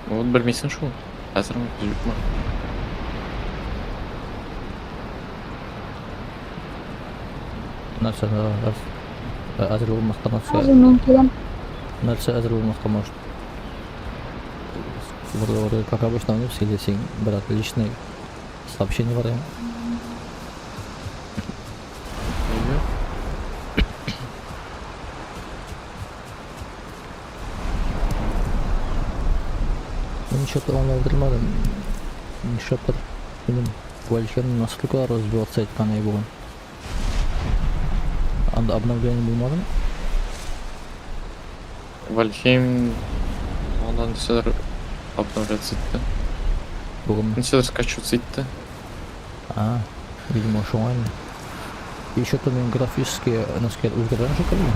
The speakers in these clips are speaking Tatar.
Вот белмисең шул. Әзерме, юкмы? Нәрсә әзер булмаска нәрсә? Хәзер мин киләм. Нәрсә әзер булмаска может? Вроде как обычно, ну, или син, брат, личный сообщение бар. Нигә? Мин что-то аңлап бетермәдем. Нишләптер минем Вальхен настолько разбиваться иткән әй бүген. Анда обновление булмадымы? Вальхейм андан нәрсәләр обновляться итте. Бүген. Нәрсәләр скачиваться итте. А, видимо, шуңа инде. Еще то мин графически насколько үзгәргән шикелле.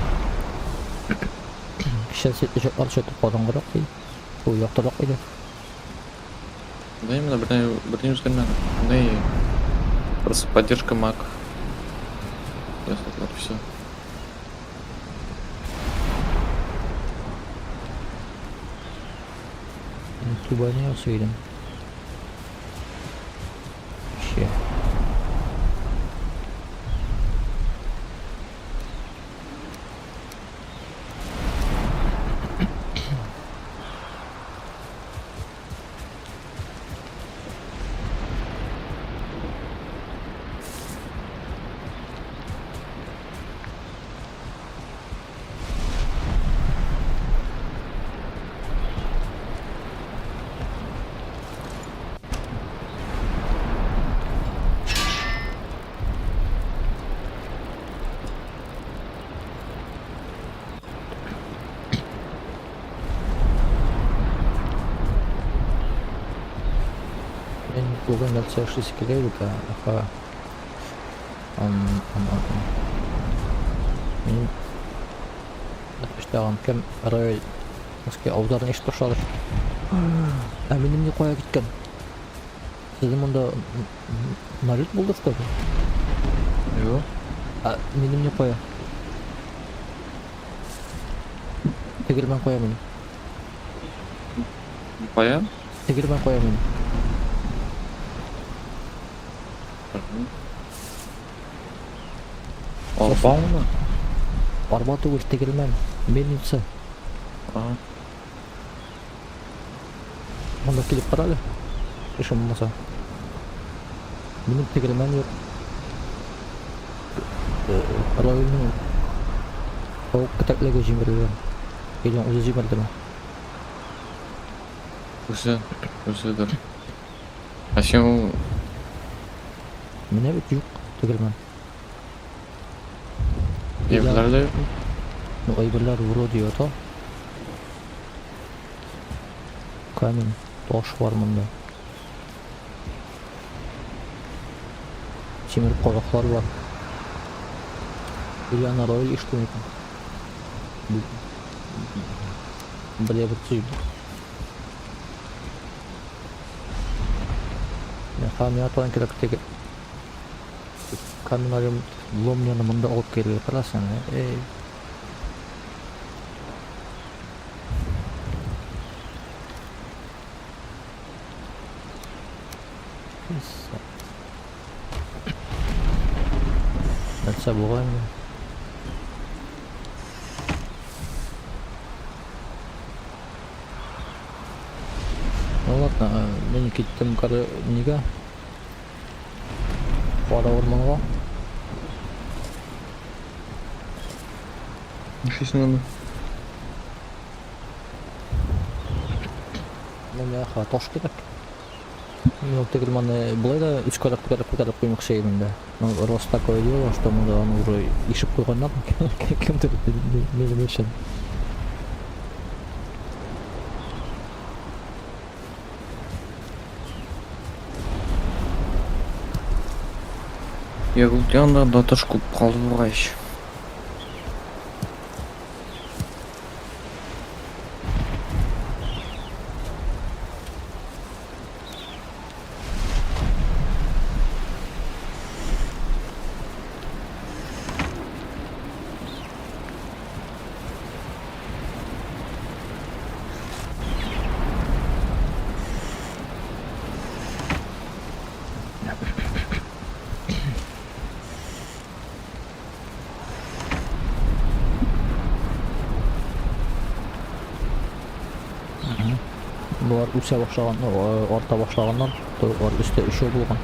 Кичә светлячоклар что-то караңгырак иде. Ул яктырак иде. Да именно берни үзгәрмәде. Ни просто поддержка Mac. Ясадылар, все. Түбәне ясый идем. Вообще. Мин бүген нәрсә эшлисе килә бит, аха. Ам, ам, ам. Мин эшләгән кем Рояль Москва аударны ишетеп башлады. Ә минем ни кая киткән? Сезнең монда налет булды что ли? Юк. Ә минем ни кая? Тегермән кая минем? Кая? Тегермән кая минем? Арбамы? Арба түгел, тегермән. Мельница. Ага. Монда килеп кара әле. Эшем булмаса. Минем тегермән юк. Районның тавык кетәклеге җимерелгән. Или үзе җимердеме? Үзе, үзедер. Ә син ул Менә бит юк тегермән. әйберләр дә юкмы? Ну, әйберләр вроде ята. Камень, таш бар монда. Тимер кадаклар бар. Или ана Рояль иште микән? Бля, бер төй. Ха, миңа тагын кирәк теге каменарым ломняны монда алып килергә карасаң, эй. Нәрсә булган инде? Ну ладно, мин киттем кары нигә? Кара урманга. Нишлисең анда? Ну, миңа таш кирәк. Мин ул тегермәнне болай да өч кадак күтәреп күтәреп куймакчы идем инде. Ну, раз такое дело, что монда аны уже ишеп куйганнар кемдер минем өчен. Егылды анда да таш күп калды бугай. Болар үсә башлаган, ну, арта башлаганнар, то алар өстә өчәү булган.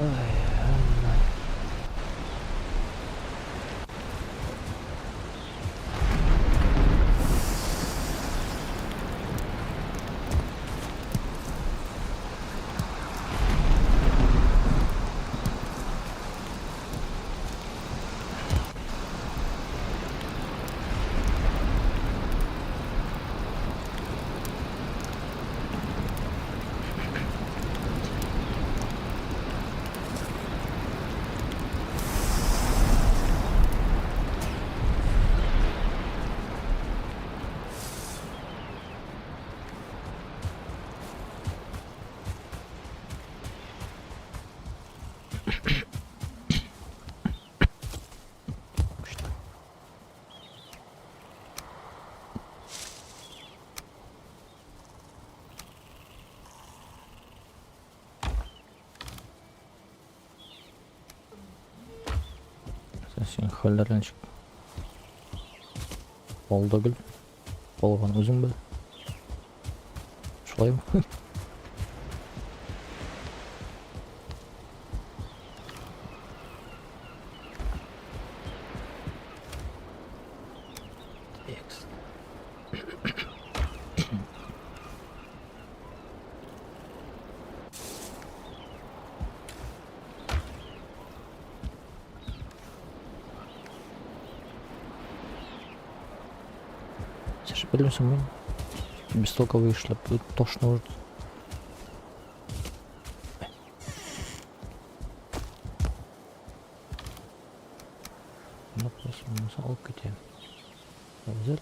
Ай, ай. Син хәлләр ничек? Бал да гөл. Балган үзең бел. Шулаймы? Текст. Саша, белмисең мин. Бестолковый эшләп тошно уже. Ну, просто алып китәм. Әзер.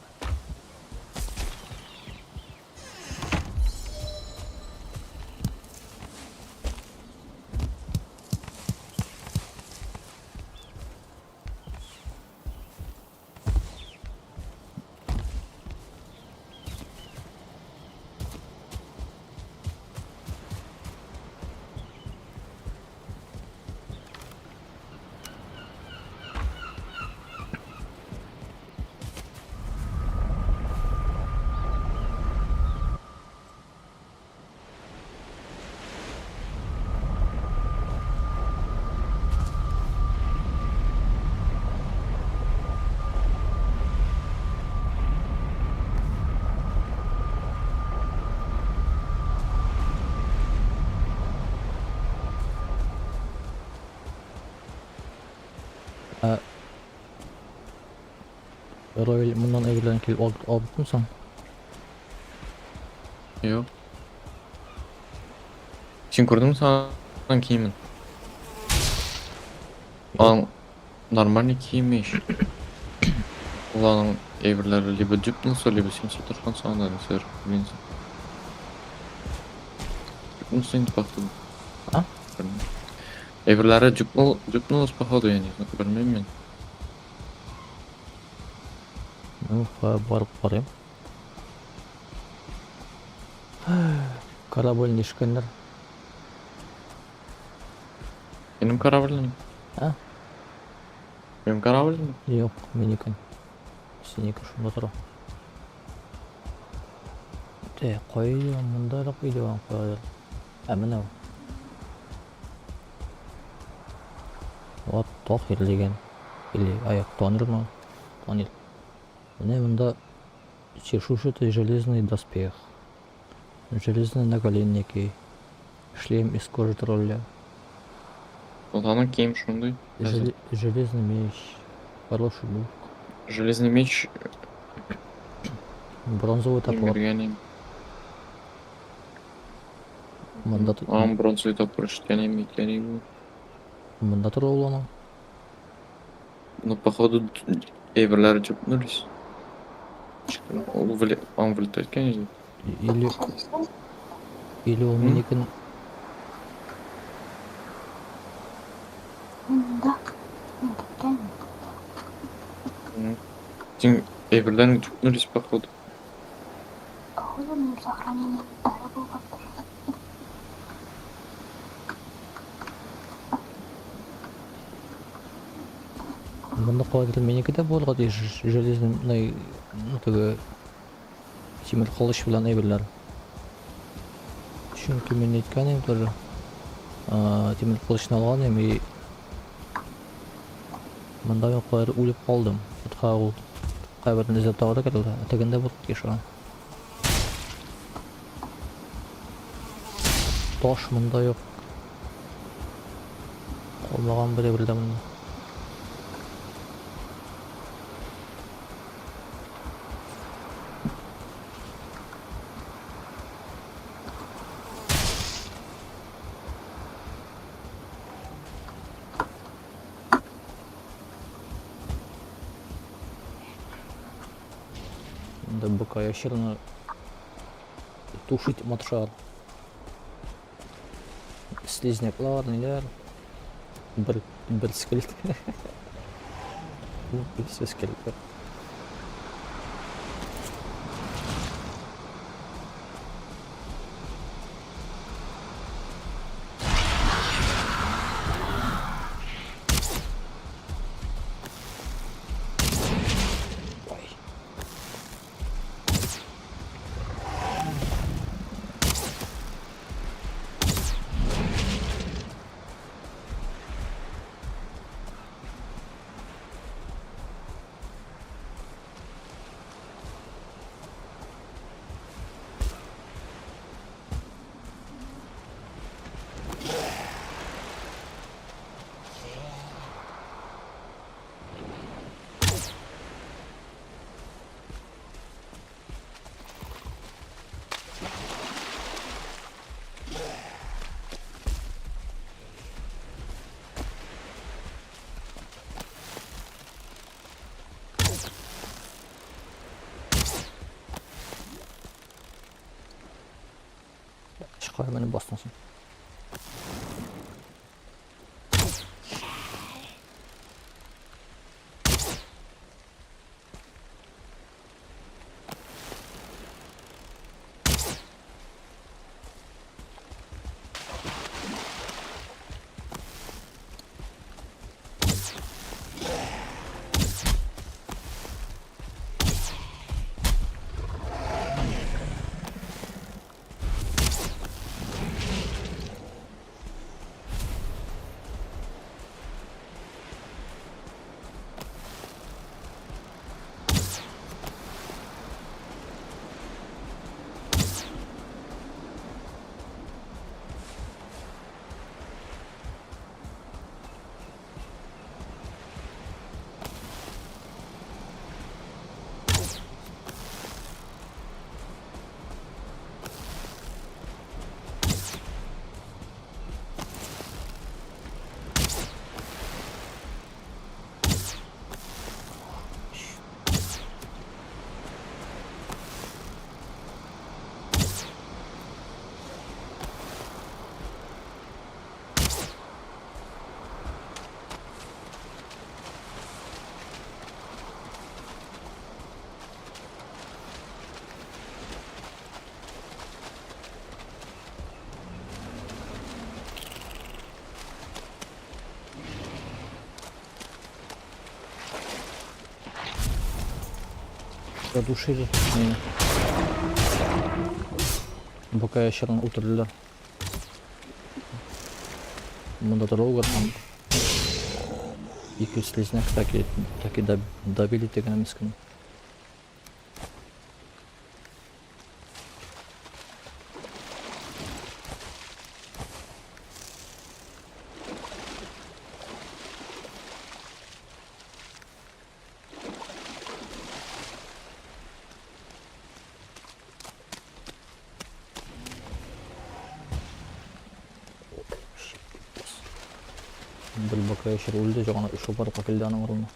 Равил, моннан әйберләрен килеп алып алып соң? Юк. Син күрдеңме аның киемен? Аның нормальный киеме ич. Ул аның әйберләре либо дюпнулся, либо син саташкансың анда, нәрсәдер белмисең. Дюпнулся инде походу. А? Белмим. Әйберләре дюпнулась походу, я не знаю, белмим мин. Ну, барып карыйм. Корабль ишкәннәр. Минем кораблем. А? Минем кораблем? Юк, минеке. Синеке шунда тора. Те, кая мондарак иде ул каядыр. Ә менә ул. Вот Тохир дигән. Или аяк Тонирмы? Тонир. Менә монда чешуйчатый железный доспех. Железные наголенники. Шлем из кожи тролля. Вот аның кием шундый. Хәзер. Железный меч. Хороший лук. Железный меч Бронзовый топор. биргән идем. Монда Аның бронзовый топор ишеткән идем, әйткән идем. Монда тора ул аның. Ну, походу, әйберләре дюпнулись. Ул аның вылетать иткән иде. Или ул М? минекен. Да. Ну, Син Әйберләрең түкмелись, походу. Походу, минем сохранение бәрі булгандыр. Монда кайдыр минеке дә булырга тиеш железный, ну, теге тимер кылыч белән әйберләр. Чөнки мин әйткән идем тоже. Тимер кылычны алган идем и монда мин кайдыр үлеп калдым. Хатта ул кайберне эзләп табарга кирәк, ә тегендә булырга тиеш ул. Таш монда юк. Калмаган бер әйбер дә монда. Да быка ящерны тушить матшар. Слизняклар, ниләр. Бер скелет. Ну, и все скелетлар. Ой. Чыкар мине бастың син. Задушили меня. Пока я щерн үтерделәр. Монда торолгар там. Ике слизняк так и добили тегене мескен. Бер бака ящер үлде, жаңа үш барлыкка килде аның урынына.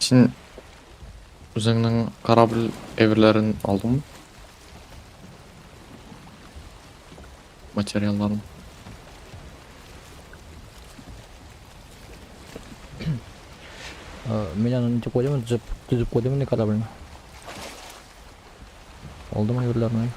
Син үзеңнең корабль әйберләрен алдыңмы? Материалларын. Мин аны ничек куйдым, төзеп, төзеп куйдым инде корабльне. Алдым әйберләрне.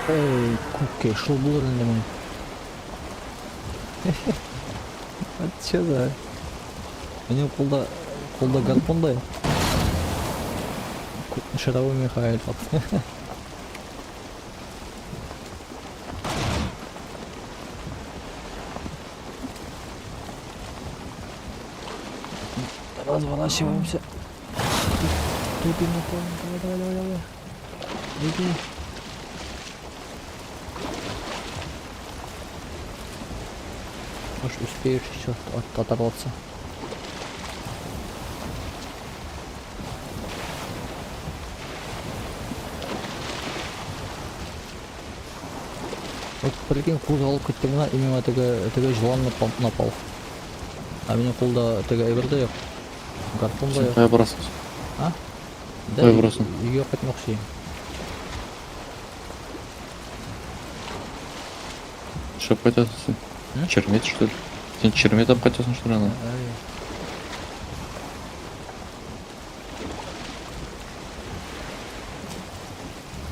Эй, күккә шул булыр инде мин. А че за? Минем кулда кулда гарпун да юк. Шаровой Михаил. Разворачиваемся. Тупим на Давай, давай, давай, давай. Беги. Может, успеешь еще оторваться. Вот прикинь, кузгалып киттем генә, и миңа теге теге җылан напал. А минем кулда теге әйбер дә юк. Гарпун да Син юк. кая барасың? А? Да, Кая барасың? Өйгә кайтмакчы идем. Нишләп кайтасың син? М? Чермет, что ли? Син чермет алып кайтасың, что ли, ана? Әй.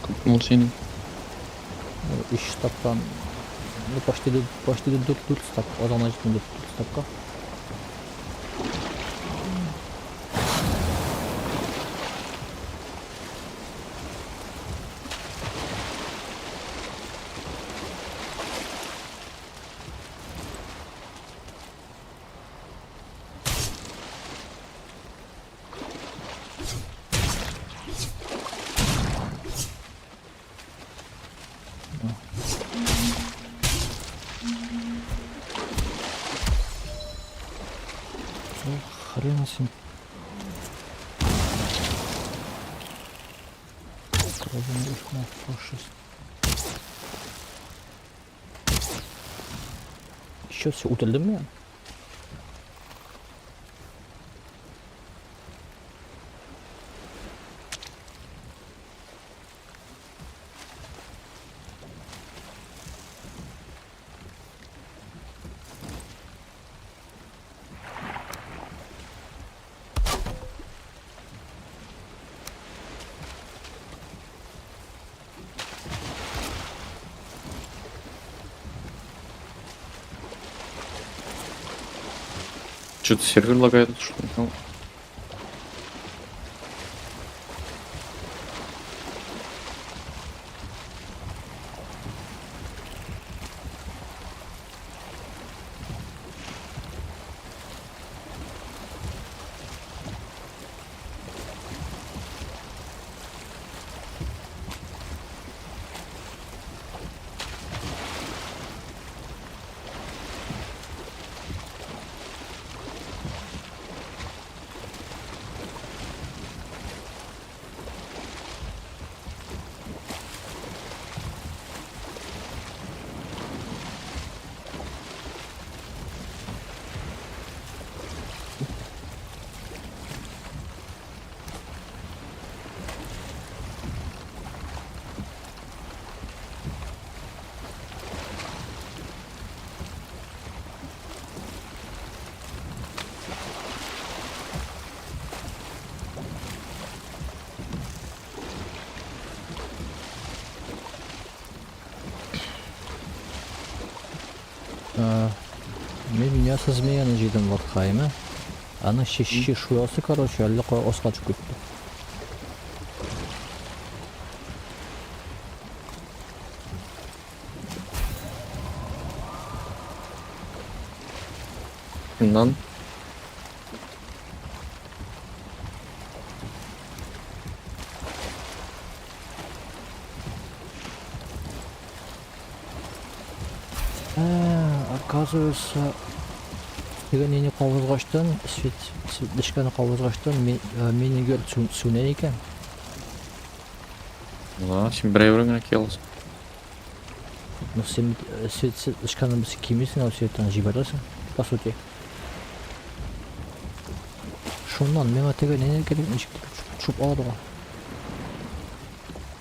Күпме ул синең? Ну, өч стактан, ну, почти почти дүрт дүрт стак, азан җитми дүрт дүрт стакка. Ну, хрена син. Фашист. Еще все үтелдем мин? Что-то сервер лагает, что ли? Ну, Мин мясо змеяны җыйдым Ватхайма. Аның чешуясы, короче, әллә кая аска төшеп китте. Шуннан Оказывается, теге нине кабызгачтан, светлячканы кабызгачтан минигер сүнә икән. Да, син берәй генә кия аласың. Ну, син светлячканы без кимисең, ал светланы җибәрәсең, по сути. Шуннан миңа теге нине кирәк, ничек төшеп алырга.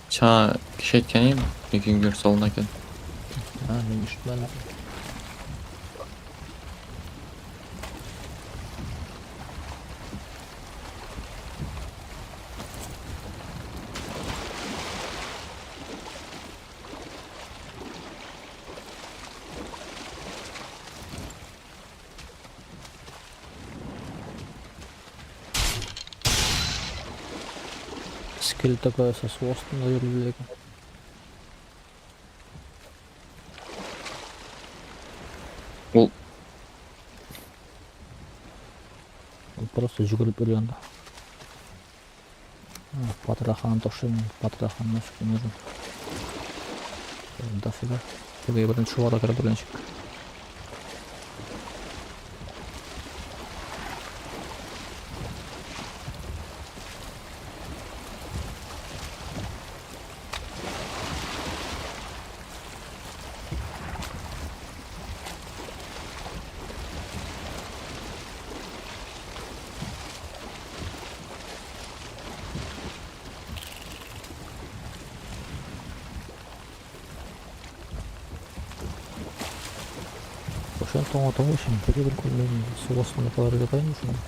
Сиңа кичә әйткән идем, микингер салына икән. А, мин ишетмәдем. Скелет такая со астында йөрде икән. Ул Ул просто йөгереп йөри анда. Патраханы ташлыйм, патрахан нафиг не нужен. Дофига. Теге беренче шуара кереп беренче. Кайчан таң ата өчен бер бер күрмәдем. Су астында калыр ята инде шунда.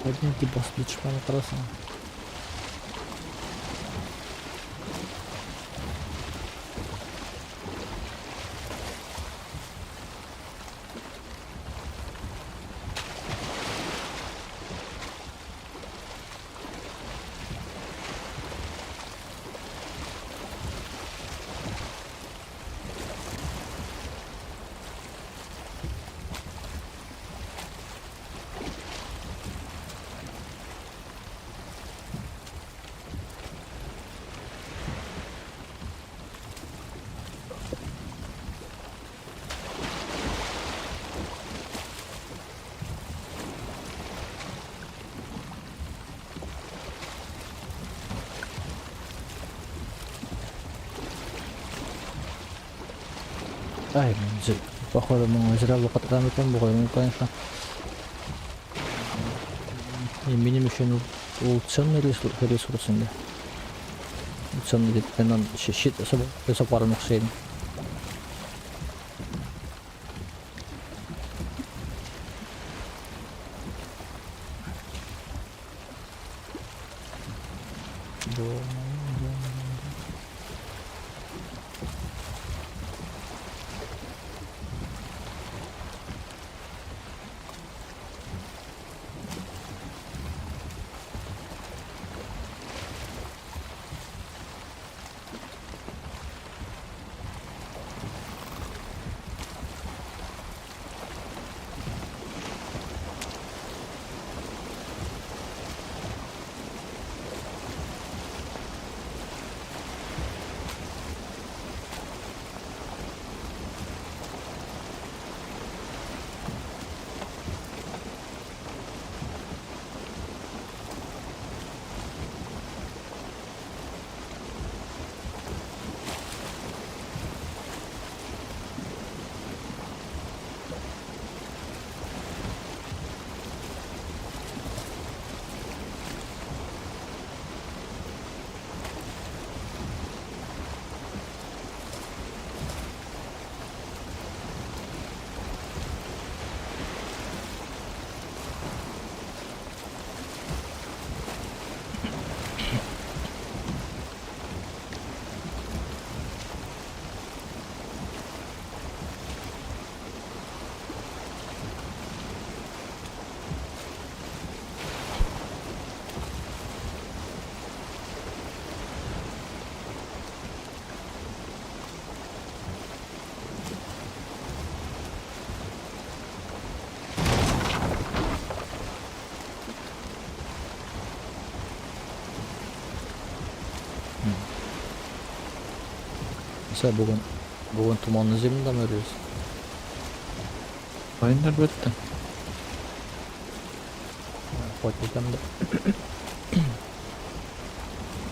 Поднять басып төшмәне карасаң. Ай, походу, мы зря вакыт икән бугай, ну, конечно. И минем өчен ул ценный ресурс инде. Ценный дип мин щит ясап бармакчы идем. Нәрсә бүген? Бүген томанлы землядамы йөрибез? Aynen, әлбәттә. Кайтып китәм дә.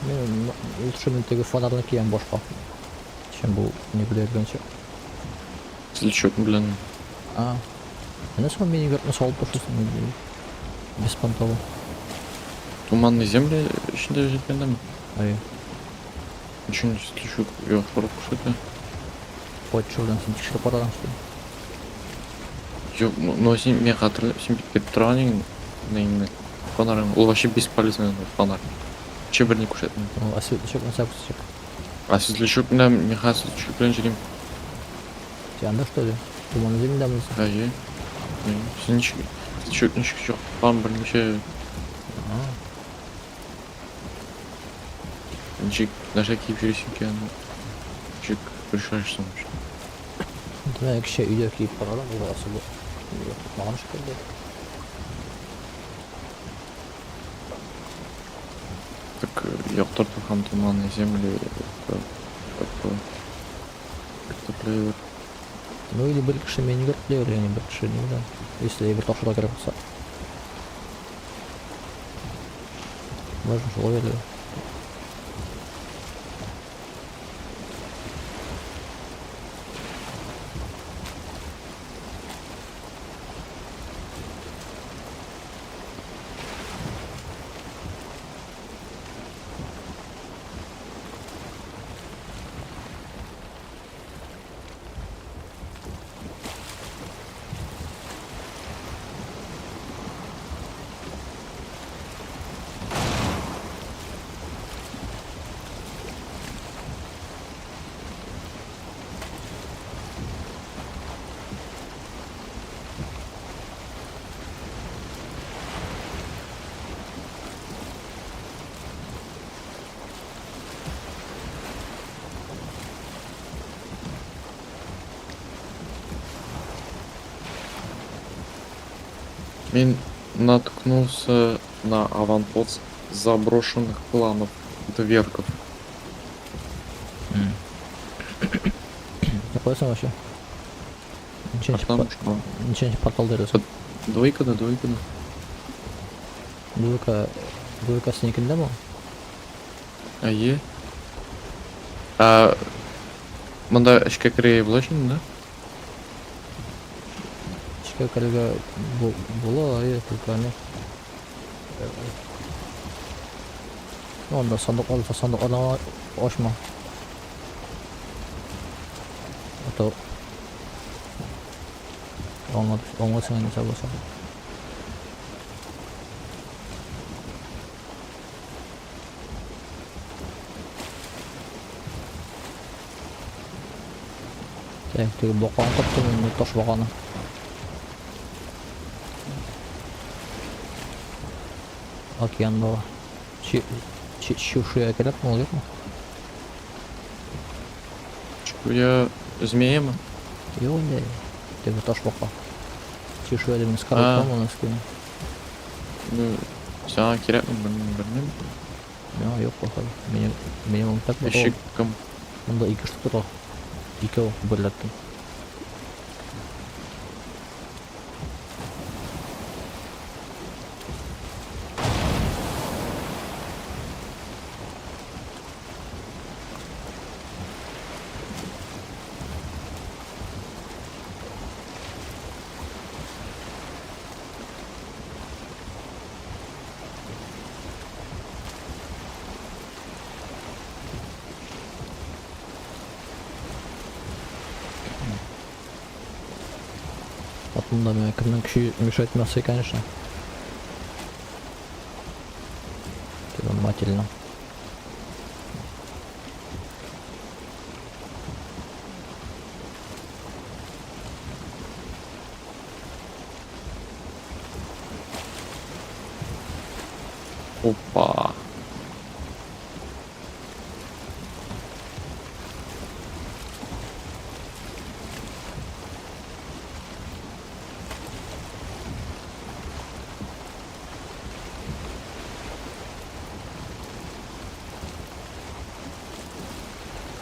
Мин лучше мин теге фонарны киям башка. Чем бу не белә йөргәнче. Светлячок белән. А. Менә соң мини йортны салып ташлыйсың беспонтово. Туманный земли эчендә җиткәндәме? Әйе. Өчен светлячок яхшырак күрсәтә. Кайтышы белән син тикшереп караган что ли? Юк, ну син мин хәтерлим, син бит биреп торган идең неңне, фонарың. Ул вообще бесполезный фонарь. Вообще берни күрсәтми. Ну, а светлячок нәрсә күрсәтәчәк? А светлячок белән мин хәзер светлячок белән йөрим. Син анда что ли? Туманлы землядамы син? Әйе. Әйе. Син ничек светлячок ничек чыккан берничә А. ничек нәрсә киеп йөрисең икән? Ничек решаешься вообще? Димәк, кеше өйдә киеп карадым, ул особо тотмаган шикелле. Так яктырту һәм туманные земли это такое. Это Ну или бер кеше мин йөрт дияр, ягъни бер кеше ни белән. Если бер тапшырга кирәк булса. Можно шулай әле. Мин наткнулся на аванпост заброшенных кланов двергов. Куясың вообще? Ничәнче Потому что ничәнче портал дөрес? Двойка да, двойка да. Двойка, двойка синекендәме? Әйе. Ә, монда эчкә керергә була инде, да? Эчкә керергә була, әйе, только аны. Ну, анда сандык алса, сандыкларны ачма. А то аңласың инде булса. Так, теге баканы таптым инде, таш баканы. Океандагы. Чешуя кирәкме ул, юкмы? Чешуя змеяме? Юк инде. Теге таш бака. Чешуя дигән скорлупа моны скин. Ну, сиңа кирәкме, белмим, белмим. Миңа юк походу. Минем минем так Ишек кем? Монда ике штук тора. Икәү берләттем. Вот монда миңа кемнең көче мешать итмәсә, конечно. Ты внимательно. Опа.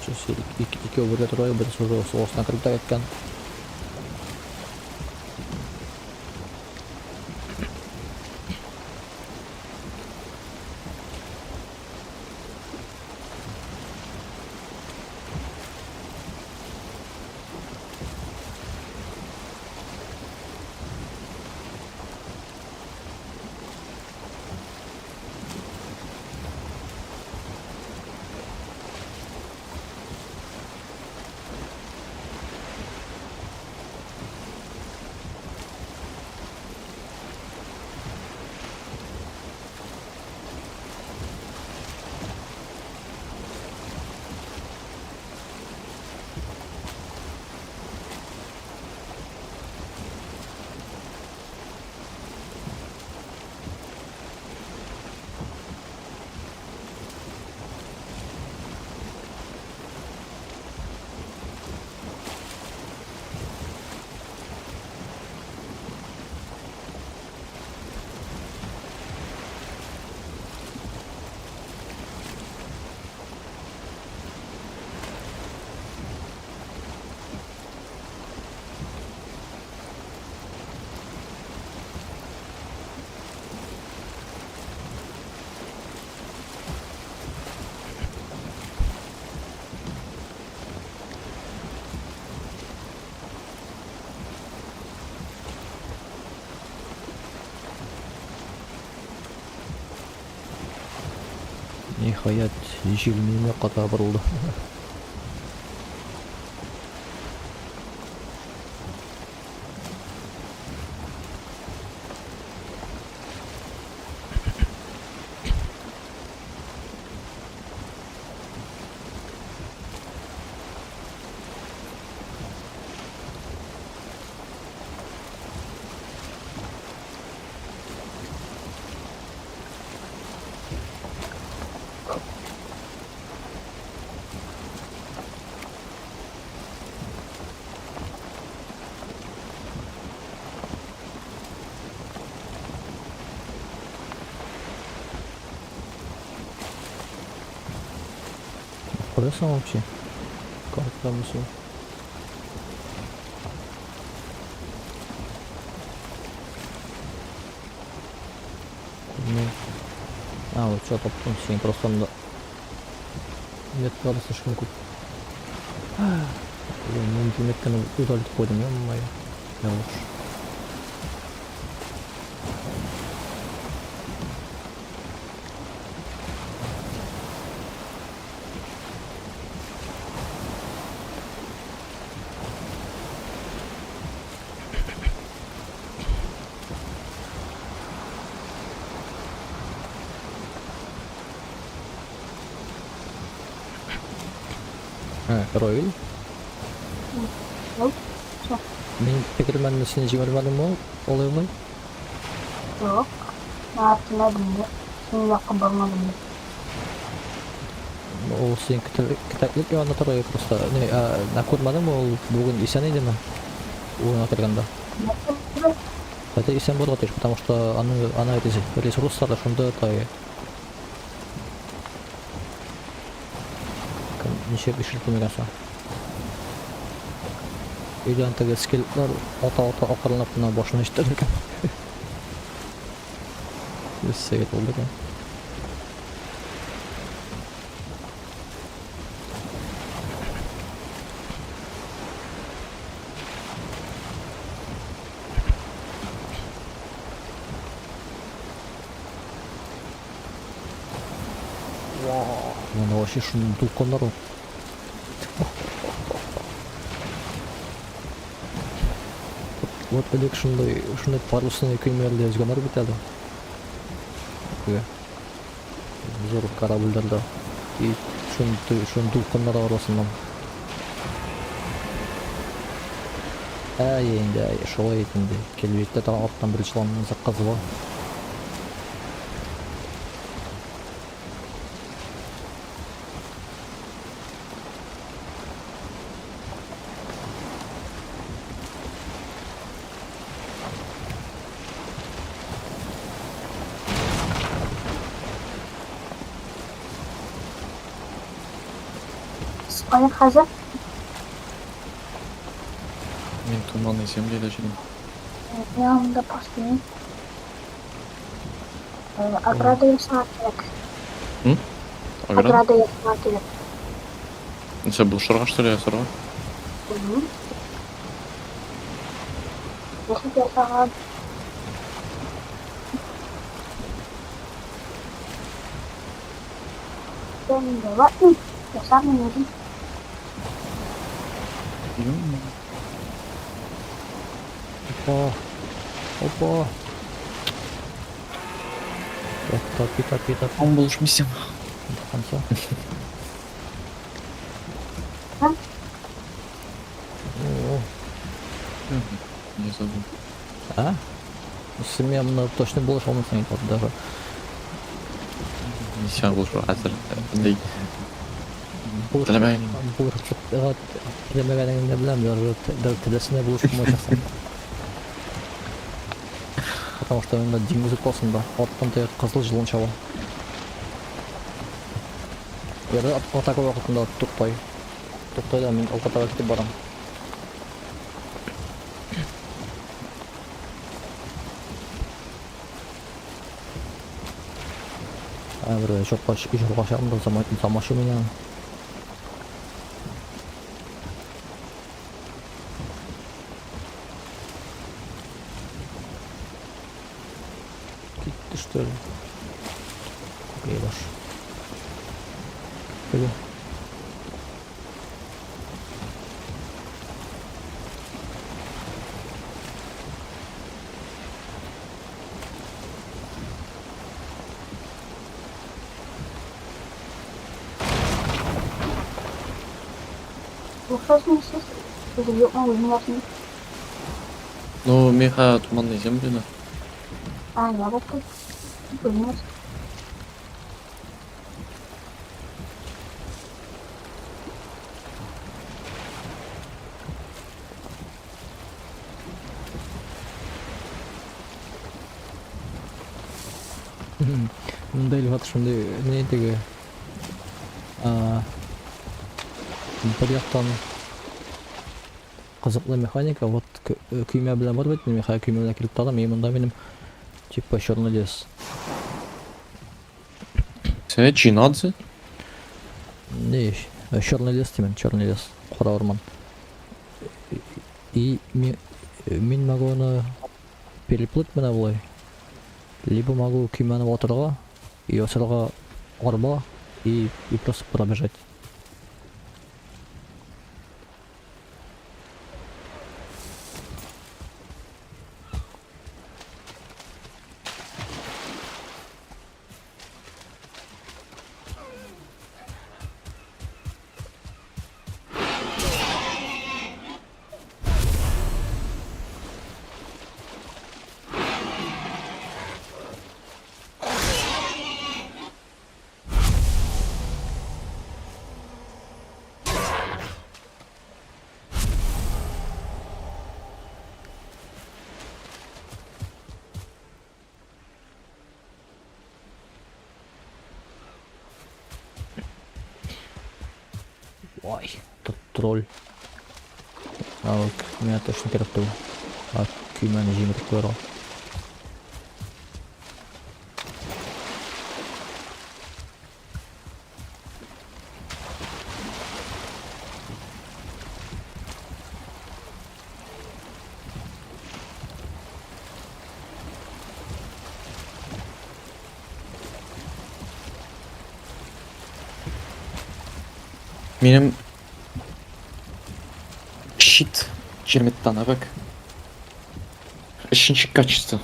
Сейчас икәү бергә тора, берсе уже су астына кереп тә киткән. Ниһаять, җил минем якка таба борылды. Каясың вообще? Картамы соң? Ну. А, вот что таптым син просто анда. Меткалар слишком күп. Блин, мин метканы удалить куйдым, ё-моё. Ялгыш. Ә, Равил? Юк. Всё. Мин тегермәнне сине җибәрмәдемме ул? Алай алай. Юк. Мин килмәдем дә. Синең якка бармадым да. Ул син кетәклек янында тора просто. Не, ә, күрмәдеңме ул бүген исән идеме? Уенга кергәндә. Хотя исән булырга тиеш, потому что аны ана ресурслары шунда тай. Кем ничек ишелеп куймаган соң? Өйдән теге скелетлар ата-ата акрынлап кына башын ишетәләр икән. Сәгать булды икән. Монда вообще шундый дулкыннар ул. Вот элек шундый шундый парусный көймәләрдә йөзгәннәр бит әле. Теге зур корабльләрдә. И шундый шундый дулкыннар арасыннан. Әй инде, әй, шулай инде. Килеп җитте тагын арттан бер җылан кызыла. Сез кая хәзер? Мин туманный земледа йөрим. Мин анда просто Ограда ясарга кирәк. М? Ограда? Ограда ясарга кирәк. Нәрсә, булышырга что ли ясарга? Мгм. Ничек ясаган? Давай, ясармын үзем. Ё-моё. Опа. Опа. Топи, топи, топи. Он булышмыйсың. До конца. А? О, Не забыл. А? Син миңа точно булыша алмыйсың инде даже. Син булышу хәзер. Инде Булыш теләмәгән. булышып теләмәгәнеңне беләм, даже даже теләсенә булышып булмаячаксың. Потому что мин диңгез уртасында, арттан теге кызыл җылан чаба. Ярый атака вакытында туктай. Туктай да мин алга таба китеп барам. А, бер жорга чагында замашу меня. Китте что ли? Күкәй баш. Теге. Булышасың сез? Үзе юкмы, үзең ясыйм. Ну, миха туманный земледа. А, я вот тут. Үзең яса. Монда Илфат шундый не теге. А, Бер яктан кызыклы механика, вот көймә белән бар бит, мин хәзер көймә белән килеп тордым, и монда минем типа черный лес. Сә, Чинадзе? Не, черный лес димен, черный лес, кара урман. И мин могу аны переплыть менә болай. Либо могу көймәне батырырга, и ясарга арба, и просто пробежать. Ой, тут тролль. А вот миңа точно кирәк түгел. А көймәне җимереп куярга. Минем щит черметтан бак. Өченче качество.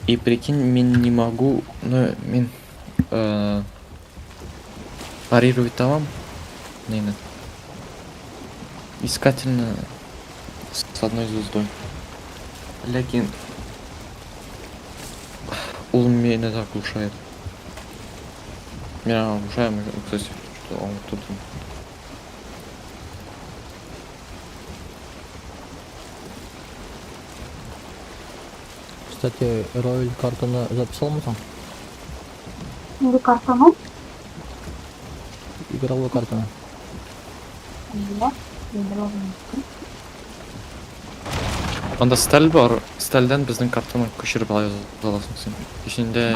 И прикинь, мин не могу, ну, мин парировать табам. Нейны. Искательно с одной звездой. Ләкин ул мине дә оглушает. Меня оглушает, кстати, что он тут. Кстати, Ройль картаны записал соң? Нинди картаны? Игровую картаны. Әйе. Игровой. Анда стәл бар. Стәлдән безнең картаны күчереп ала аласың син. Эчендә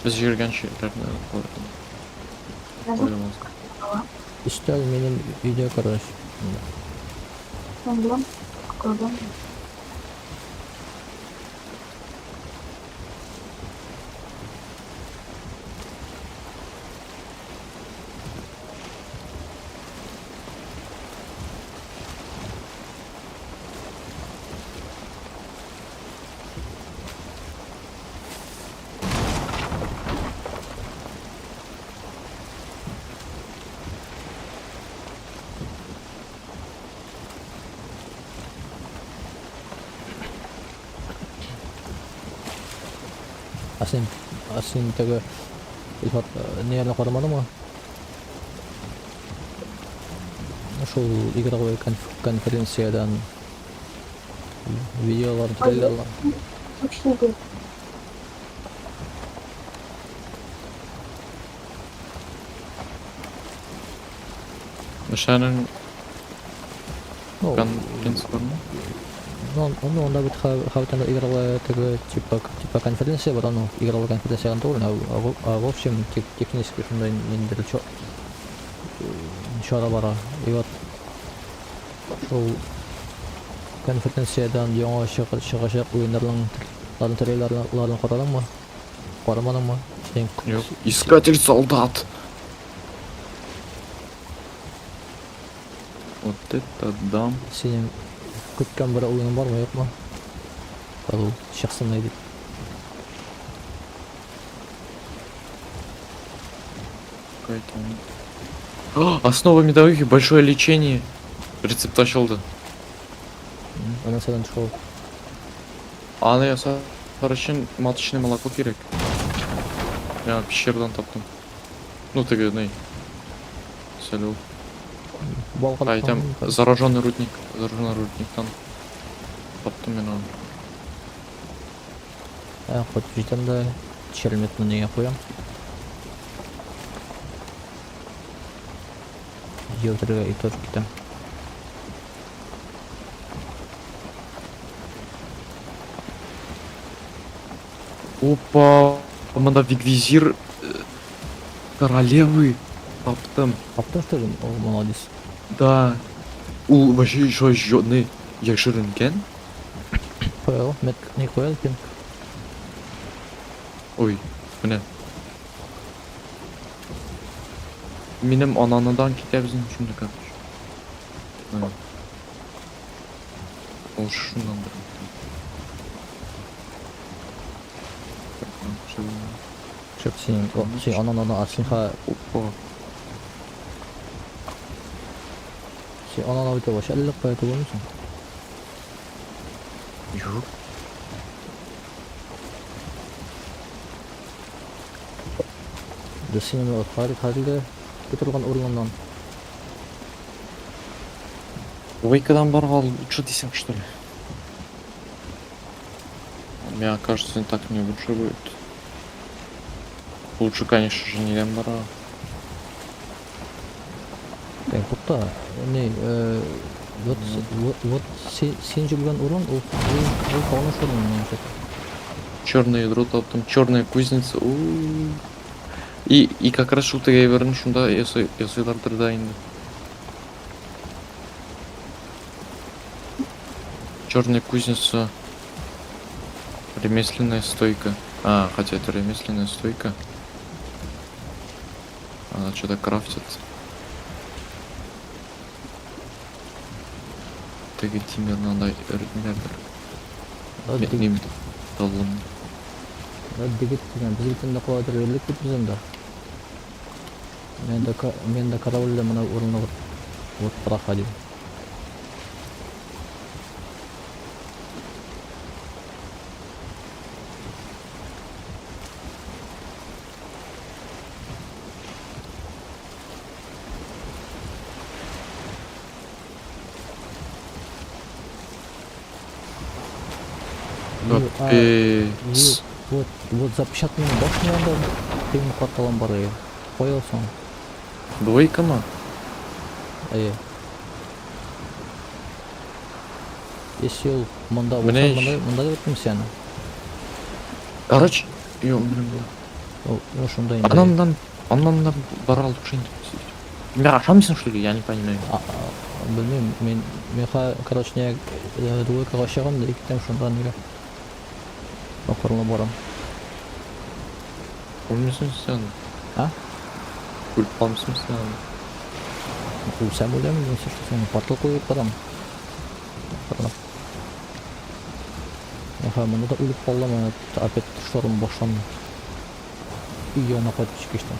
без йөргән җирләрне Язып куя аласың. Өстәл минем өйдә, короче. Мин беләм. Күргән. Ә син теге Илфат, ниләрне карамадыңмы? Шул игровой конференциядән видеолар, трейлерлар. Вообще değil. Мишаның Ну, конференция бармы? ну, анда бит хәбәрдә игровая теге типа конференция бар, ну, игровой конференция түгел, а в общем технический шундай ниндидер чара бара. И вот шул конференциядән яңа чыгачак уеннарның трейлерларын карадыңмы? Карамадыңмы? Син Юк. Искатель солдат. Вот это дам. Синең көткән бер уеның бармы, юкмы? Ул чыксын дип. Какая-то он. О, основа медовухи, большое лечение. Рецепт ачылды. Ана сәдән шул. Аны ясар өчен маточное молоко кирәк. Я пещерадан таптым. Ну, теге, ни. Салют. Бал Әйтәм, зараженный рудник. Зараженный рудниктан таптым мин аны. Ә, хоть җитәм дә черметне нигә куям? Йөртергә и тоже китәм. Опа, монда вигвизир королевы таптым. Таптың, что ли? О, молодец. Да. Ул вообще еще жодный яшеренген. Куял, мет не куял пинг. Ой, менә. Минем ананыдан китәбез инде шунда, короче. Менә. Ул шуннан бер. Шөп син, о, син анан син ха, Опа. Син анан үтә вообще әллә кая түгелмесең? Юк. Да син аны хәлдә торган урыннан. Двойкадан барга лучше дисең, что ли? Мне кажется, так не лучше будет. Лучше, конечно же, не бара. Так, тукта, не, вот, вот, вот син жүргән урын, ул таныш урын минемчә. Черное ядро таптым, черная кузница. У-у-у. И как раз шул теге әйберне шунда ясыйлардыр да инде. Черная кузница. Ремесленная стойка. А, хотя это ремесленная стойка. Она что-то крафтит. Теге тимер надо өртмәдер. Ним талым. Дегет дигән, без бит инде каядыр йөрдек бит без анда. Мин дә корабльдә менә урынны вот проходил. Ну, Капец. Вот, вот запечатанный башня анда тегин кварталым бар иде. Куясың. Двойка мы? Әйе. Если ул монда булса, Менә ич. монда дип әйттем сине. Короче, ё, блин. Ул ул шунда инде. Аннан да бара лучше инде. Мин ашамыйсың, что ли? Я не понимаю. Белмим, мин короче, не двойкага чыгам да китәм шунда нигә. Акырынлап барам. Үлмисең син. А? Үлеп калмыйсың син. Үлсәм үләм, если что, син портал куеп барам. Акырынлап. Аха, монда да үлеп калдым, опять шторм башланды. Өй янына кайтып чыккачтан.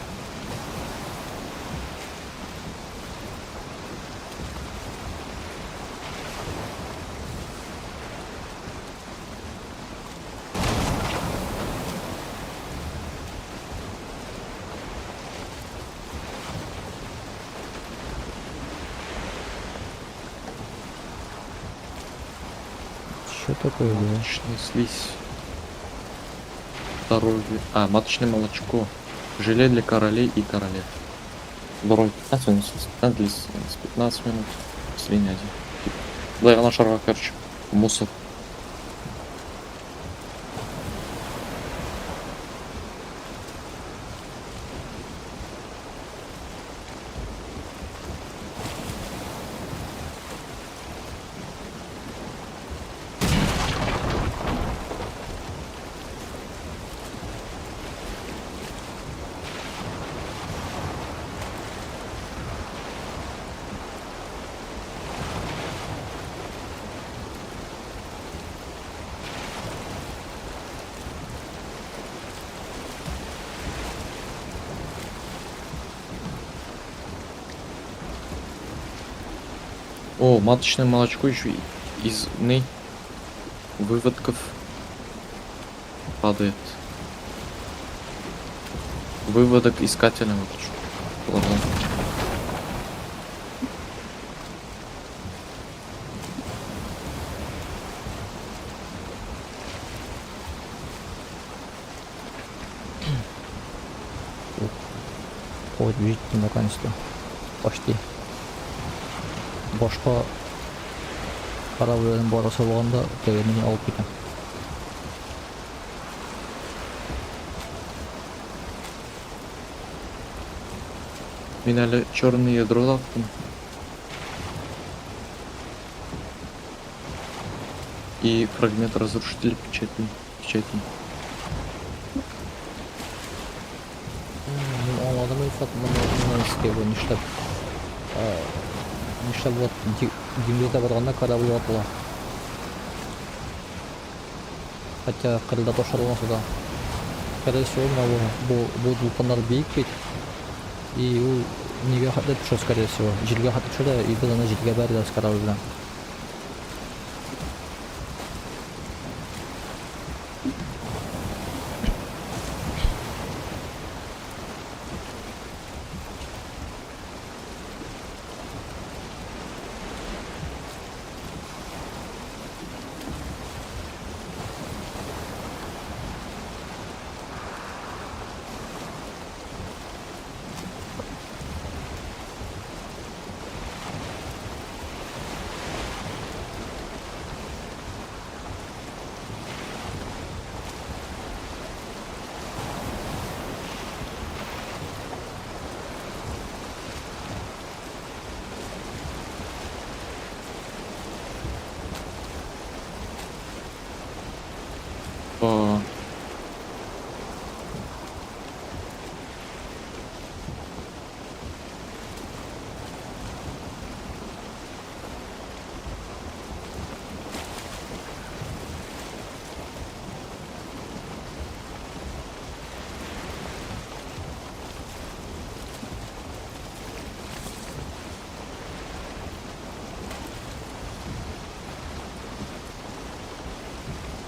Что такое, да? Маточный слизь. Здоровье. А, маточное молочко. Желе для королей и королев. Здоровье 15 минут, 15 для 15 минут. Свинья один. Да, я нашарга, короче. Мусор. О, маточное молочко еще из не выводков падает. Выводок искателя вот что. Ладно. Вот, видите, наконец-то. Почти. Башка корабльләрнең барысы булганда тегене мин алып китәм. Мин әле черный ядро таптым. И фрагмент разрушителя печати. Печати. Мин аңладым, Илфат, моны моны искә бу нишләп нишләп вот диңгездә барганда корабль ватыла. Хотя кырда ташырылмаса да. Скорее всего, менә бу дулкыннар биек бит. И ул нигә хәтле төшә, скорее всего. Җилгә хәтле төшә дә, и без аны җилгә бәреләбез корабль белән. О.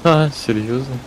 А, серьезно?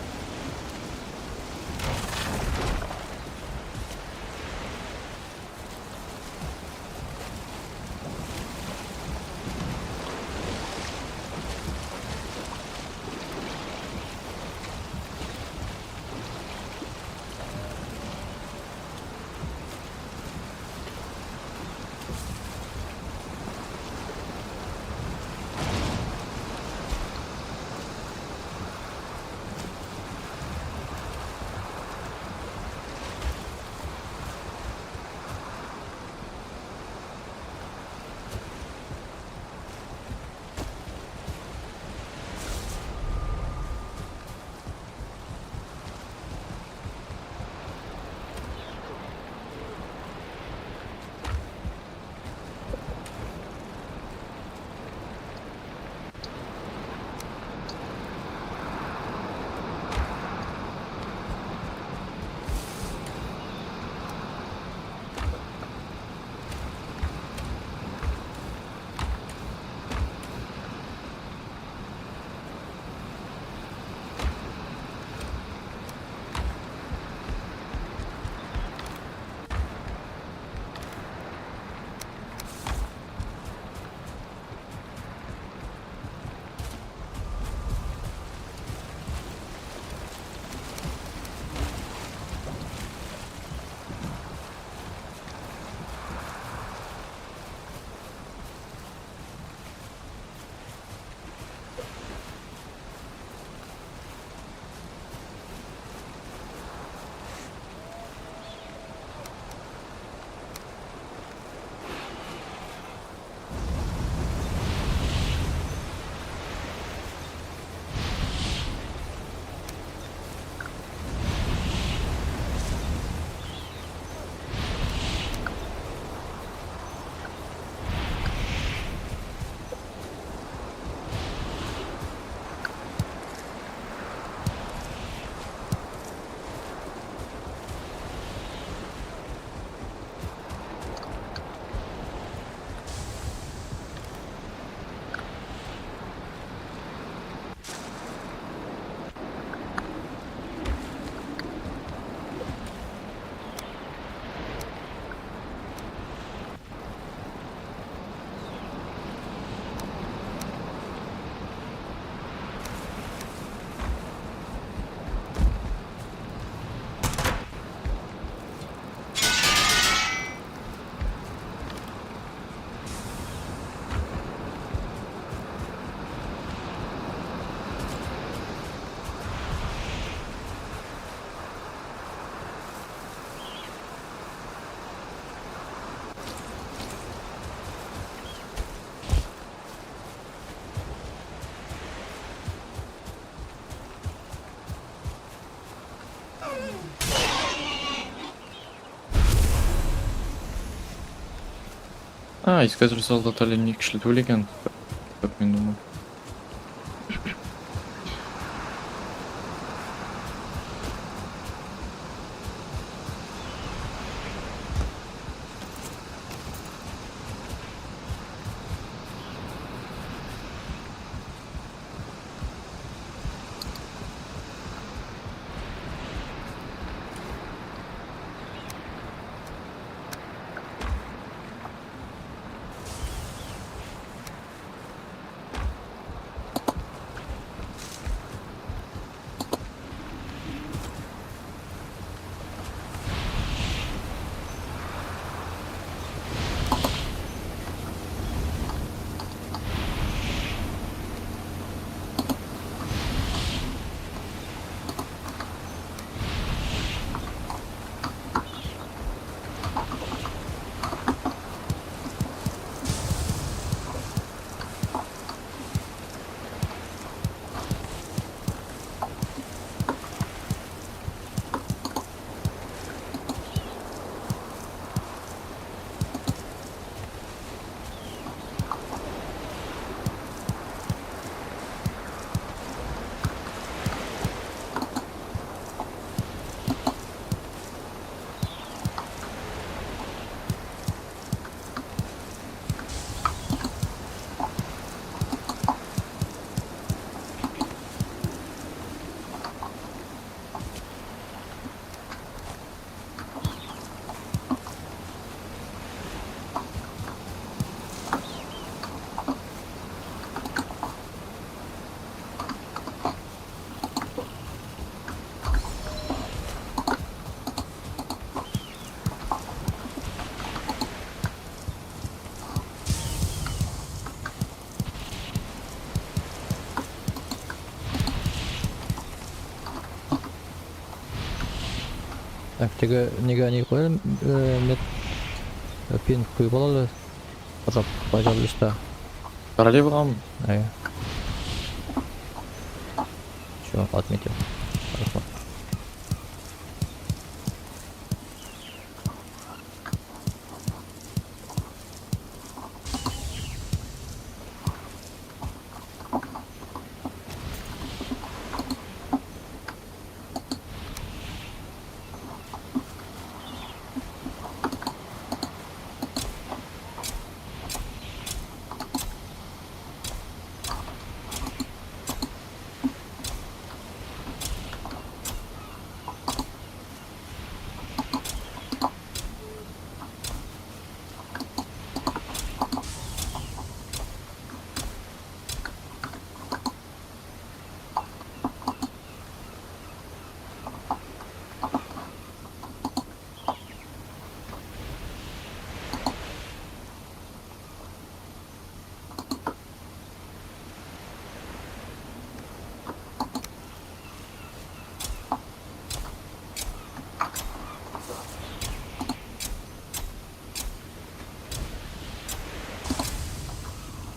А, искатель солдат әле ни көчле түгел икән. Как мин думаю. Так, теге нигә ни куялым, мед пин куеп алалы. Пожалуйста. Королевам. Әйе. Все, отметил. Хорошо.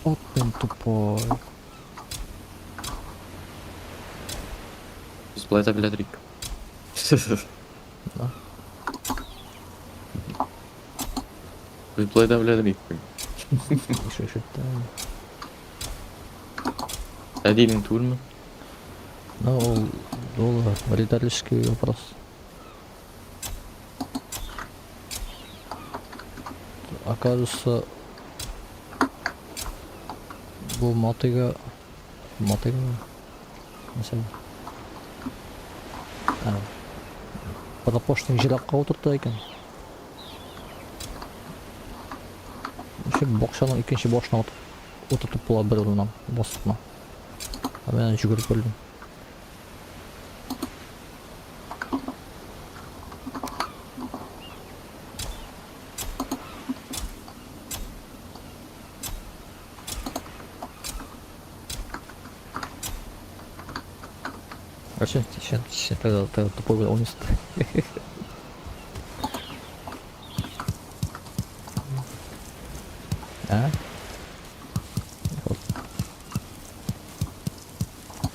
Вот он тупой. Без болай да беләдер идек. Да. Без болай да беләдер идек. Еще еще. Ә дидең түгелме? Ну, ул, ул риторический вопрос. Оказывается, бу мотыга мотыга нәрсә? А, подопошник җиләккә утырта икән. Еще бакчаның икенче башына утыртып була бер урыннан басып. Ә мин йөгереп белдем. Вообще, сейчас, тогда тупой был он. А? Вот.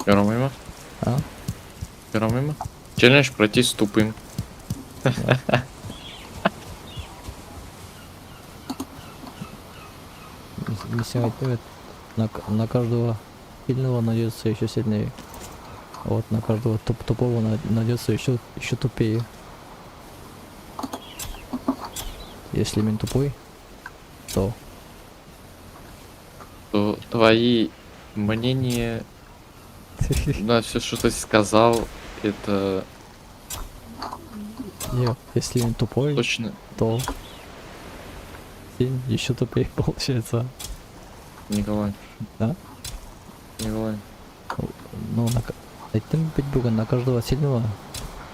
Ярамыймы? А? Ярамыймы? Челлендж пройти с тупым. Мин сиңа әйттем бит, на каждого сильного найдется еще сильнее. Вот на каждого тупого найдется еще тупее. Если мин тупой, то То твои мнения на все, что ты сказал, это Нет, если мин тупой, точно. То син еще тупее получается. Николай. Да? Николай. Ну, әйттем бит бүген, на каждого сильного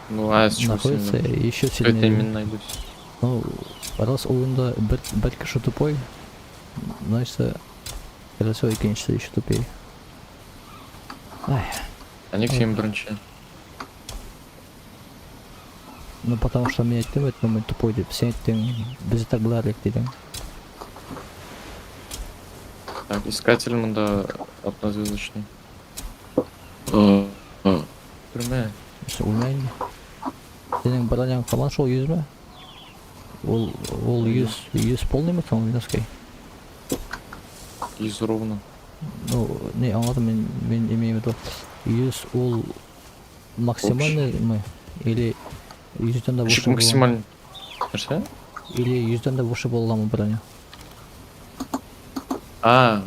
Ну, а с чего находится сильно? еще Что это сильнее. именно найдусь? Ну, раз уенда бер кеше тупой, значит, скорее всего, икенчесе еще тупее. Ай, Они к всем беренче. Ну потому что мин әйттем бит, ну мин тупой дип, син әйттең, без так булар идек дидең. Так, искатель монда однозвездочный. Төрмә. Нәрсә, үлмә инде. Синең броняң һаман шул 100 ме? Ул 100 полныймы соң, Носкай? 100 ровно. Ну, не, аңладым, мин имею в виду, 100 ул максимальный мы? Или 100 дән дә Ничек выше була? максималь. Нәрсә? Или 100 дән дә выше буламы броня? А,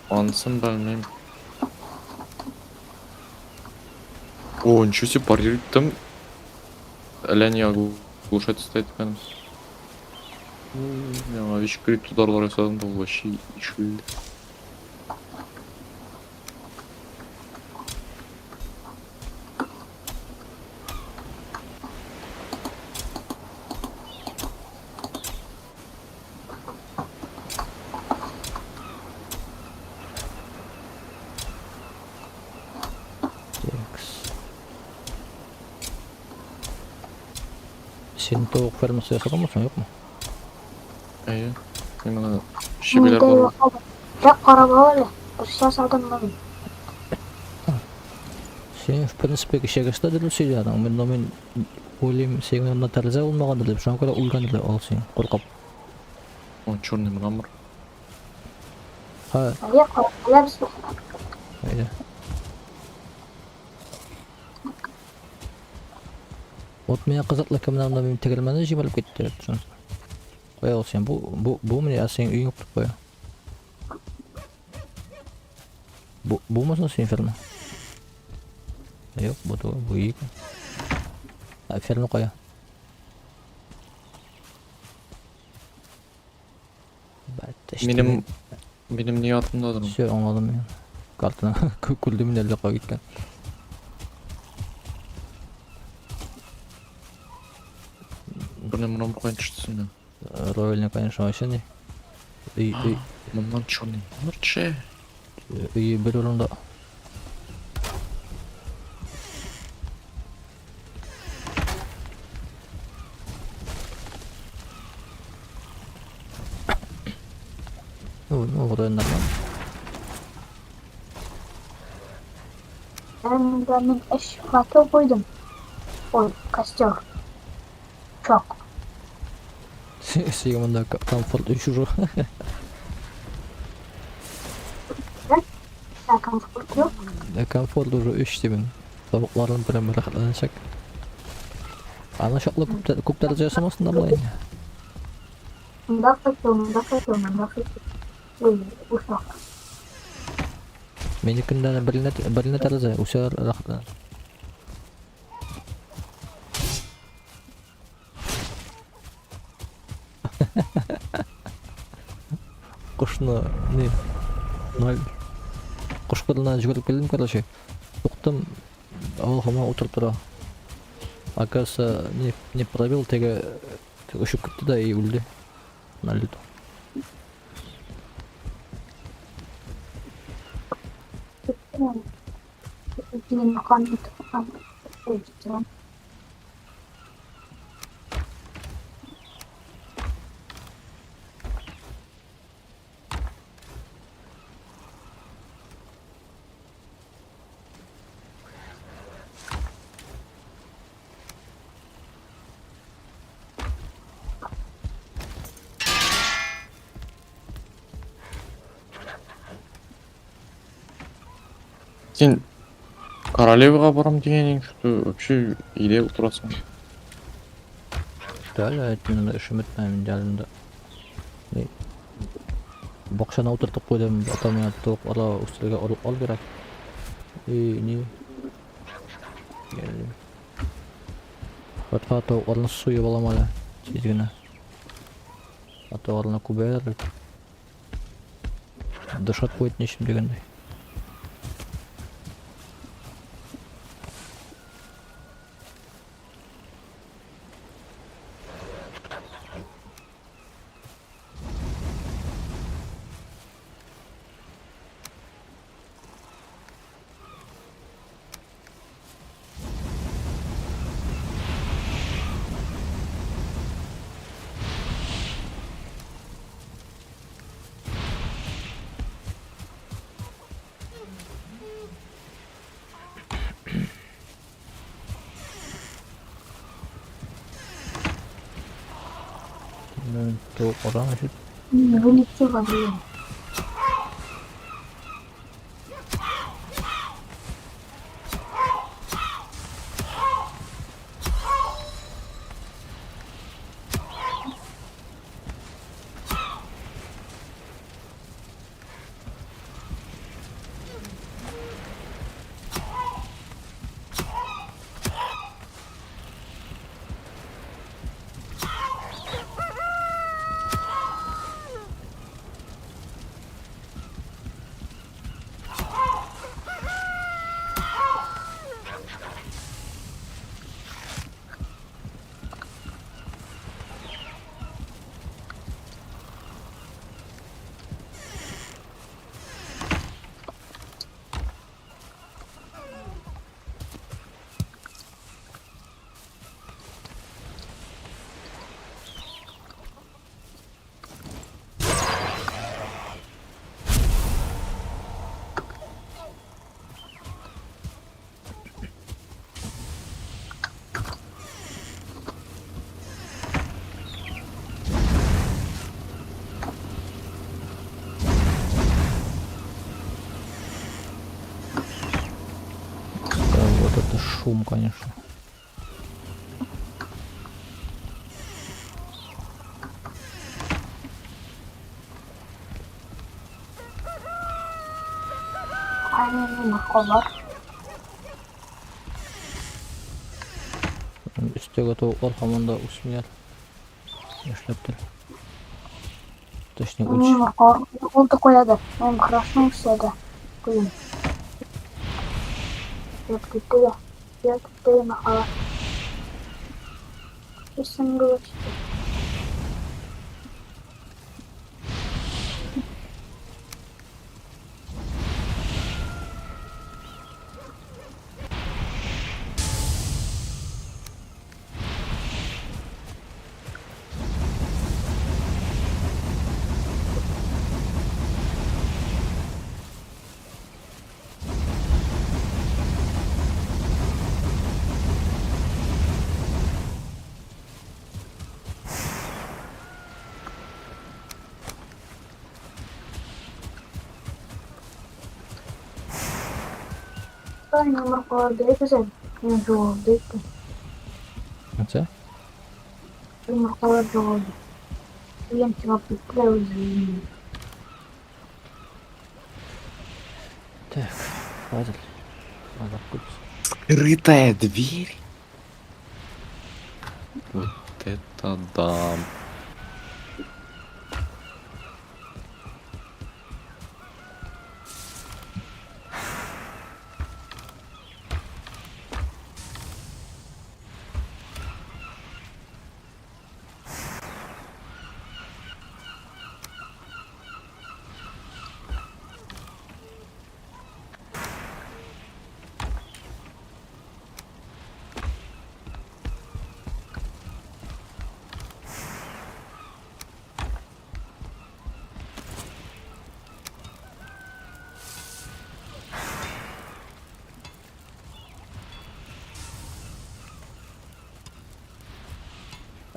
анысын белмим. О, ничего себе, парирует там. Әллә ни оглушать стоит икән. Миңа вич крит ударлар ясадым да, ул вообще ишелде. Текс. Син тавык фермасы ясадыңмы соң, юкмы? Әйе. Мин моны чебиләр Миндә бар. юк әле. Бер карап ал әле. Дөрес ясадыммы мин? Син, в принципе, кичәгесе дә дөрес сөйләдең. Мин, но мин уйлыйм, синең янында тәрәзә булмагандыр дип, шуңа күрә үлгәндер ул син, куркып. О, черный мрамор. Ха, Әйе, карап алабыз. әйдә. Вот миңа кызыклы, кемнәр монда минем тегермәнне җибәреп китте. Шунысы. Кая ул син? Бу менә, ә синең өең юк дип куя. Бумы соң синең ферма? Юк, бу түгел, бу өй икән. Ә ферма кая? Бәттәш. Минем ни атымдадыр. Все, аңладым мин. Картаны күрдем мин әллә кая киткән. Черный мрамор каян төште синнән? Роль, конечно, вообще не. Өй, Моннан черный мрамор төшә. Өе бер урында. Ну, вроде нормально. Монда мин өч факел куйдым. Ой, костер. Чок. Сиңа монда комфорт өч уже. Ә комфорт юк. Комфорт уже өч дибен. Тавыкларың белән рәхәтләнәчәк. Аны чаклы күп тәрәзә ясамасын да болай инде. Монда факел, монда факел, монда факел. Ой, учак. Минекендә бер генә тәрәзә, үсәр, рәхәтләнер. Кошны не ноль. Кош кырына йөгереп килдем, короче. Туктым, ул һаман утырып тора. Оказывается, не пробил, теге очып китте дә и үлде. На лету. Киттем. Дигән кан кан. Ой, киттем. Син королевага барам дигән идең, что вообще өйдә утырасың. Әле әйтмим, эшем бетмәде инде әле монда. Ни, бакчаны утыртып куйдым, ата миңа тавык ала үстерергә орлык ал кирәк. И ни? Гел. Хатка тавыкларны суеп алам әле, тиз генә. А тавыкларны күбәяләр бит. Дышать будет нечем дигәндәй. Тавык значит. Не вылетела, блин. Да, вот это шум, конечно. Aynen йомыркалар. Өстәге тавыклар һаман да үсмиләр. Нишләптер. Точнее, үч. Йомыркалар ул да куяды. Минем красный үсәде. Куйым. Yok gitti de. Yok gitti yumurtalar. Kesin bu işte. Ben yumurtalar değil güzel. Ne çoğaldı ki? Нәрсә? Yumurtalar çoğaldı. Uyum çıkıp gittiler özledim. Так, хватит. Надо купить. Скрытая дверь? Вот это да.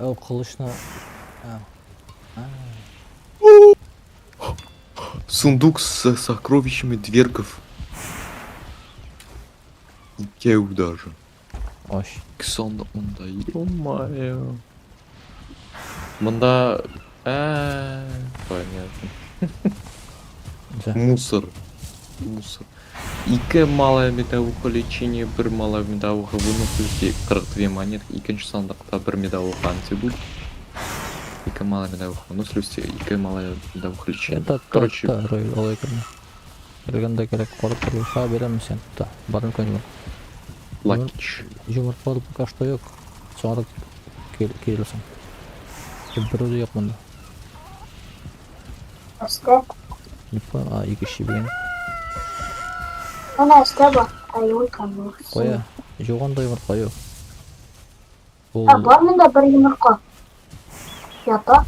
О, кылычны. А. А. Сундук с сокровищами двергов. Икәү даже. Ач. Ике сандык монда. Ё-моё. Монда... Ә, понятно. Нәрсә? Мусор. Мусор. Ике малая медовуха лечение, бер малая медовуха выносливости, 42 монетки, икенче сандыкта бер медовуха антидот. Ике малая медовуха выносливости, ике малая медовуха лечение. Та, та, Короче, та, Рой, алай күрмә. Белгәндә кирәк, карап торып, ха, бирәм син. Та, бар мөмкин юк. Лакич. Йомыркалар пока что юк. Соңрак килерсең. Берүзе юк монда. Өстә. Не понял, а, ике чибеген. Әнә өстә бар. Ай, ой, там. Кая? Юк анда йомырка юк. Ул Ә, бар монда бер йомырка. Ята.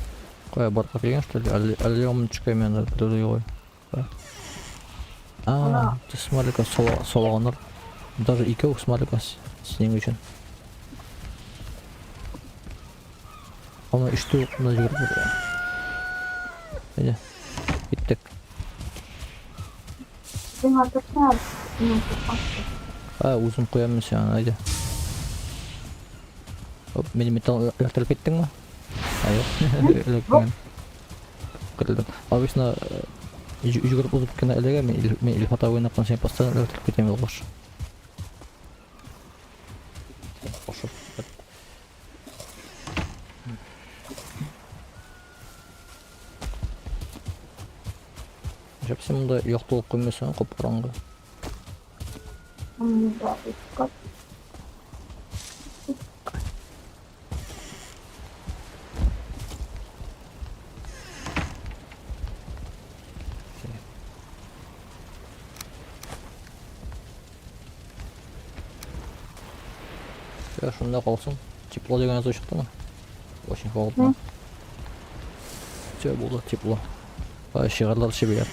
кая барка килгән что ли? Әллә әллә юкмы төшкән анда берүзе юк. Кая? А, ты смайлика солаганнар. Даже икәү смайлика синең өчен. Аны өчтә юк, монда йөгереп йөри. Әйдә. Киттек. Син атырсың әле. Мин куркам. А, үзем куям мин сиңа, әйдә. Оп, мине металл эләктереп киттеңме? А, юк. Эләкмәгән. Көтелдем. Обычно йөгереп узып кенә эләгә, мин Илфат абыйны кан син постоянно эләктереп китәм ялгыш. Кошып. Нишләп син монда яктылык куймыйсың, кап-караңгы. Монда бик Я шунда калсын. Тепло дигән язу чыктымы? Очень холодно. Все булды, тепло. А, шигарлар чибиләр.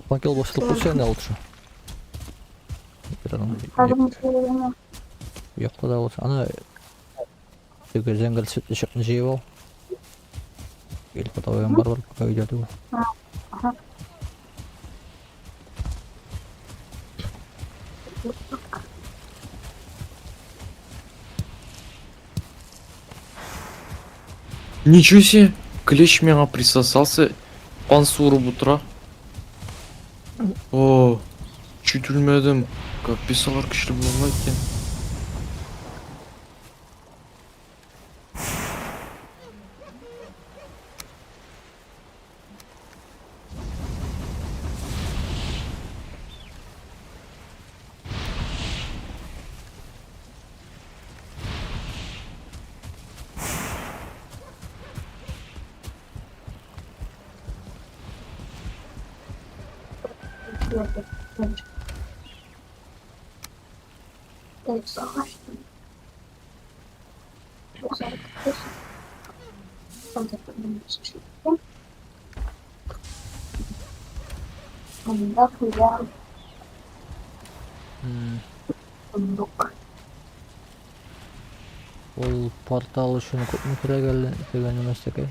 Факел басылып куйса инде лучше. Хәзер Якта да булса. Аны теге зәңгәр цветлы чыкны җыеп ал. Килеп атабайган бар бар, пока өйдә түгел. Ага. Ничего себе! Клещ миңа присосался, кан суырып утыра. О, чуть үлмәдем. Капец, алар көчле була икән. Монда куям сундук. Ул портал өчен күпме кирәк әле дигән нәрсәкәй.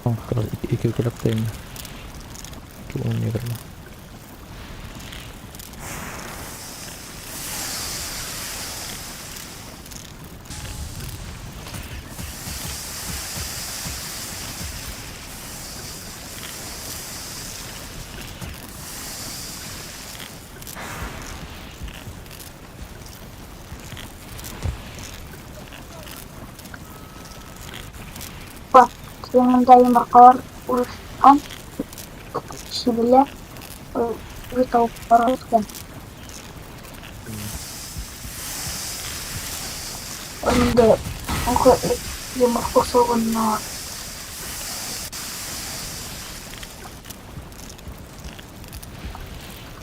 Как раз ике кирәк тә инде. 2020. Монда йомыркалар урышкан, чебиләр, үзе тавыклар үскән. Монда йомырка салганнар.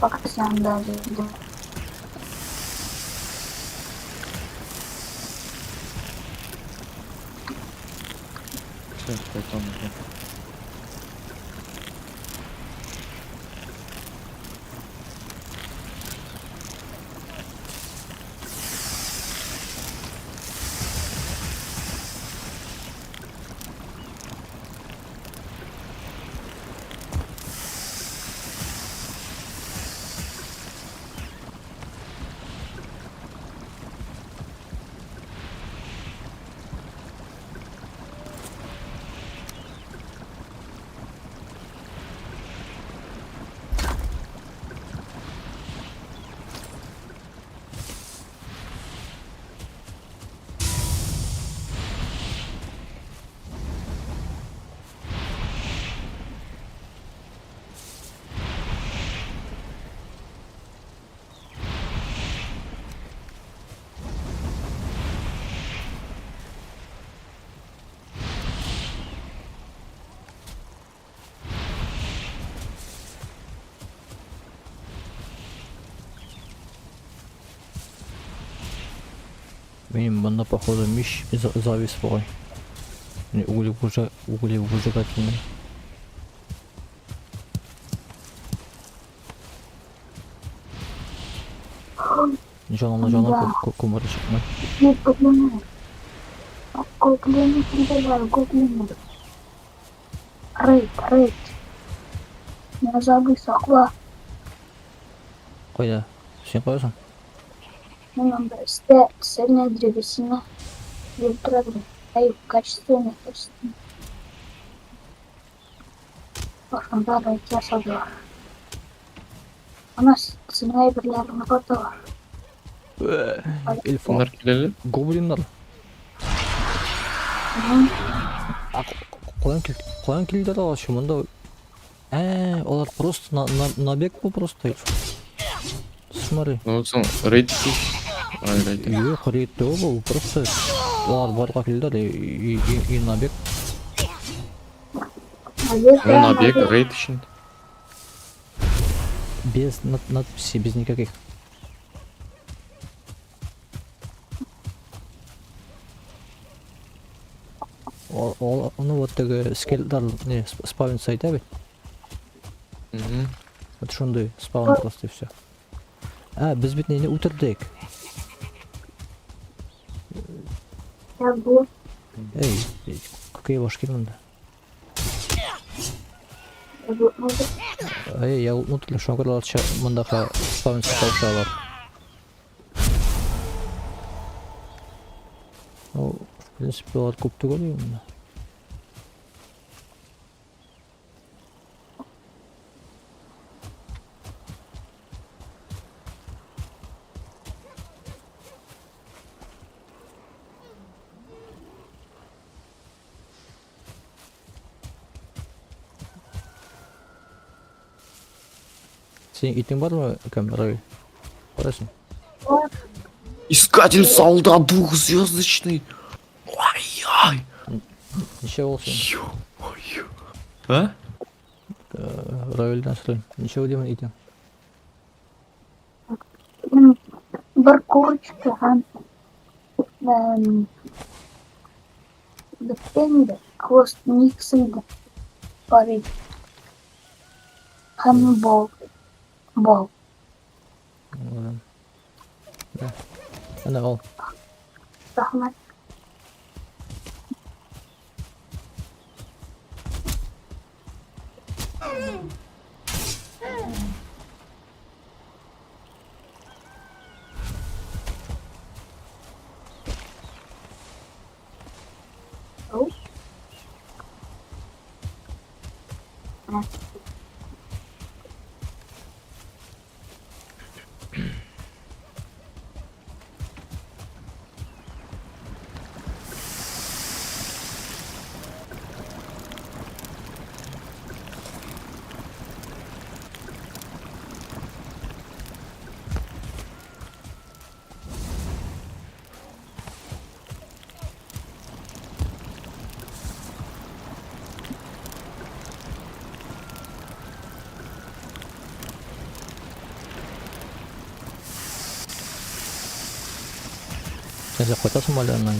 Бакасы янында җыйды. Все, кайтам уже. Минем монда походу мич завис бугай. Углевыжигательный. Җанына җаны Да. күмер чыкмый. Нет, гоблины. Гоблины прибежали, гоблины. Рейд, рейд. Не забыл сакла. Кайда? Син каясың? Мин анда өстә цельная древесина. Дип тора. Әй, качественный, качественный. Башында рейд ясадылар. Ана снайперларны каталар. Эльфа. Кемнәр киләле? Гоблиннар. А каян килделәр алар шу монда? Алар просто набег бу просто. Смотри. Ну, соң рейд итү. Ай, рейд. Юк, рейд түгел бу, просто алар барга килделәр и набег. Ну, набег, рейд өчен. Без надписи, без никаких. Ну вот теге скеллар не спавнится әйтә бит. Мгм. Вот шундый спаун просто и все. А, без бит нәне үтердек. Я бу Эй, какие башки монда? я бу Эй, я внутрь шуңа күрә алар монда спавнится калышалар. Ну, в принципе, алар күп түгел монда. Синең итең бармы, кем, Равил? Карасың. Искатель солдат двухзвездочный. Ай-яй. Ничә булсын? Ё-моё. А? Равилдән сорыйм. Ничә димән итең? Бер курочка һәм бетте инде. Хвост никс иде. Бар иде. Һәм бал. Бал. Аңладым. Да. Әнә ал. Рәхмәт. Ау. А. Нәрсә кайтасың әле аннан?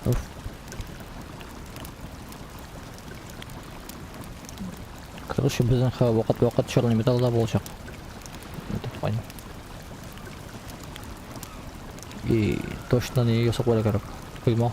Уф. Короче, безнең вакыт-вакыт черный металл да булачак. Это понял. И точно не ясап куярга кирәк. Койма.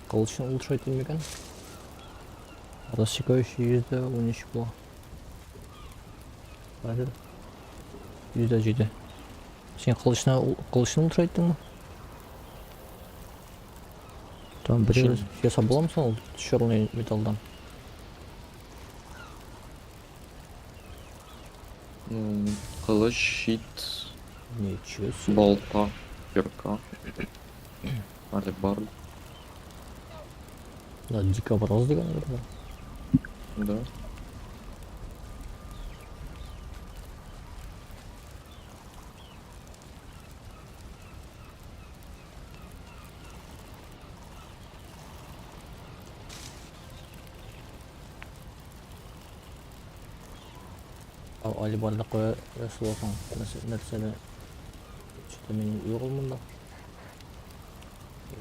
Кылычын улучшать микән? Рассекающий %13 була. Хәзер %7. Син кылычны улучшать иттеңме? Там бер ясап буламы соң ул черный металлдан? Ну, кылыч, щит, Ничего себе. балта, кирка. Алебарда. Да, дикобраз дигән бер. Да. Алибарда кая ясаласың? Нәрсәне? Что-то мин юк ул монда.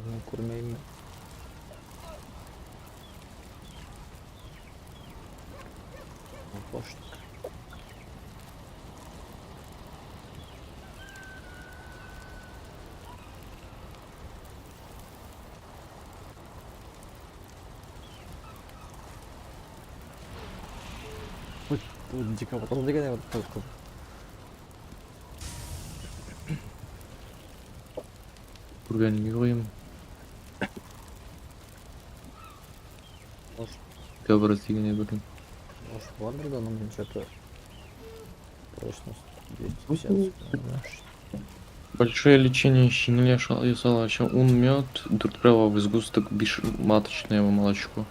Мин күрмәйм. Башник. Дикобраз дигән әйбер. Күргәнем юк им. Дикобраз дигән әйберне. Может, бардыр да, но блин, что-то прочность 250. Знаешь. Большое лечение щенили ясала ун мед, дүрт в сгусток биш маточное молочко.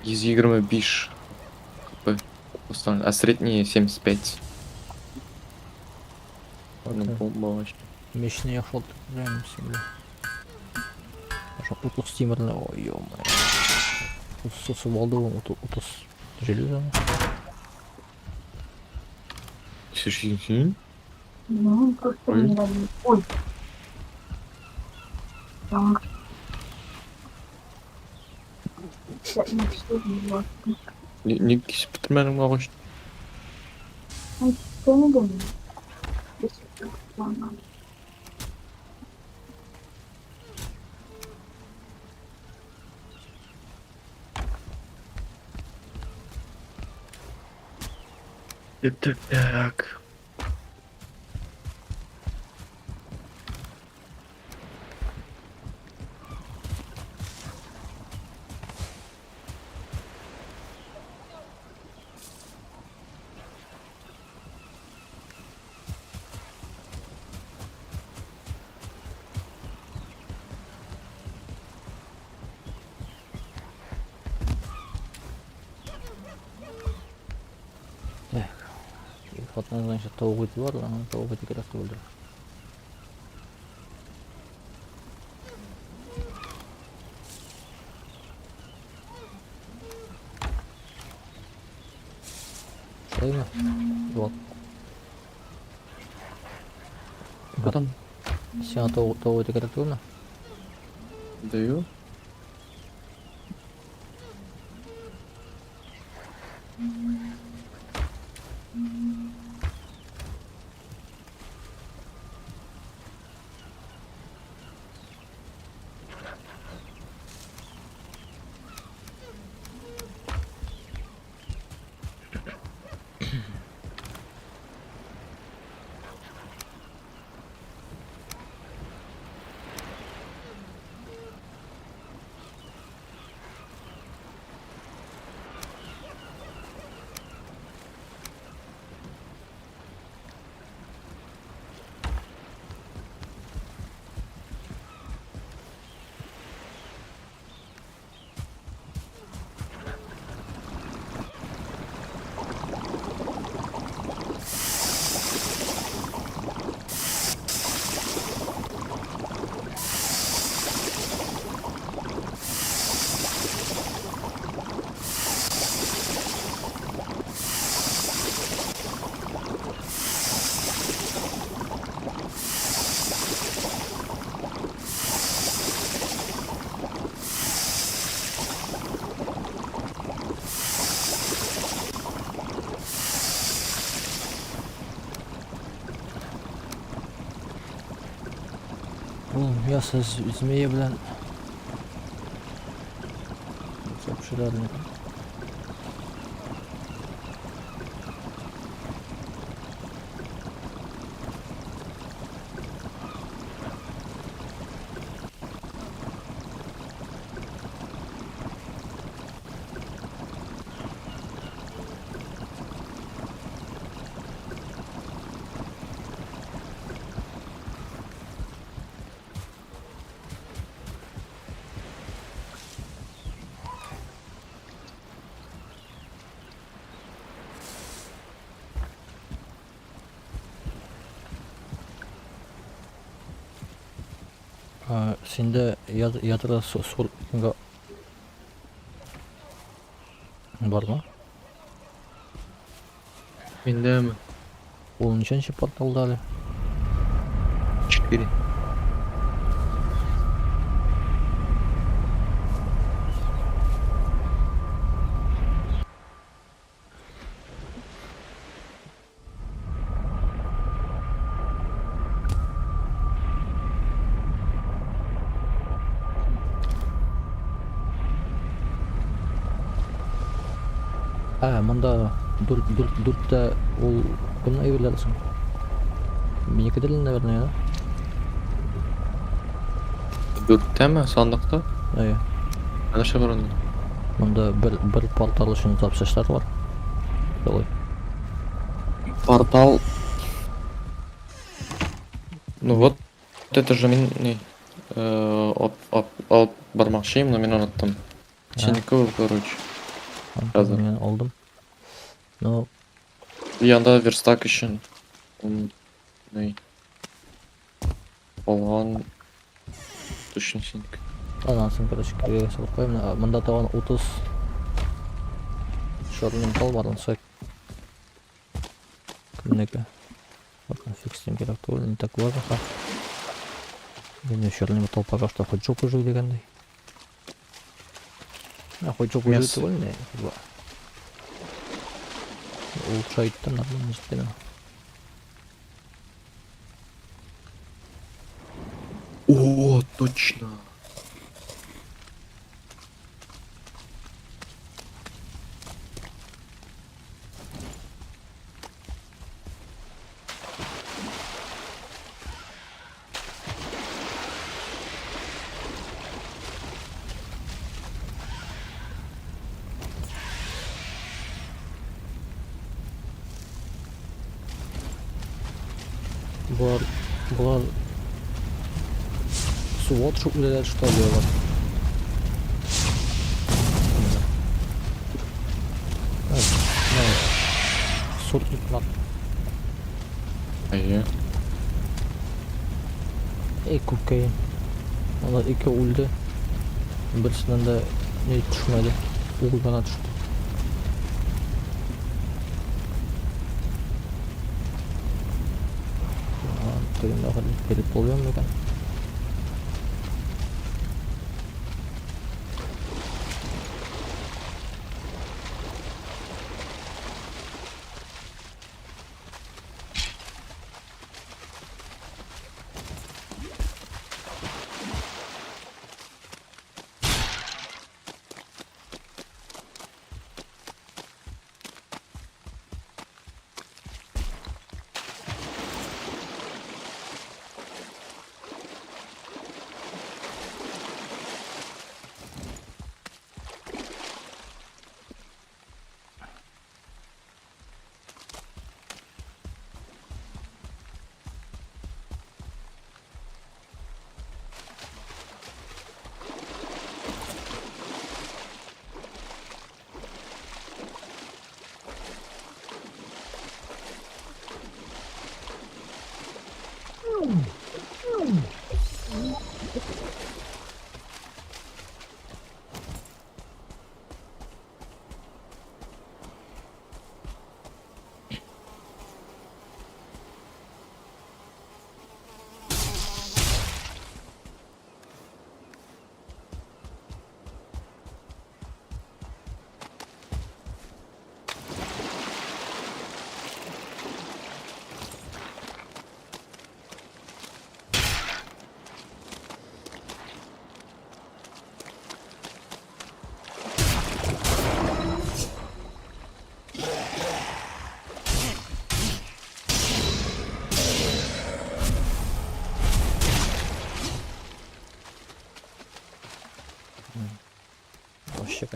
125 хп поставлен, а средние 75. Ну, Окей. бомба вообще. Мечны яхшы прям всегда. Ошо 30 тимерне, ой, ё-моё. Сосып алды ул 30 железо. Слушай, Ну, просто Ой. не дадут. Ой. Так. Я не все не Не кисеп бетермәдең агач. Сен дә. Так, так, так. Так. Хатыннан, значит, тавык ите бар, аның тавык ите кирәк түгелдер. Шулаймы? Вот. Потом Сиңа тавык ите кирәк түгелме? даю. Мясо змея белән. Нәрсә пешерәләр икән? Синдә ядро бармы? Миндәме? Ул ничәнче порталда әле? 4. Ә, монда дүрт, дүрт, дүрттә ул кемнең әйберләре соң? Минеке дә, наверное, да? Дүрттәме? Сандыкта? Әйе. Ә нәрсә бар анда? Монда бер портал өчен запчастьлар бар. Шулай. Портал. Ну вот, это же мин не алып бармакчы, но мин оныттым. Синеке ул, короче. Хәзер. Мин алдым. Но Янда верстак өчен. Не. Алган точно синеке. Аннан соң, короче, кирегә салып куям. Монда тагын 30 черный металл бар, анысы кемнеке? Ладно, фиг с ним, кирәк түгел, не так важно. Инде черный металл пока что хоть жопу жуй дигәндәй. А хоть жопу жуй Мясо. түгел, не, улучшает там нормально җитте. О, точно. Болар суга төшеп үләләр, что ли, алар? Сотниклар. Әйе. Эй, күкәй. Алар ике үлде. Берсеннән дә ни төшмәде. Угыл гына төште. Тегендә кереп булмый микән?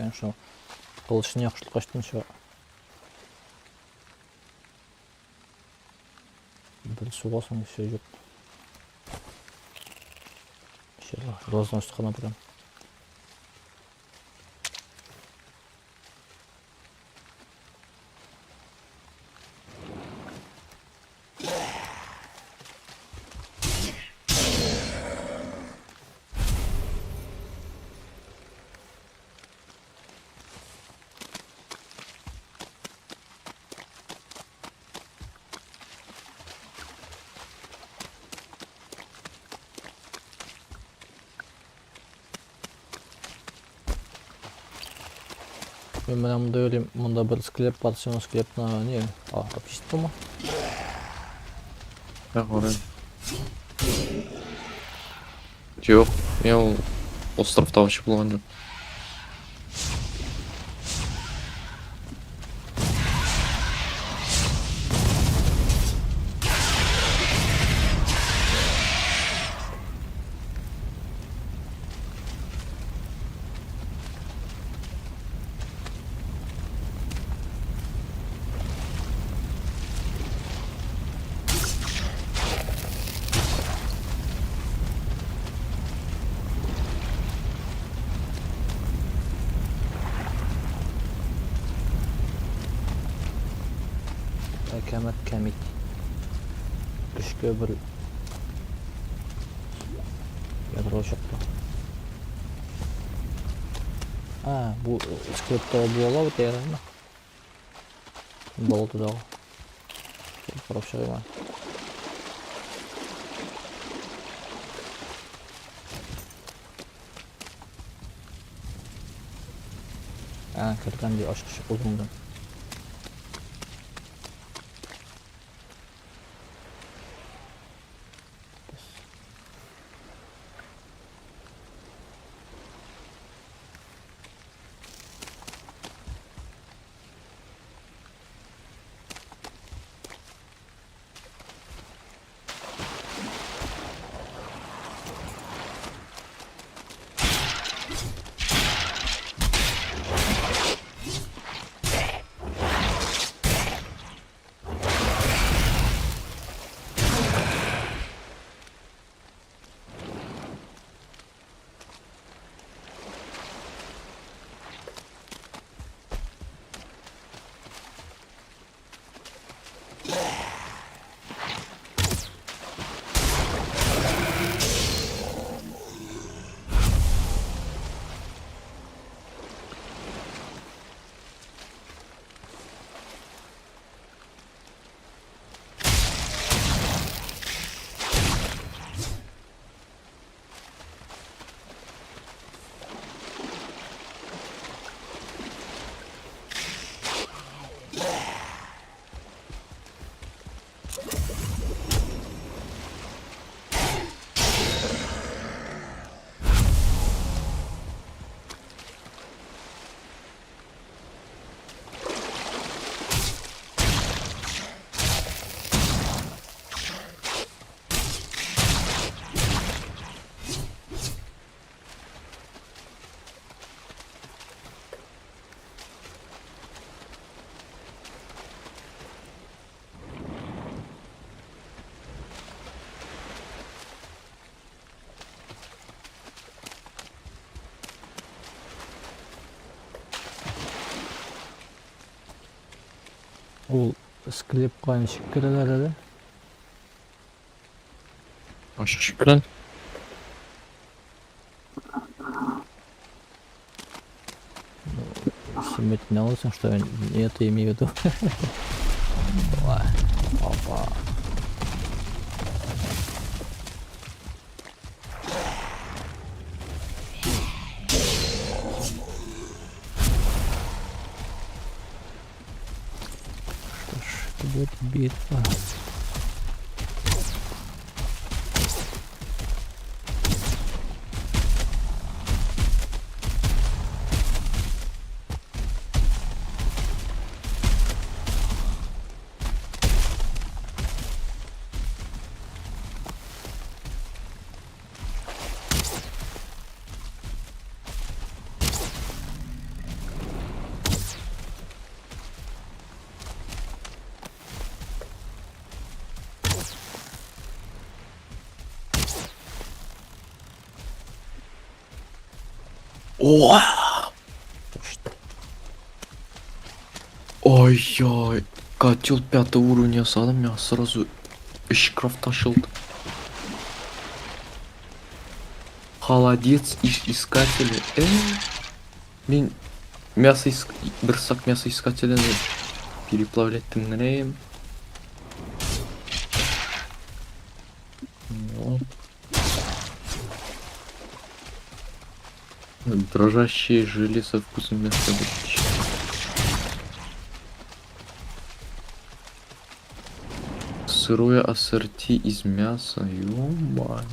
Конечно, кылычны яхшырткачтын чыга. Бер сугасың, все юк. Железно кына прям. Мин менә монда йөрим, монда бер склеп бар, син ул склепны не, а, обчисттыңмы? Я карыйм. Юк, мин ул островта вообще булган юк. Әкәмәт кәмит. Көчкә бер ядро чыкты. А, бу склепта була бит ярыймы? Болду дагы. Карап чыгыйм әле. А, кергән ди ачкычы кулымда. Ул склепка ничек керәләр әле? Ачык белән. Син бит не аласың, что я не это имею в виду. Ой, Опа. Что ж, это будет битва. О! Что? Ай-яй. Котел пятого уровня ясадым, миңа сразу өч крафт ачылды. Холодец из искателя. Мин мясо иск... бер сак мясо искателяны переплавлять иттем генә. Вот. Дрожащие желе со вкусом мяса. Сырое ассорти из мяса. Ё-моё.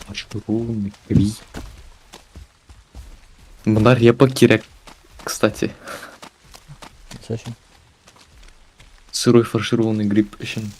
Фаршированный гриб. Монда репа кирәк, кстати. Зачем? Сырой фаршированный гриб өчен.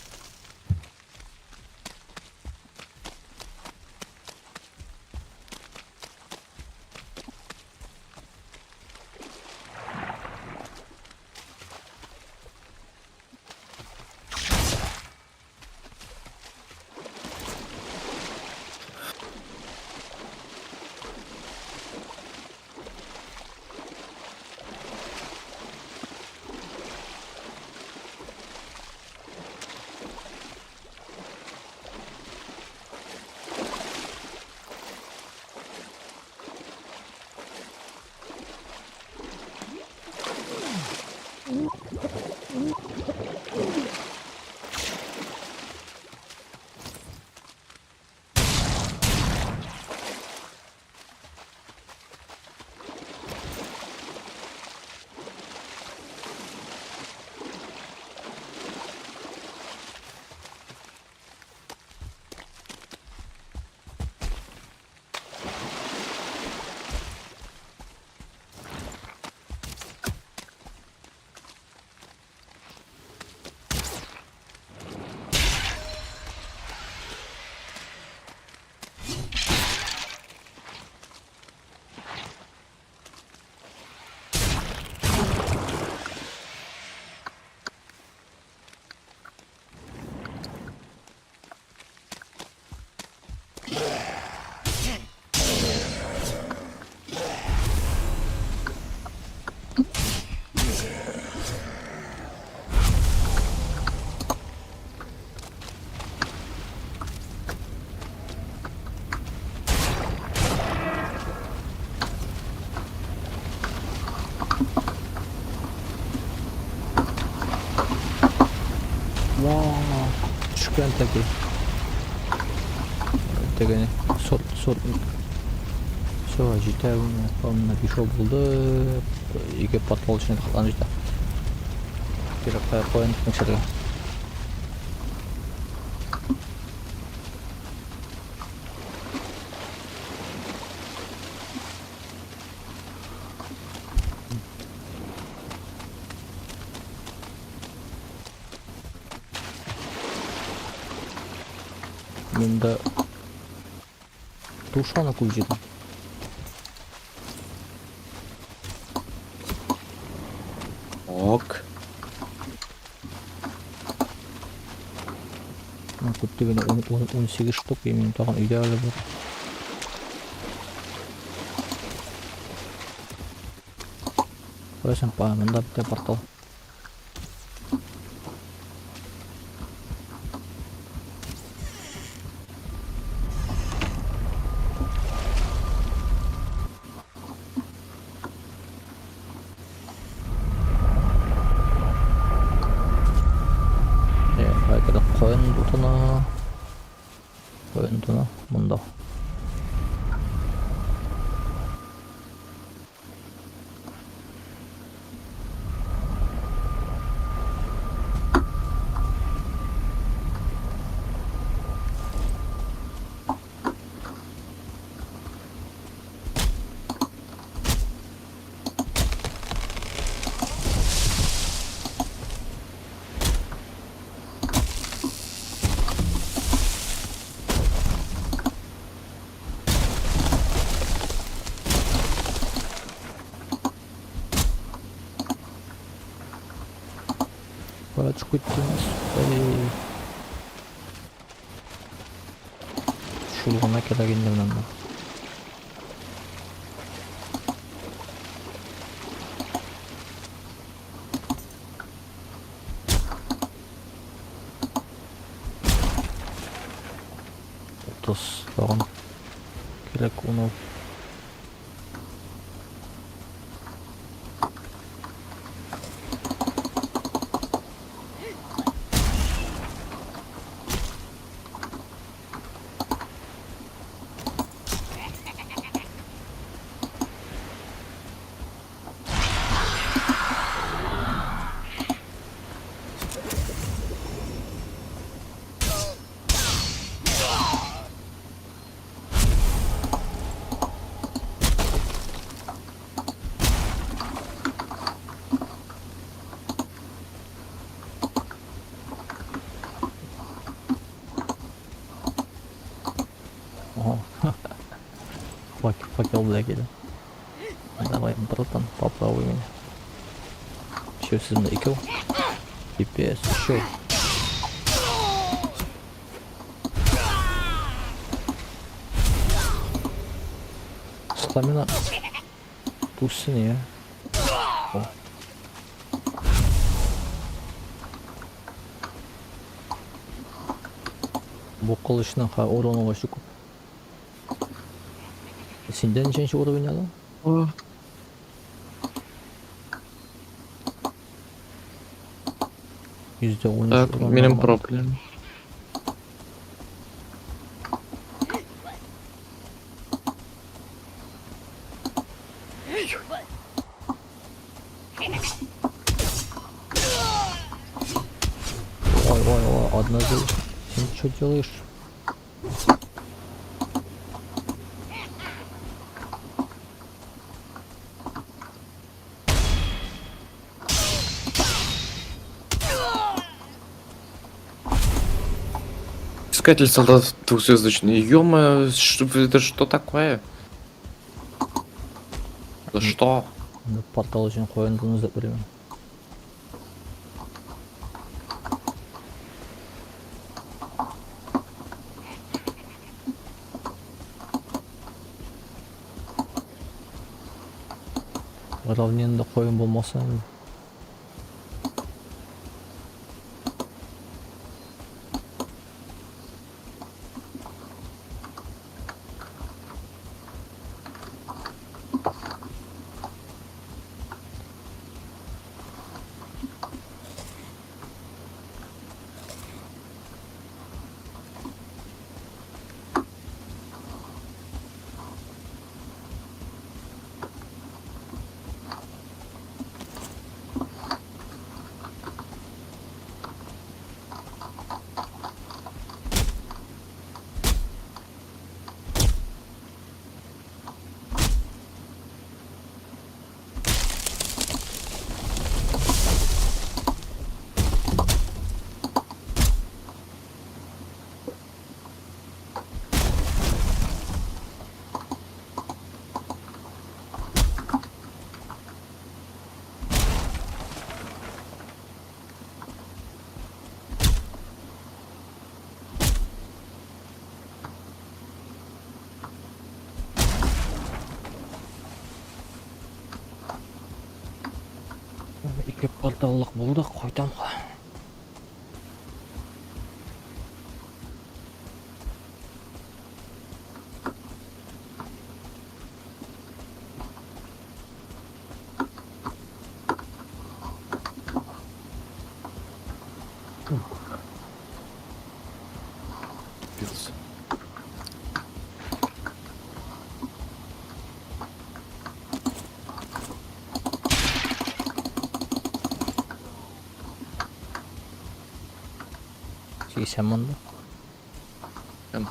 Вау, төшкән таки. Тегене сор сор. Все, җитә, менә бишәү булды. Ике портал өчен калган җитә. Кирәк кая тикшерергә. Монда тушана күп җыйдым. Ок. Менә күп дигәндә 18 штук, и минем тагын өйдә әле бар. Күрәсең, монда бит портал. Кайда каян тотына? Каян тотына? Монда. Кая төшеп киттем? Эй. Шул гына кирәк инде менә монда. Утыз тагын кирәк уны. Ага. Факел белән килә. Давай, братан, попробуй меня. Че, сез икәү? Пипец, еще. Стамина тусин я. О. Бу кылычның уроны вообще күп. Синдә ничәнче уровень әле? %13 Так, урон минем нормаль. проблем. Ой, ой, ой, одна за... Ты что делаешь? Искатель солдат двухзвездочный. Ё-моё, это что такое? За что? Ну, портал өчен каян эзләп йөрим. Равнинада каен булмаса инде. Ике порталлык булды, кайтам. Пиздец. Сисәм монда. Кем?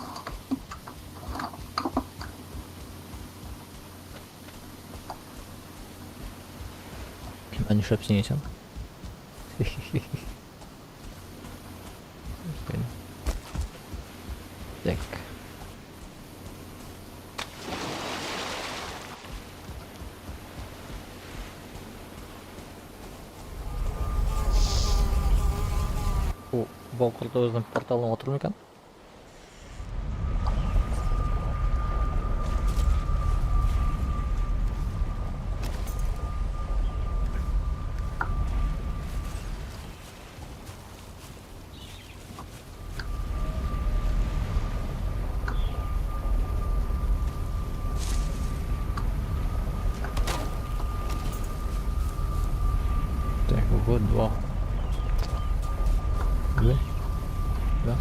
Ә нишләп син исән? Так. Бу Балкорда үзенең порталын ватыр микән? Так, вот два. Две. Да.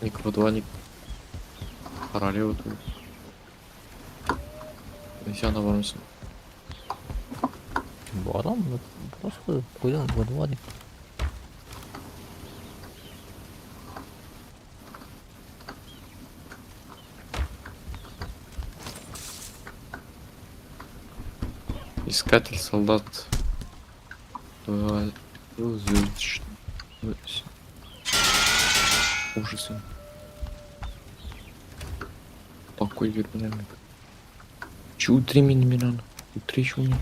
Ник во два, ник королева тут. Нельзя на бармысың? Барам, ну, просто куйдым во два дип. Искатель солдат. Два звездочный. Ужасы. Такой вернями. Чу три мини-мирана. Три чуни.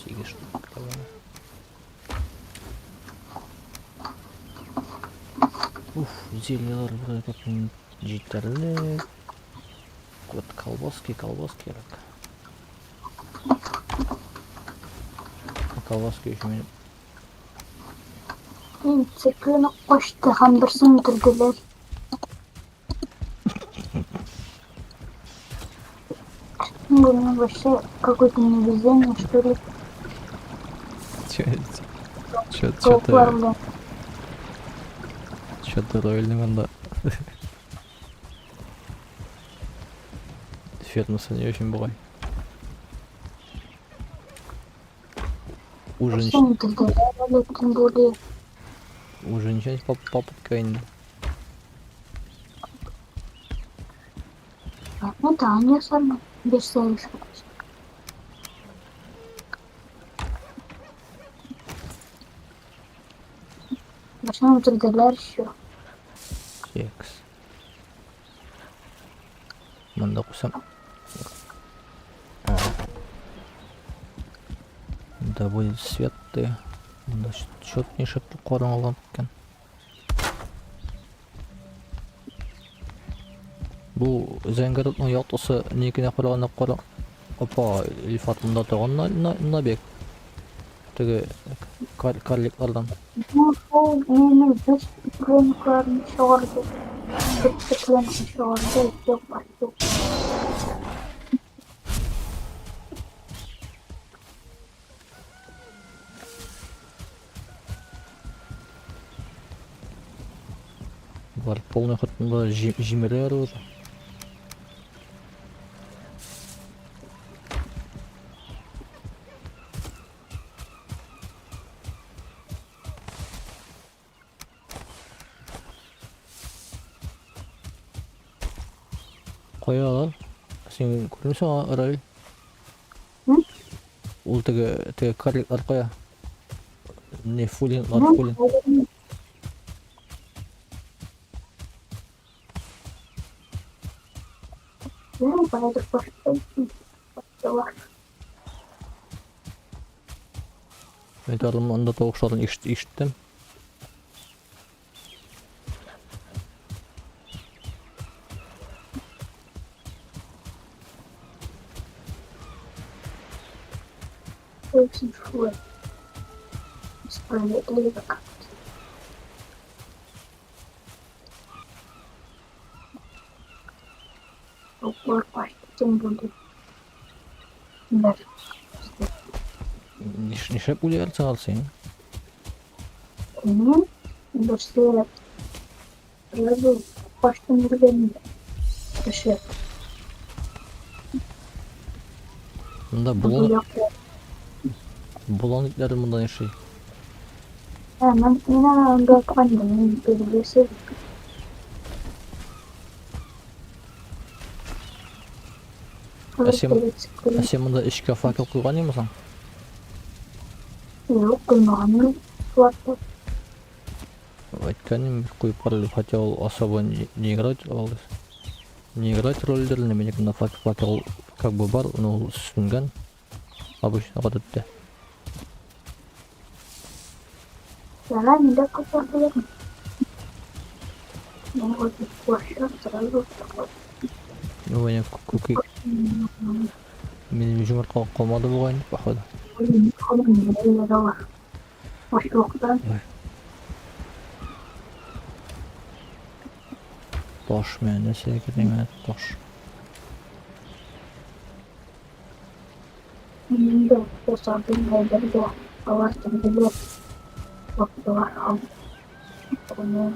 Сигез штук калган. Уф, зельелар вроде как җитәрлек. Вот колбаски, колбаски кирәк. Колбаски еще минем. Мин циклын кочты һәм берсен үтерделәр. Блин, вообще какое-то невезение, что ли. Чё это? Чё, Толклар чё-то, белән. чё-то рольный манда. Фермасы не очень бугай. Уже Берсен үтерделәр әле, тем более. уже ничего не попытка инде. Ну да, они сами без сейфа. Берсен үтерделәр еще. Секс. Монда куйсам. А. Да будет свет ты. Монда чё-то нишләп караңгыланып киткән. Бу зәңгәр утның яктысы никенә караганда кара. Опа, Илфат монда торган набег. Теге карликлардан. Ну, шул мине бер пленкаларны чыгарды. Бер пленка чыгарды, юк башты. Болар полный ход монда җимерәләр уже. Кая алар? Син күрмисең, Равил? М? Ул теге карликлар кая? Не фулинлар, Ну, фулин. Ну, поеду баштылар. Мин тагын анда тавышларын ишеттем. Очень шулай. Справедливо как-то. Упор башты, тем более. Бер. Нишләп үләрсең ал син? Мин берсе сразу баштан үлгән кеше. Монда Бу болан, якта. болан итләре монда яши. Ә, мин аны анда аткан идем, мин билгесез. Ә син, ә син монда эчкә факел куйган идеңме соң? Юк, куймаганмын. Складта. Әйткән идем, бер куеп карыйлы, хотя ул особо не играет ул. Не играет рольдер, минеке монда факел как бы бар, но ул сүнгән. Обычно гадәттә. Ярар, мин дә күп булырмын. Мин вот сразу. Ну, меня күке минем йомырка калмады бугай инде, походу. Башлыктан. Таш менә нәрсә кирәк менә таш. Инде ясадым бергә. Алар төнделәр. Бактылар һәм Оны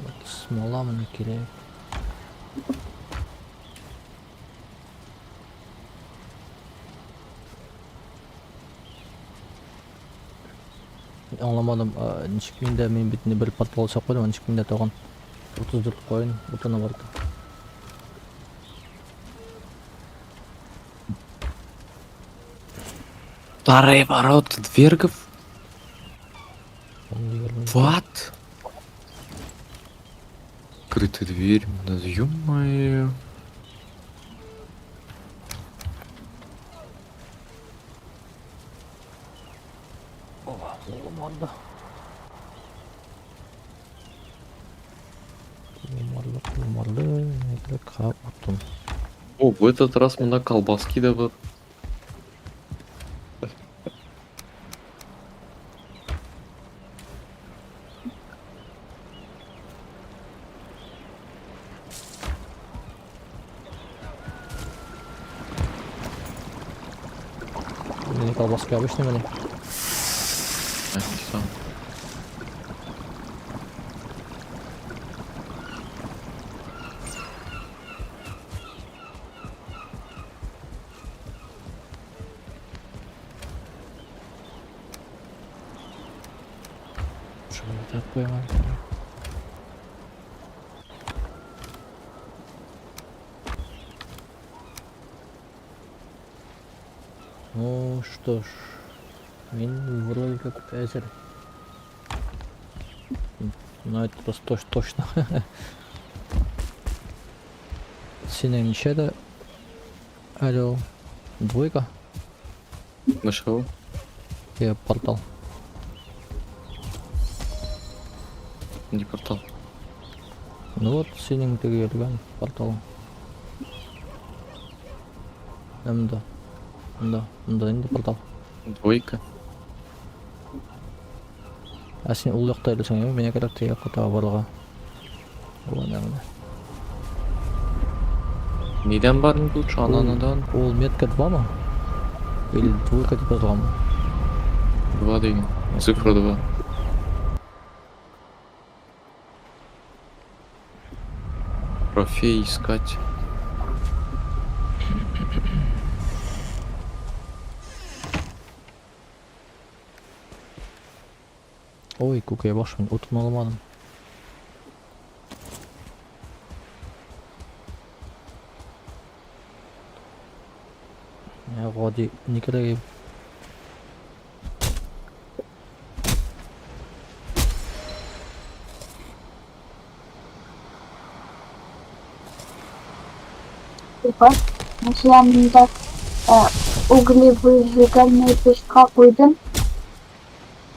Вот смола менә кирәк. Аңламадым, ничек миндә мин бит инде бер портал ясап куйдым, ничек миндә тагын 34 коин утыны бар. Старые ворота двергов? What? Открытая дверь. Да ё-моё. Оба, Ломарда. Ломарлы, ломарлы, утын. О, в этот раз мы на колбаски да бар. Мини колбаски обычный мени. Сам. Что такое? Ну что ж, мин вроде как әзер. Но это просто точно. Синең ничәдә? Алло, двойка? Нашел? Я портал. Не портал. Ну вот, синең теге йөргән портал. Монда. Монда, монда инде портал. Двойка. Ә син ул якта йөрисең, әйме? Миңа кирәк теге якка таба барырга. Ул менә. Нидән бар инде лучше? Ананадан. Ул метка 2 мы? Или двойка дип язылганмы? Два дигән. Цифра 2. Трофей искать. Ой, күкәй баш мин утын алмадым. Я гади ни кирәк. Типа, мәсәлән, монда углевыжигательный печка куйдым.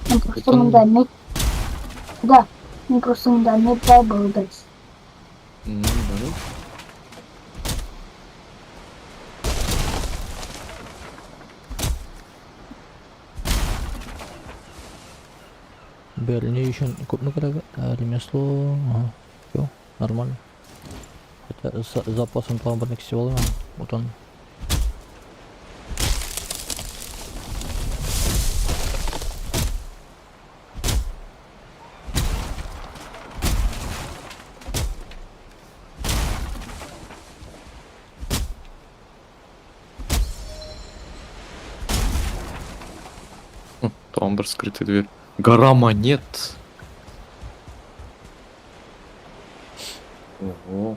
Мин просто Утын- монда мед... Да, мин просто монда медтай булды. Да. Бер, ни өчен күпме кирәк? Ремесло. Ага, всё, нормально. Хотя запасом тагын бер нәрсә алыйм. Утын. Там бер скрытая дверь. Гора монет. Ого.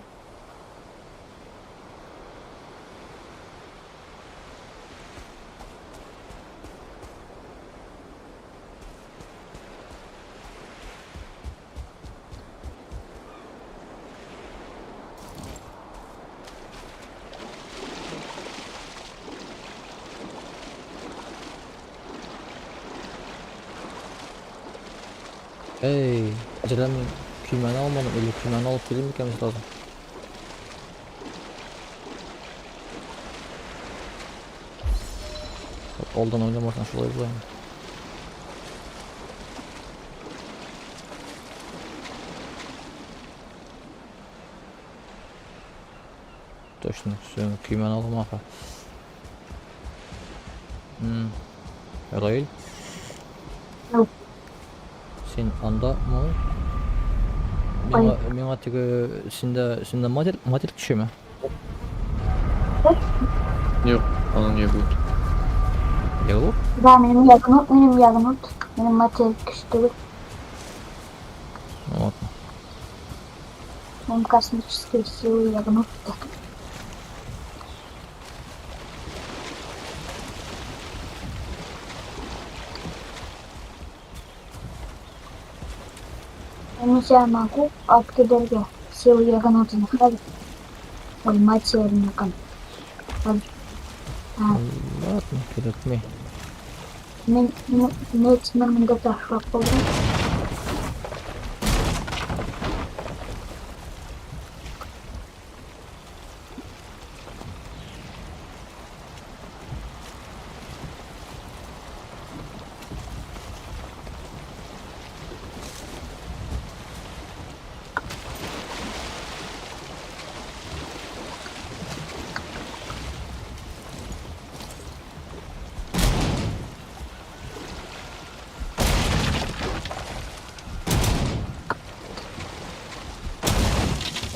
Эй, мәсәлән, мин көймәне алмадым, или көймәне алып килдем микән сразу? Алдан уйламасаң шулай була инде. Точно, все, көймәне алдым аха. Раил? Юк. Син анда мы? Миңа, миңа теге синдә синдә матерь матерь кешеме? Юк, аның ягут. Ягут? Да, минем ягнут, минем ягнут. Минем матерь кеше түгел. Ну ладно. Минем космические силы ягнут. Мин тебя могу алып килергә силы ягнутын хәзер. Ой, матерникын. А, Ладно, кирәкми. Мин мин монда ташлап калдым.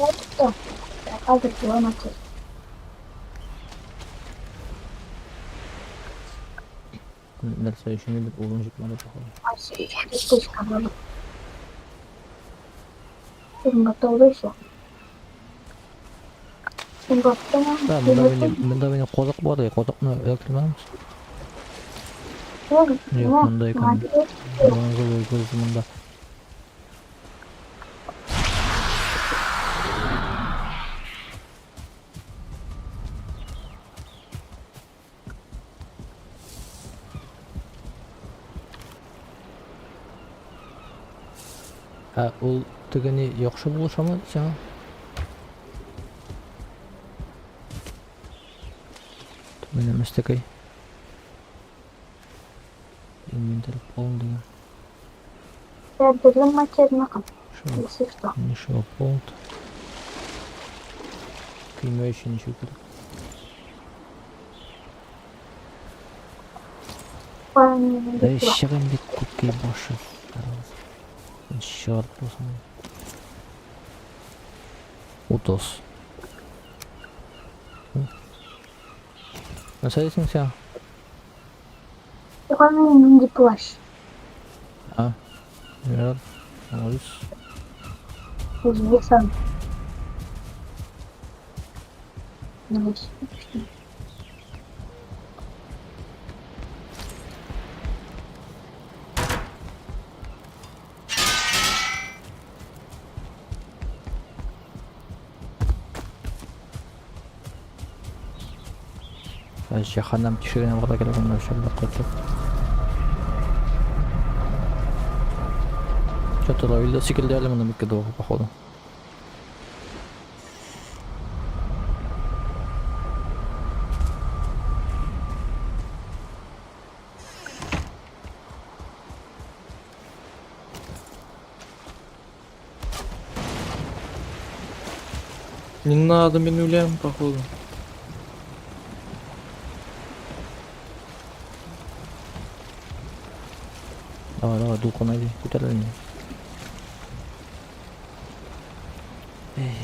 Вот хәзер була матерь. Нәрсә өчен дип урын җитмәде походу. Точка була. Син готовы еще? Син готовы? Да, монда мине монда мине казык бар, казыкны эләктермәдеңме? Юк, монда икән. Бронзовый күз монда. Ә ул теге ни яхшы булышамы сиңа? Менә мәстәкәй. Инвентарь полный дигән. Бирдем матерникын, Шо, если что. ничего болт. Көймә өчен ничек кирәк? Әй, чык инде күккәй башы. Чыгарып булсын. 30. Нәрсә дисең син? Югары нинди плащ? А, ярар. Молодец. Үзбекстан. Җәһәннәм тишегенә барырга кирәк монда шәпләп кайтып. Что-то Равилдә сикелде әле монда бик долго, походу. Не надо, мин үләм, походу. Давай, давай, дулкын әйди, күтәрел инде.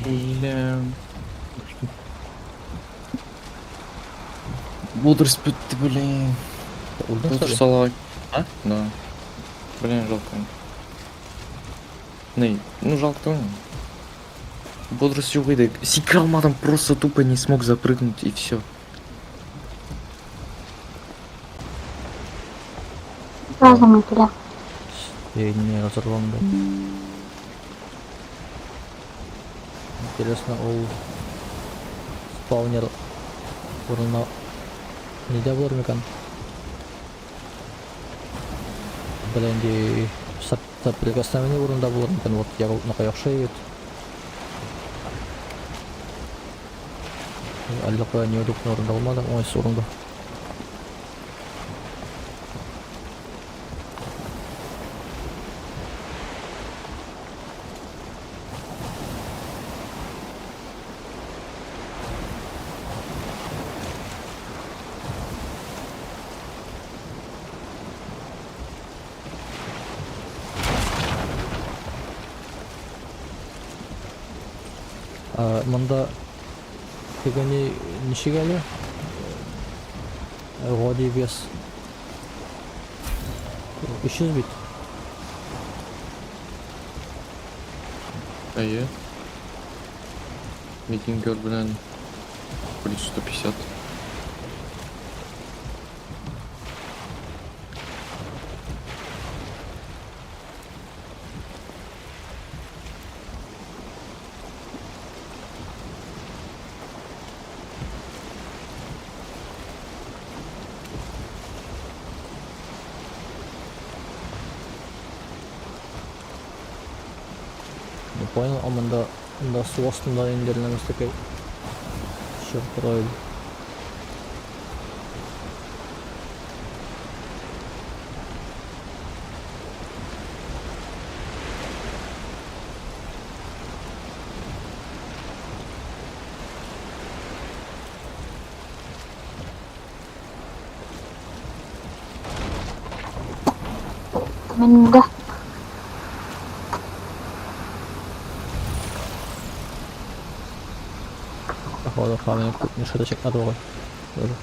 Үләм. Бодрость бетте, блин. Үлдең, что ли? Салак. А? Да. Блин, жалко. Не, ну жалко түгел. Бодрость юк иде. Сикерә алмадым, просто тупо не смог запрыгнуть и все. Разумы килә. Не разорван был. Интересно, ул спаунер урынына нидә булыр микән? Белән ди соприкосновение урында булыр микән? Вот ягулыкныкы яхшы егет. Әллә кая неудобный урында булмады, уңайсыз урында. Монда теге ни ничек әле? Гади вес 300 бит. Әйе. Митингер белән плюс 150. Не понял, а монда монда су астында инде нәрсәкәй. Чыгып тора иде. Миндә. Походу, камень нишләтәчәкләр бугай. Тоже.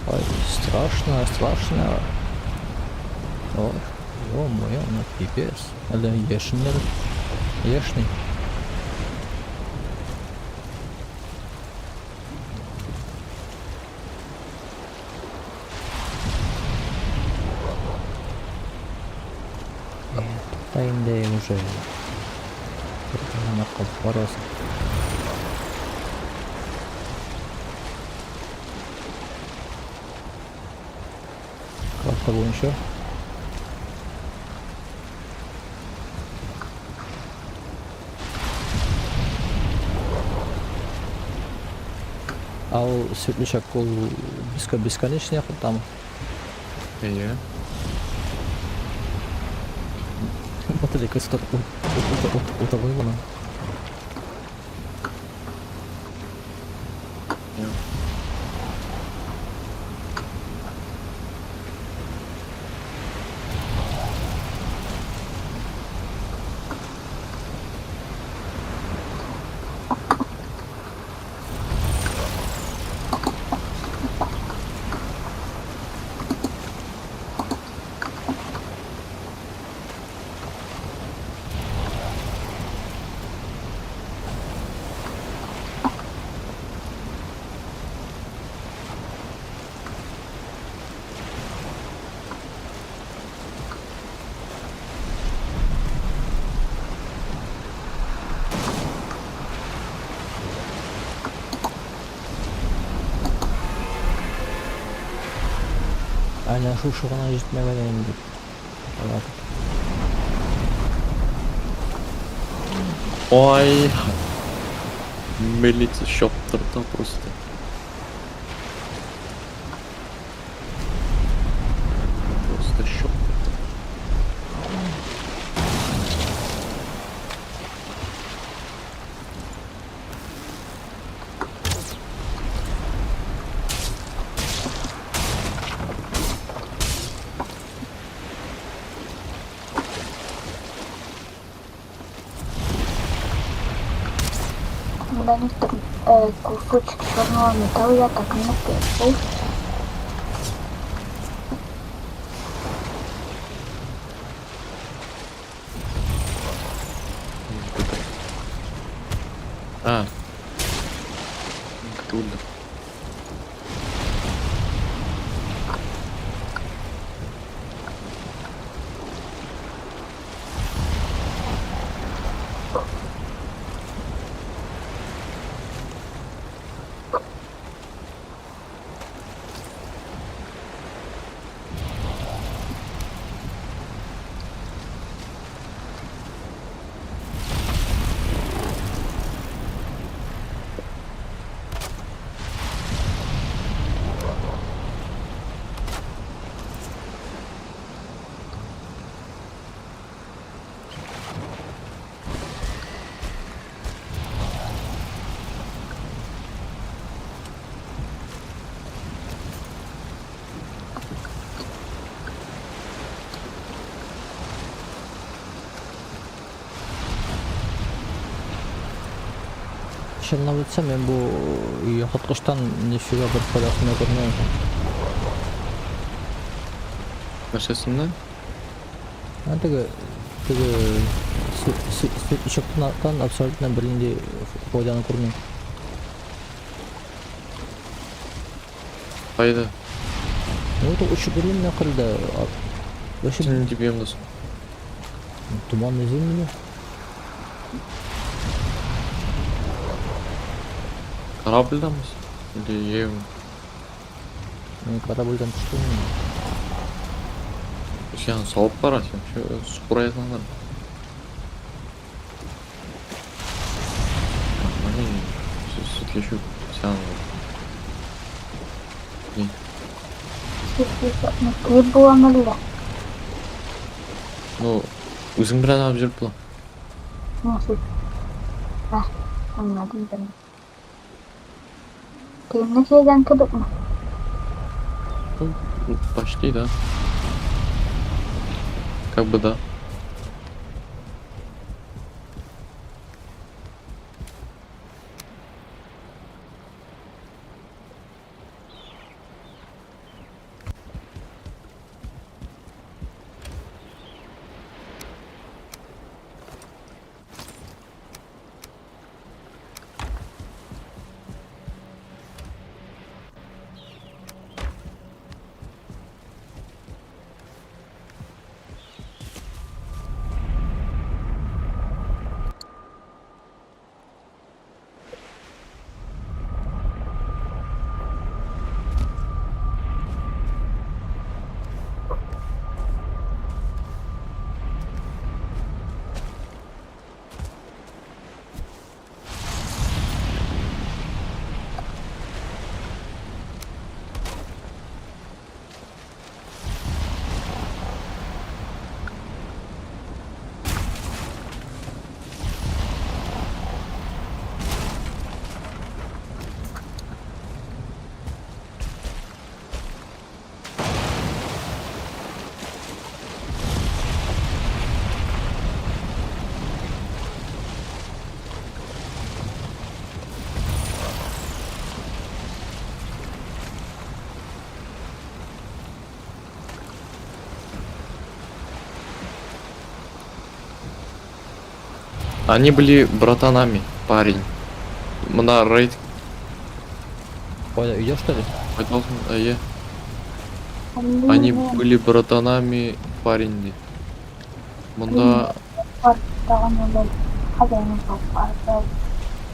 Ой, страшно, страшно. Ой, ё-моё, ну пипец. Әллә яшеннәр? Яшни. Тукта инде уже. Бер калып барасың. Карта буенча. А ул светлячак ул бесконечный там. Әйе. Батарейкасы утырмый моның. Әнә шушы гына җитмәгән инде. Ой. Милиция чаптырта просто. Монда никтер кусочек черного металла я так и не нашел. А. Трудно. Чынлап әйтсәм, мин бу яктырткычтан нифига бер файдасын да күрмәдем. Нәрсәсеннән? Ә теге светлячоктан абсолютно бернинди файданы күрмим. Кайда? Ну, это очып йөрим менә кырда. Вообще Син нинди биомдасың? Туманный земли. Корабльдамы? Или ем? Мин корабльдән төштем. Син салып бара, син сукыр аякланыр. Нормально, светлячок сян. Не, Киеп буламы әллә? ну, үзең белән алып йөреп була. Ничек? Ә, аңладым бер. Киемне кигән кебекме? Ну, почти, да. Как бы да. Они были братанами, парень. Монда рейд Кайда, өйдә, что ли? Айталсын, әйе. Они были братанами, парень ди. Монда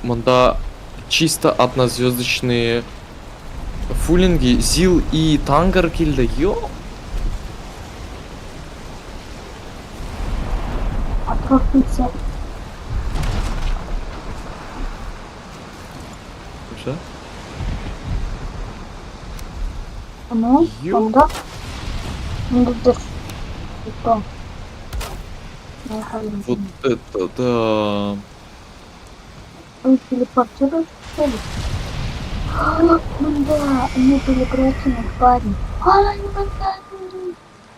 монда чисто однозвездочные фуллинги, Зил и Тангар килде. Йо! Атрофиция. Что? Ну, Ё. монда ниндидер бетон. Вот это да. Он телепортирует, что ли? А, монда, они были братьями, парень. А, монда,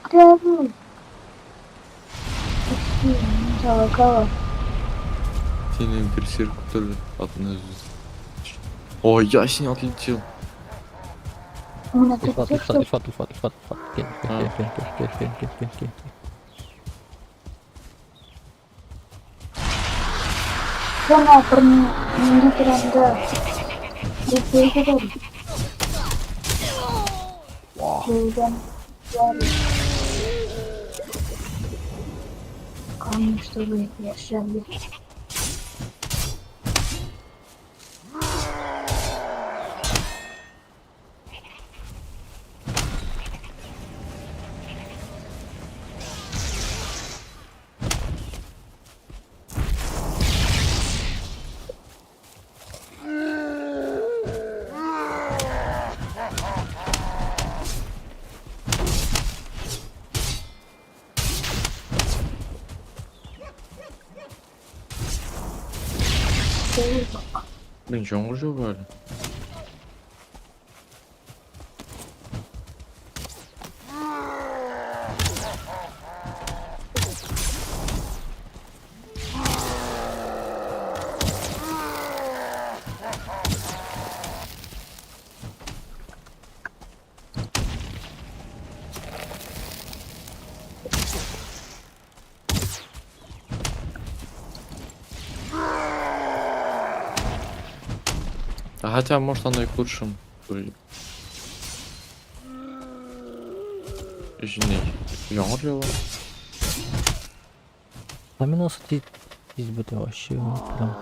правильно. Вообще, не залагало. Сине берсерк күтәрде атны. О, ясень отлетел. Менә Илфат, тут Илфат, Илфат, Илфат, Илфат, Илфат. Кил, кил, кил, кил, кил, кил, кил, кил, кил. Яна бер нинди турында дип әйтәләр. Дигән яр. Камень, чтобы яшәргә. Блин, яңгыр ява әле. А хотя, может, оно и к лучшему. Извини, яңгыр ява. Ламинос тиз бетә вообще, прям.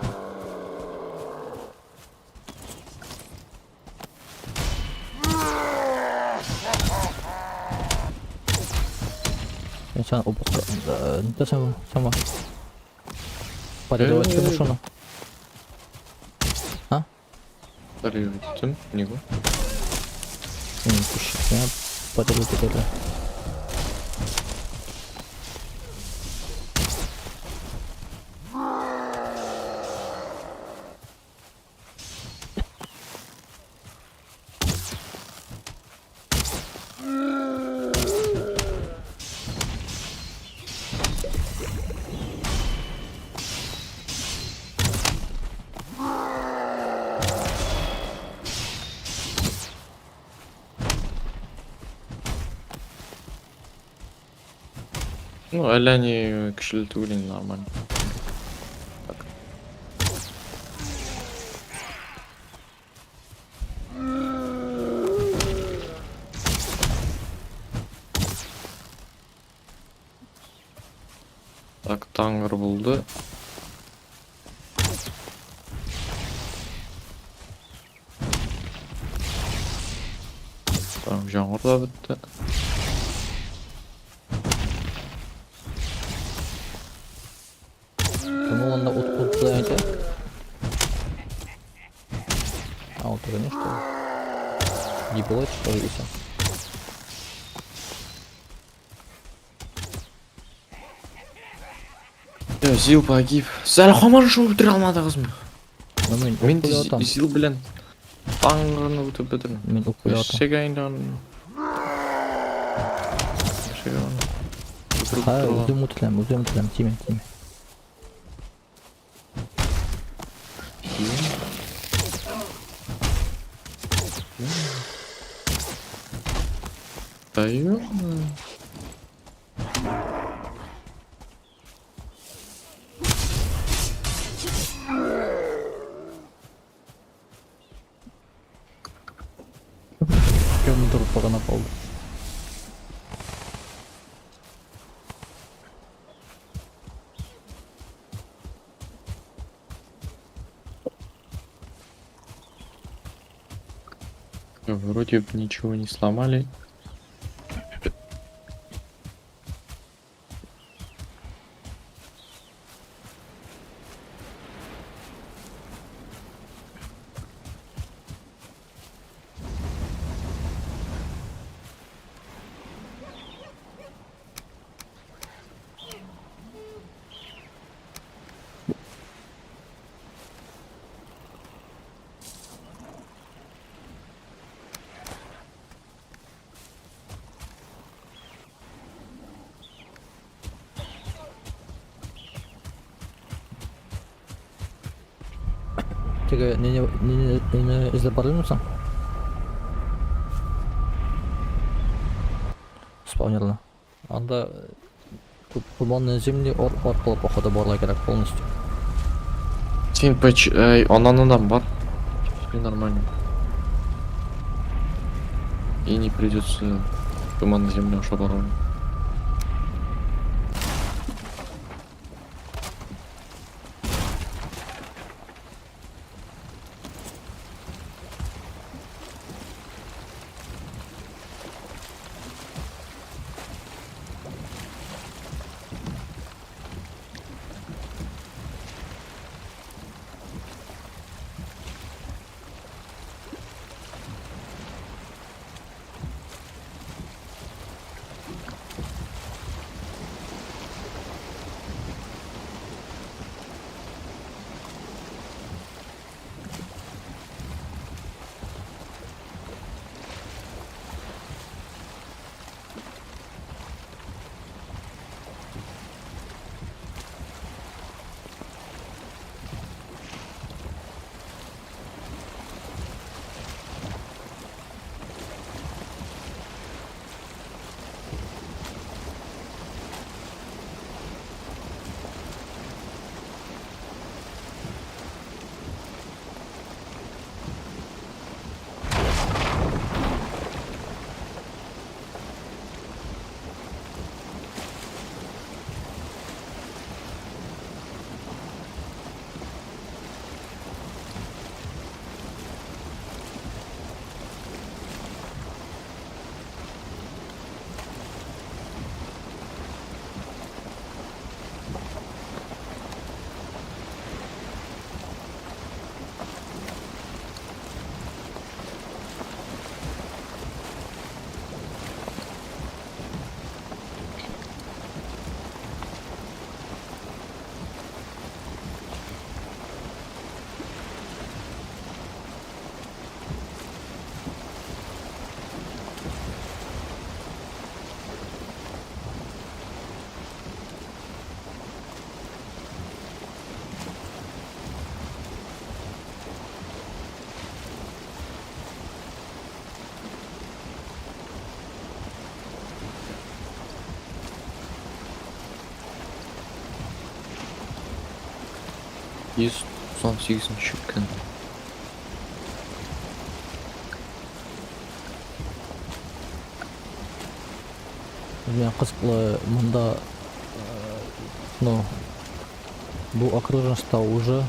Сен упуска, не сама, сама. Парировать Э, шуны. А? Парировать итәм, нигә? Не, слушай, я парировать итәргә. Ну, әллә ни көчле түгел инде, нормально. Так. Так, таңгыр булды. Так, яңгыр да бетте. Кем ул анда ут ут әйтә? А, ул түгел, что ли? Ебло, что ли, исә? Я, Зил погиб. Сез әле һаман шуны үтерә алмадыгызмы? Ну, мин Мин ук куя атам. Зил белән таңгырны үтеп бетердем. Мин ук куя атам. Нәрсәгә инде аны? Нәрсәгә аны? Үтереп Ха, бетерә алам. үзем үтерәм, үзем үтерәм, тимә, тимә. Да ё. Кемдер багана калды. Вроде бы ничего не сломали. Теге нене эзләп барырмы соң? Спавнерны. Анда туманные земли аркылы походу барырга кирәк полностью. Син пэч, аннан бар. Все нормально. И не придется туманную землю аша барырга. 198 көн. Менә кызыклы монда, ну, бу окружностьта уже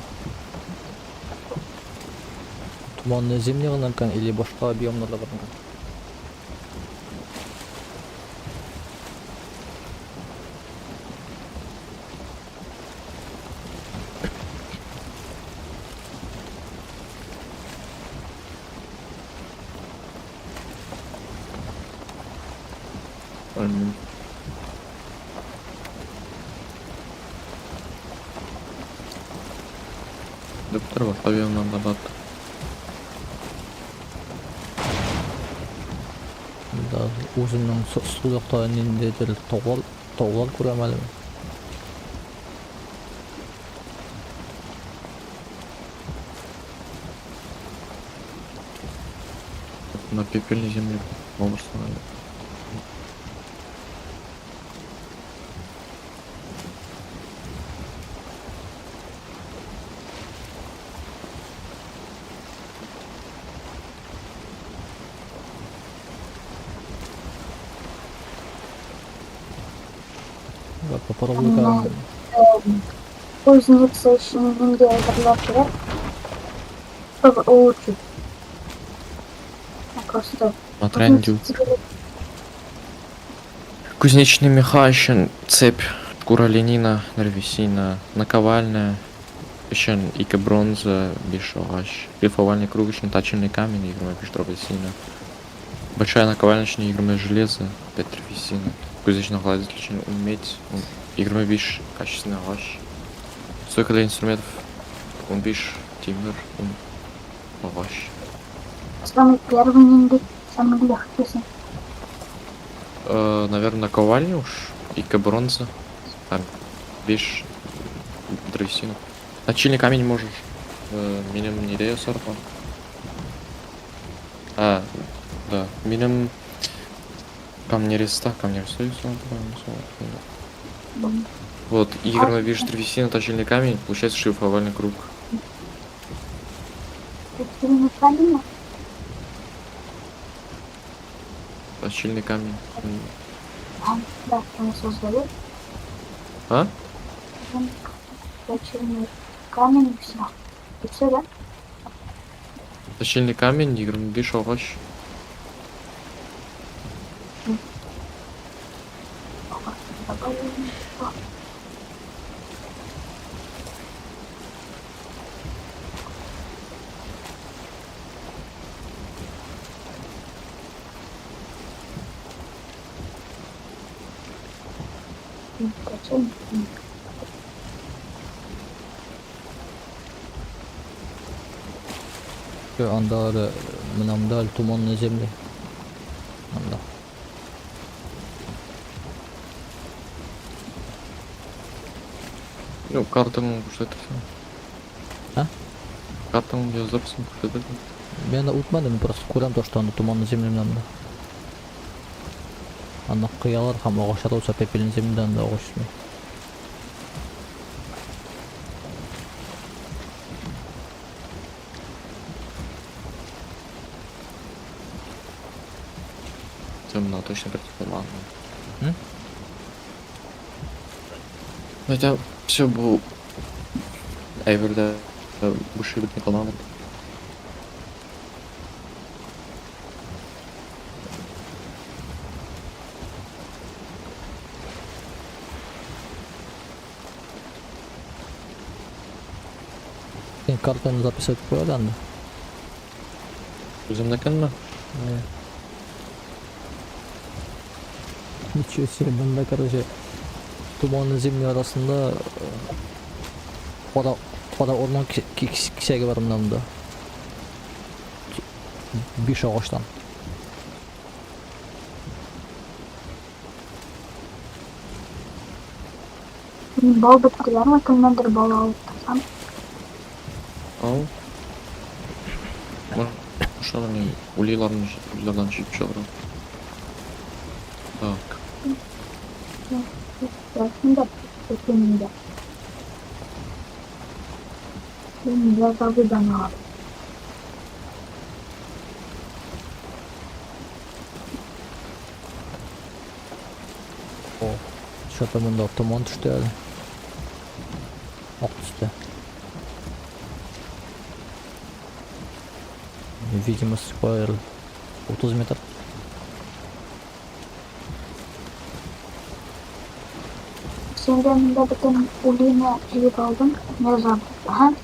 туманный зимний гына икән или башка биомнар да бар микән? Белмим. Доктор башка биомнар да бар. Да, үземнең сул якта ниндидер таулар, таулар күрәм әле мин. На пепельной земле булырсың әле. Вот, попробую-ка. Кузница өчен нинди әйберләр кирәк? Чтобы улучшить. Я просто Смотря нинди Кузнечный меха өчен цепь, шкура оленина, древесина, наковальня өчен ике бронза, биш агач, шлифовальный круг өчен точильный камень, 25 древесина. Большая наковальня өчен 20 железа, 5 древесина. Кузнечный гладитель өчен ун медь, 25 качественный агач. Стойка для инструментов 15 тимер, ун агач. Самый первый нинди, самый легкий. Наверное, наковальня уж, ике бронза, там, биш древесина. Точильный камень можешь. Минем нидә ясарга? А, да. Минем камнереста, камнереста ясалган. Вот, 25 древесина, точильный камень, получается шлифовальный круг. Точильный камень? Точильный камень. А, да, он создает. А? Точильный камень, и все. И все, да? Точильный камень, 25 агач. Анда әле менә монда әле туманная земля. Анда. Ну, картаңны күрсәтерсең. А? Картаңны яздырырсың, күрсәтерсең. Мин анда үтмәдем, просто күрәм то, что анда туманная земля менә анда. Анда кыялар һәм агачлар үсә пепельный земляда анда агач үсми. Темно, точно туманно. М? Хотя все бу әйбердә бу бетми калган. Син картаны записать куя анда. Үземнекенме? Ничего себе, монда, короче, туманный земля арасында кара кара урман кисәге бар менә монда. Биш агачтан. Бал беттеләрме? Кемнәндер бал алып торсам. Ал. Ошоны ни улейларны улейлардан җыеп чыгарам. Так. Шунда бөтенендә. Мин Нияз абыйдан алам. О, что-то монда томан төште әле. Ак төстә. Видимость бар 30 метр. Син дә монда бөтен улейны җыеп алдым. Нияз абый. Ага.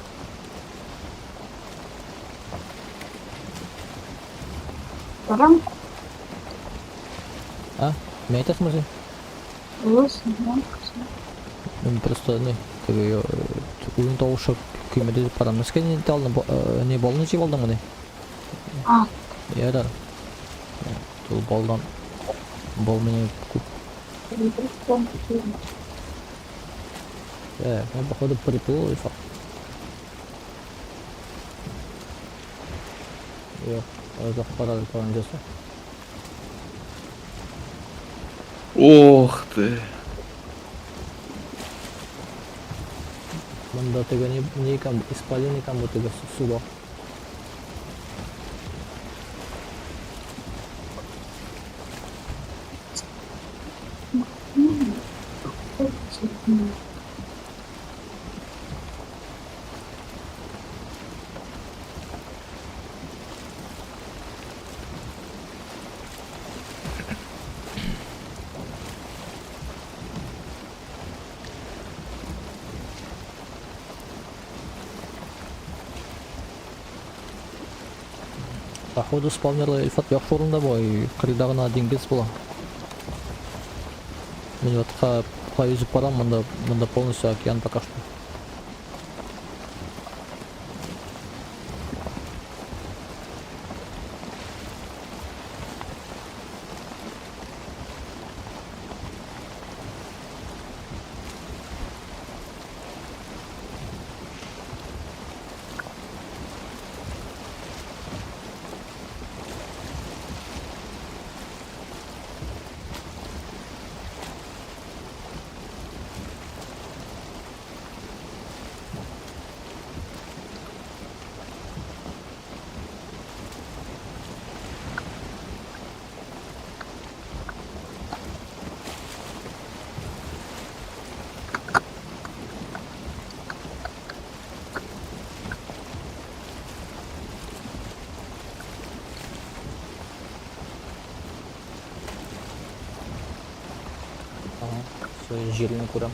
Торам. А? Мин әйтәсеңме син? Дөрес, мин. Мин просто не, теге уен тавышы көймәдә дип карадым. Нәрсәгә не алдың? Не балны җыеп алдыңмы ни? А, Ярар. Ул балдан бал мине күп. Ну, походу приплыл Илфак. Юк, озак карады торган җаса. Ох ты. Монда теге не, не икән, исполин икән бу теге суда. Походу спавнерлы Илфат яхшы урында бу, кырыйда гына диңгез була. Мин вот ха йөзеп барам, монда монда полностью океан пока что. Все, җирне күрәм.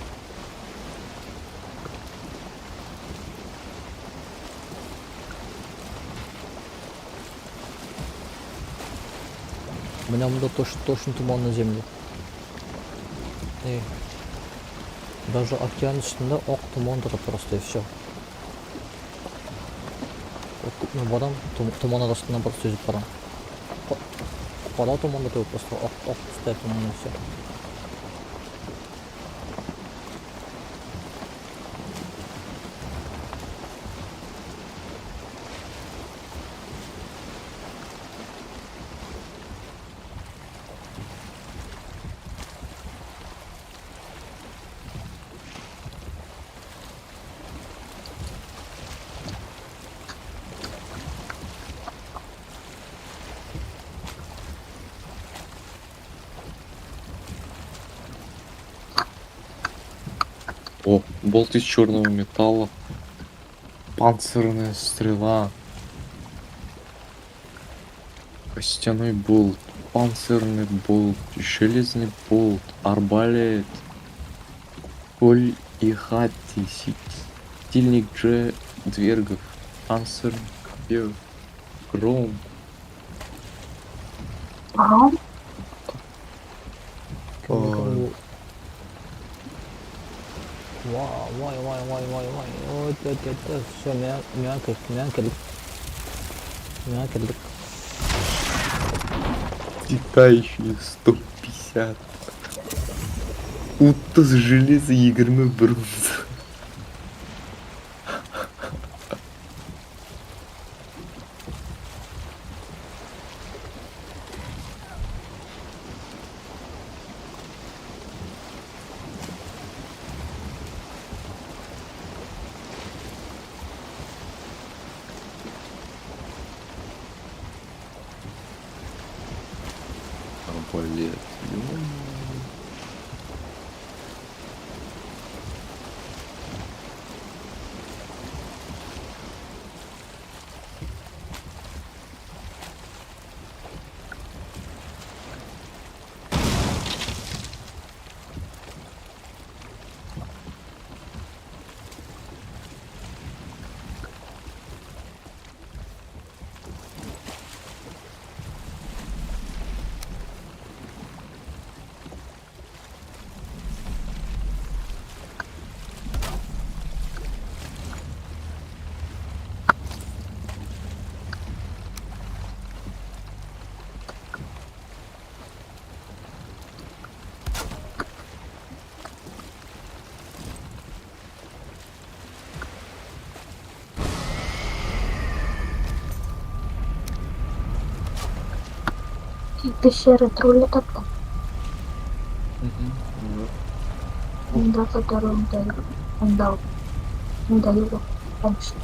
Менә монда точно туман на земле. Эй. Даже океан өстендә ак томан тора просто и все. Вот күпме барам, томан арасыннан просто йөзеп барам. Кара томан да түгел, просто ак, ак төстә томан и все. О, болт из черного металла. Панцирная стрела. Костяной болт, панцирный болт, железный болт, арбалет. Коль и хати, светильник Дж Двергов, панцирный копье, гром. Гром? Кемнеке бу? Вай, вай, вай, вай, вай. Ой, тө, тө, тө. Все, миңа кердек, миңа кердек. Миңа кердек. Летающие 150. 30 железа, 20 бронза. Арбалет. Ё-моё. Пещеры тролля таптың. Мгм. Монда который анда анда юк. Конечно.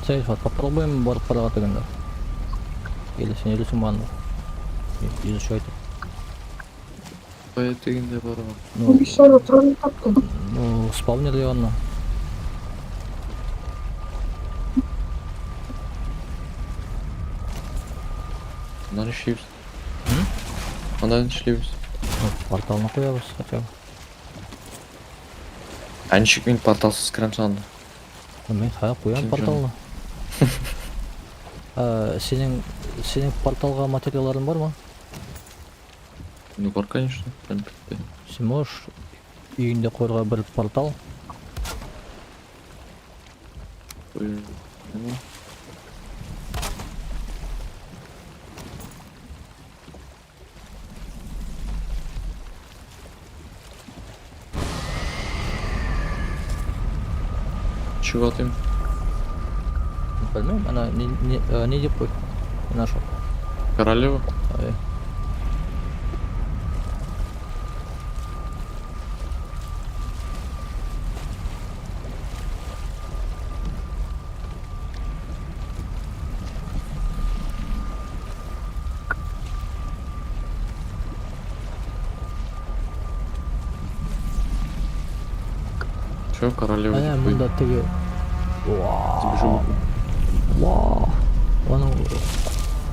Сейф, попробуем барып карарга тегендә. Или син йөрисең анда. Изучай. Кая тегендә барырга? Ну, Пещеру тролля таптың. ну, спавнер янына. Анда нишлибез? Анда нишлибез? Ну, порталны куябыз хотя бы. Ә ничек мин порталсыз керәм соң анда? Ну, мин хәзер куям Син порталны. Ә, синең порталга материалларың бармы? Ну бар, конечно, әлбәттә. Син можешь өеңдә куярга бер портал? Куя- Ну, Чего ты? Белмим, ана ни дип куй. Не нашел. Королева? Ай. Чё, королева? Әнә дип куй. монда теге. Вау. Сбежал. Вау. Аның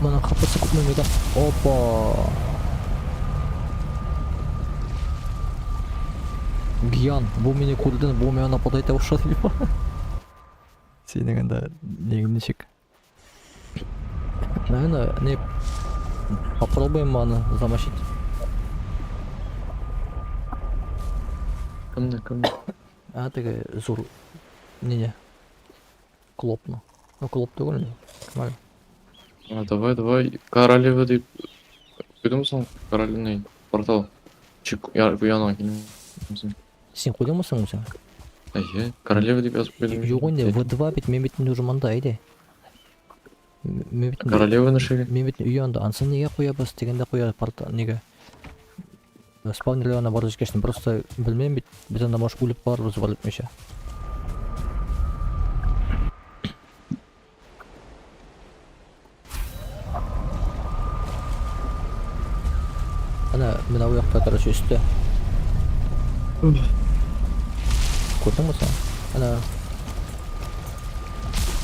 моның хпсы күпме микән? Опа. Гиян, бу мине күрден, бу миңа нападать итә башлады дип. Синең анда нең ничек? Наверное, не попробуем аны замочить. Кемне, кемне? А теге зур нене? Клопны. Ну, клоп түгел инде. Кем әле? А, давай, давай. Королева дип куйдымы соң? Королевный портал. Чик, я, янына килмисең. Син куйдыңмы соң үзең? Әйе, королева дип язып куйдым. Юк инде, В2 бит, мин бит инде уже монда, әйдә. Мин бит инде- Королева нишеге? Мин бит өй янында. Ансын нигә куябыз? Дигәндә куя портал нигә? Спавнер янына барып җиткәч, просто белмим бит, без анда может үлеп калырбыз барып җитмичә. Әнә, менә бу якта, короче, өстә. Күрдеңме син? Әнә.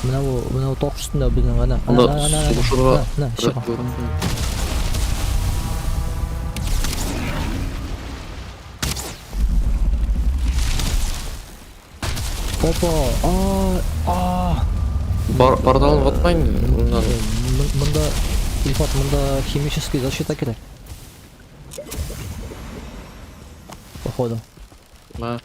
Менә бу, менә бу таш өстендә безнең, әнә. Анда Әнә, әнә, әнә, сугышырга әнә, әнә, чыга. Опа! А, а! Бар, порталын ватма инде. Моннан Монда, Илфат, монда химический защита кирәк. Походу. Ма.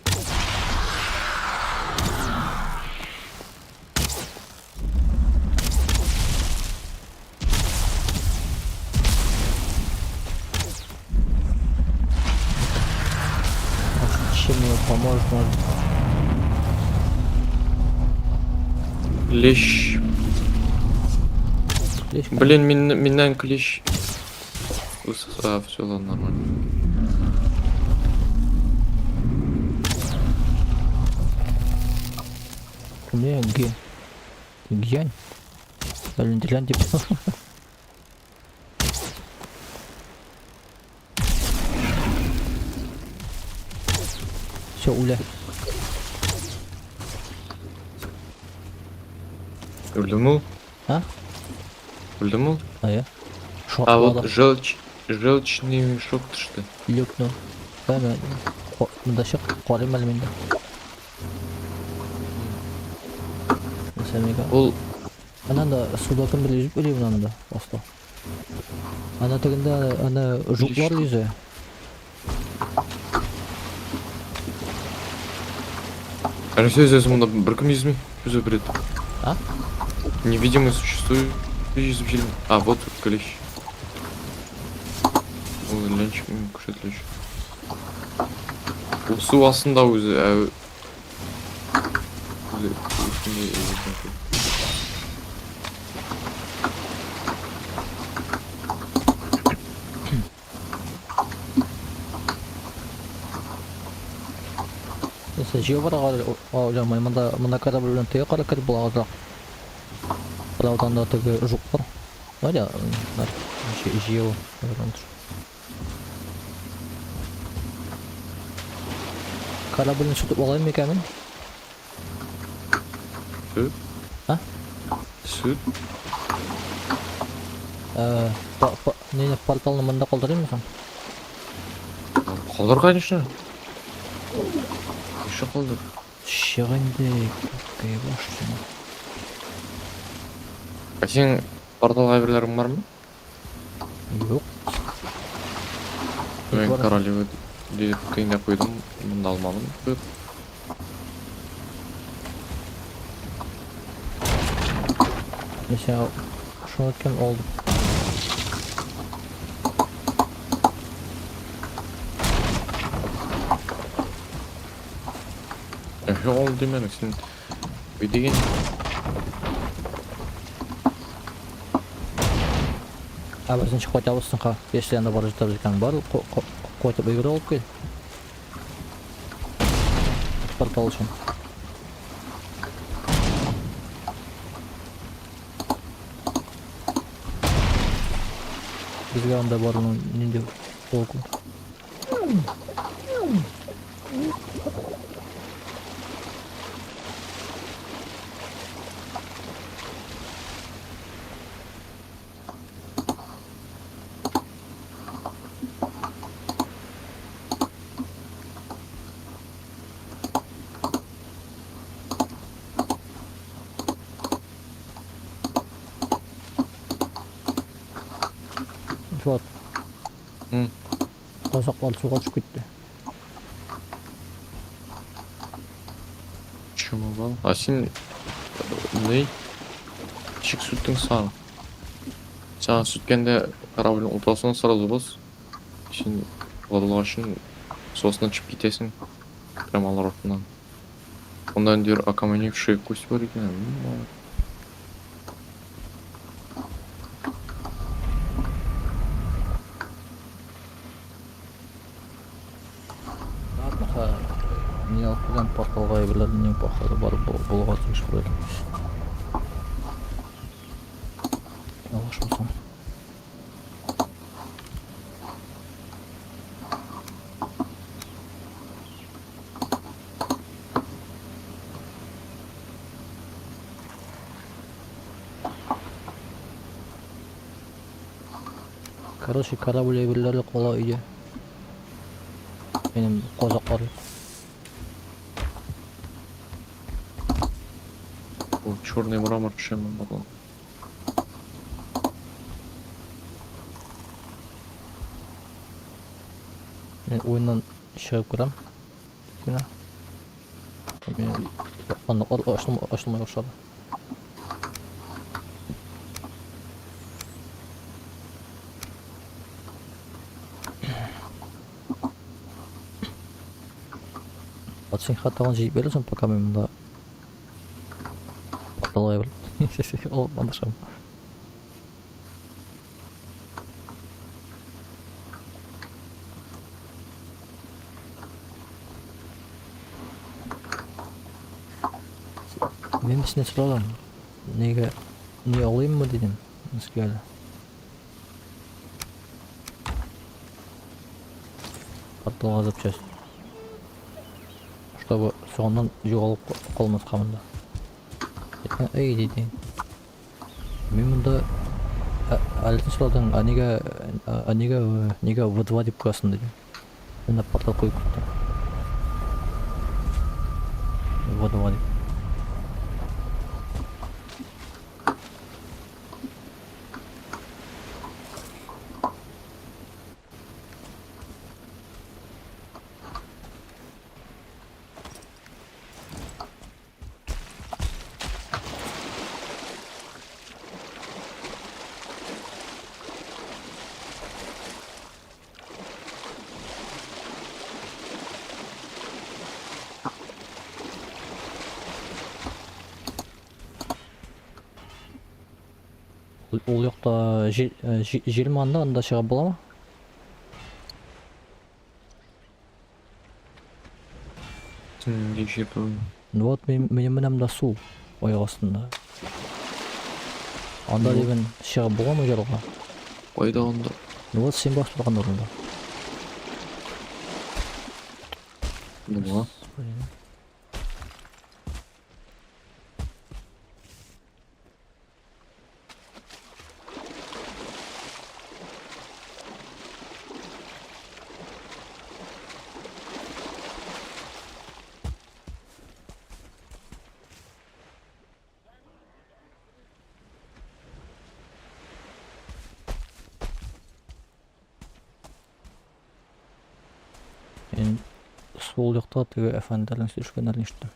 Чем мне поможет, может? Клещ. Клещ? Блин, миннән клещ. А, все, ладно, нормально. Не, ге. Гянь. Блин, глянь, типа. Все, уля. Үлдеме ул? А? Үлдеме ул? А я? А вот желчь, желчный мешок төште. Люкну. Бәмә. Монда чык, карыйм әле мин дә. Нәрсә Ул Анан да суда кемдер йөзеп йөри менә анда, аста. Ана тегендә ана жуклар йөзә. Әле все йөзәсе монда беркем йөзми. Үзе бред. А? Невидимое существо йөзеп йөрми. А, вот клещ. Ул ленч, күрсәтелеш. Ул су астында үзе, ә үзе өстендә йөзә. Нәрсә, җыю барырга уйламый. Монда монда корабль белән теге кара кереп була азрак. Правда, анда теге жуклар. Валя, җыю. Корабльне сүтеп алайм микән мин? Сөт? А? Сөт? Э, не, порталны монда калдырыйммы соң? Калдыр, конечно. Еще калдыр. Чык инде, күккә баш сиңа. Ә синең порталга әйберләрең бармы? Юк. Мин королева дип тыйнап куйдым, монда алмадым. Мин сиңа шуны кем алдым? Әһе, ул димәдең, син өй дигән. Ә без ничек кайтабыз соң ха? Если анда барып җитәбез икән, бар, кайтып өйгә алып кил. Портал өчен. Безгә анда баруның нинди толку? Флат. М. Казаклар суга төшеп китте. Чемодан. А син ни? Ничек сүттең саң? Сиңа сүткәндә корабльнең уртасына сразу бас. Син ватылгачын су астына төшеп китәсең. Прям алар артыннан. Монда инде окаменевшая кость бар икән. М, Ни алып килгән порталга әйберләрнең походу бар булуга тиеш булыр. Ялгышмасам. Короче, корабль әйберләре кала өйдә. Минем казаклар юк. О, черный мрамор чем он? Мин уеннан чыгып керәм. Генә. Мин сандыклар ачылмай башлады. Вот син хатагын җыеп бирерсең, пока мин монда порталга бер алып маташам. Мин синнән сорадым. Нигә ни алыйммы дидем. Искәле. Порталга запчасть. Чтобы соңыннан югалып калмаска монда. Әйткән, эй диде. Мин монда әле сорадың, а нигә а нигә нигә В2 дип куясың дидем. Мин портал куеп киттем. В2 дип. Ул якта җил анда, анда чыгып буламы? Нинди җир түгел. Ну вот минем менә монда су аяк астында. Анда Ну. дигән чыгып буламы ярга? Кайда анда? Ну вот син басып торган урында. Була. Блин. Мин сул якта теге әфәнделәрнең сөйләшкәннәрен ишеттем.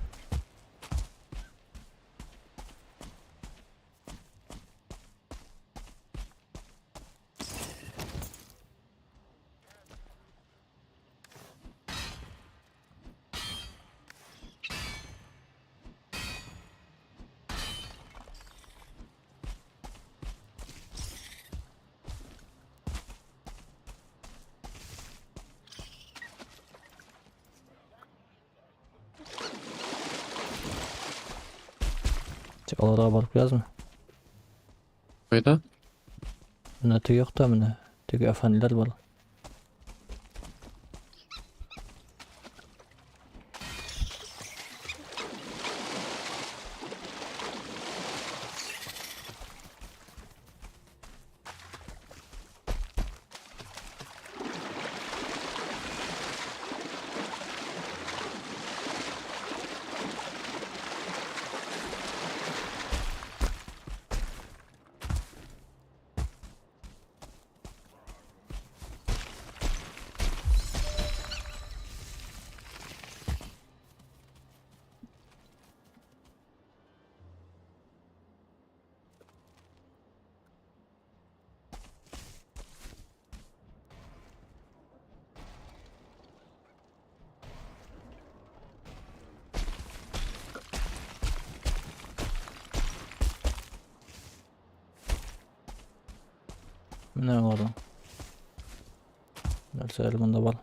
Аларга барып киләсезме? Кайда? Менә теге якта менә теге әфәнделәр бар. Менә аларның. Нәрсә әле монда бар?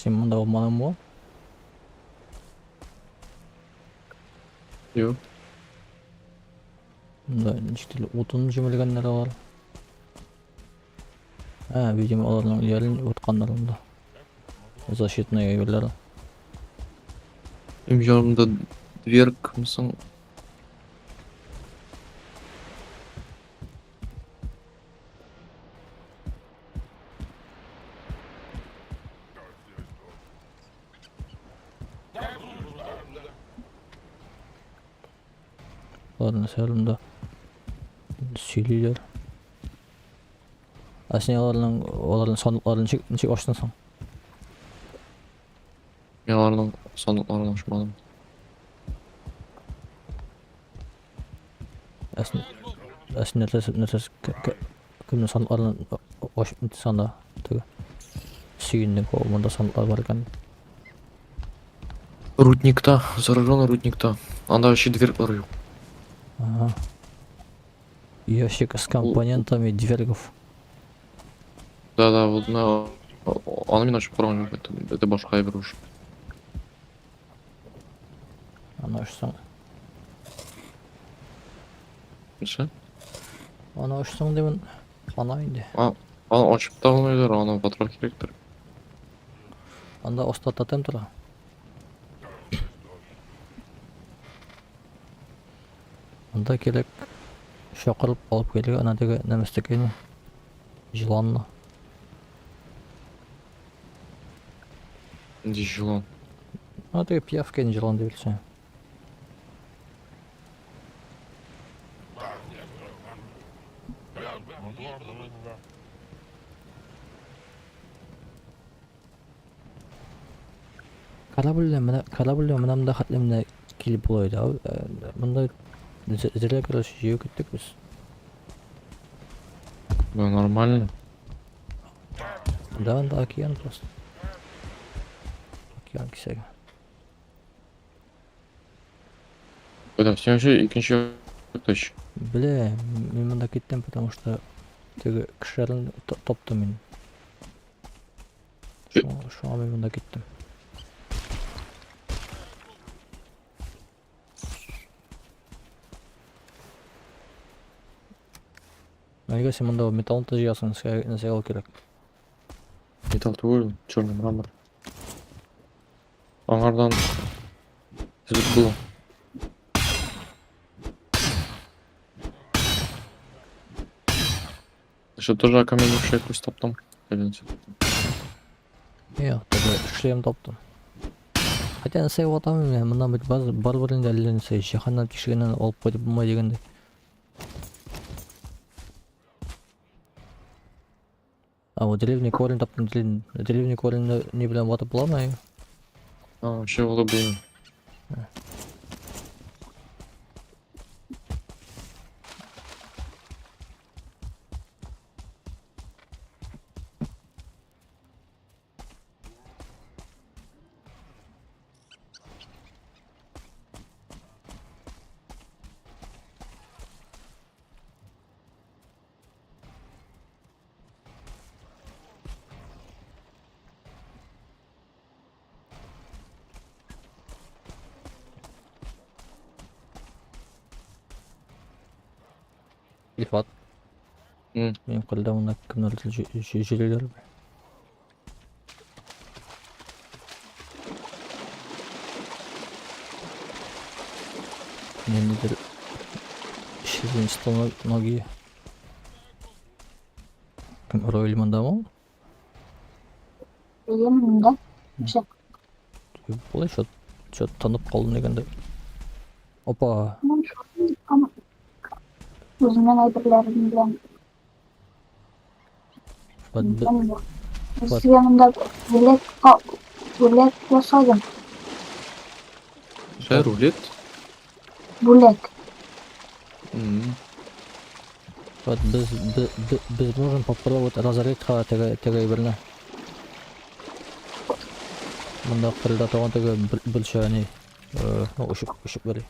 Син монда булмадыңмы? Юк. Монда ничектер утын җимергәннәр алар. Ә, видимо, аларның өйләрен утканнар монда. Защитный әйберләр. Минем янымда дверк мсың? Алар нәрсә монда сөйлиләр. Ә син аларның сандыкларын ничек ачтың соң? Мин аларның сандыкларын ачмадым. Ә син нәрсә кемнең сандыкларын ачып нитсең анда? Теге. Сөендең, о, монда сандыклар бар икән. Рудникта, зараженный рудникта. Анда вообще дверклар юк. Ага. Ящик с компонентами двергов. Да-да, вот на... Аны мин ачып караган юк, это башка әйбер уже. Аны ачсаң. Нәрсә? Аны ачсаң димен. Ана инде. Аны ачып та алмыйлар, аны ватырга кирәктер. Анда оста тотем тора. Анда кирәк чакырып алып килергә ана теге нәмәстекәйне. Җыланны. Нинди җылан? Ана теге пиявкәне җылан дип әйтсәң. Корабль белән менә монда хәтле менә килеп була иде. Монда зря, короче, җыю киттек без. Да, нормально. Да, анда океан просто. Океан кисәге. Это син вообще икенче якташ. Бля, мин монда киттем, потому что теге кешеләрне таптым мин. Шуңа мин монда киттем. Нигә син монда металл та җыясың, нәрсәгә ул кирәк? Металл түгел, черный мрамор. Аңардан төзеп була. Еще тоже окаменевшая кость таптым. Әле Юк, теге шлем таптым. Хотя нәрсәгә ватам мин, моннан бит барыбер инде әллә нәрсә җиһаннан тишегеннән алып кайтып булмай дигәндәй. А вот древний корень таптым, древний кореньне ни белән ватып буламы? А, вообще була белмим. Илфат. Минем кулда монда кемнәрдер җөриләр. Ниндидер членстоноги. Кем Ройль мондамы? Әйе, монда. Нәрсә? Болай чё танып калдым дигәндәй. Опа. Ну, Үземнең әйберләрем белән. Вот, Юк. Вот. Сезгә монда бүләк бүләк ясадым. Ша, рулет? Бүләк. М. Вот без можем попробовать разорить теге теге әйберне. Монда кырда торган теге бөлчә ни. Ну, очып очып йөри.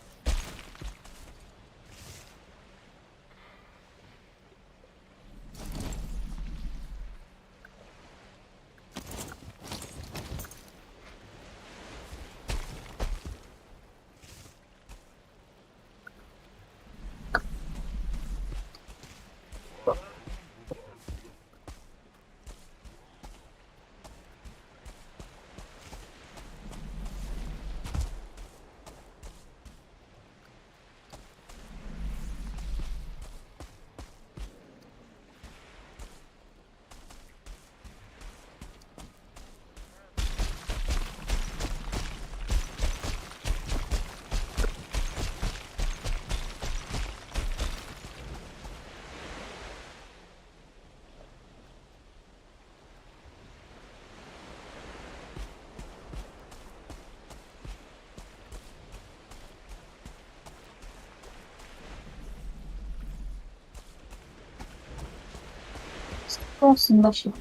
Olsun başı.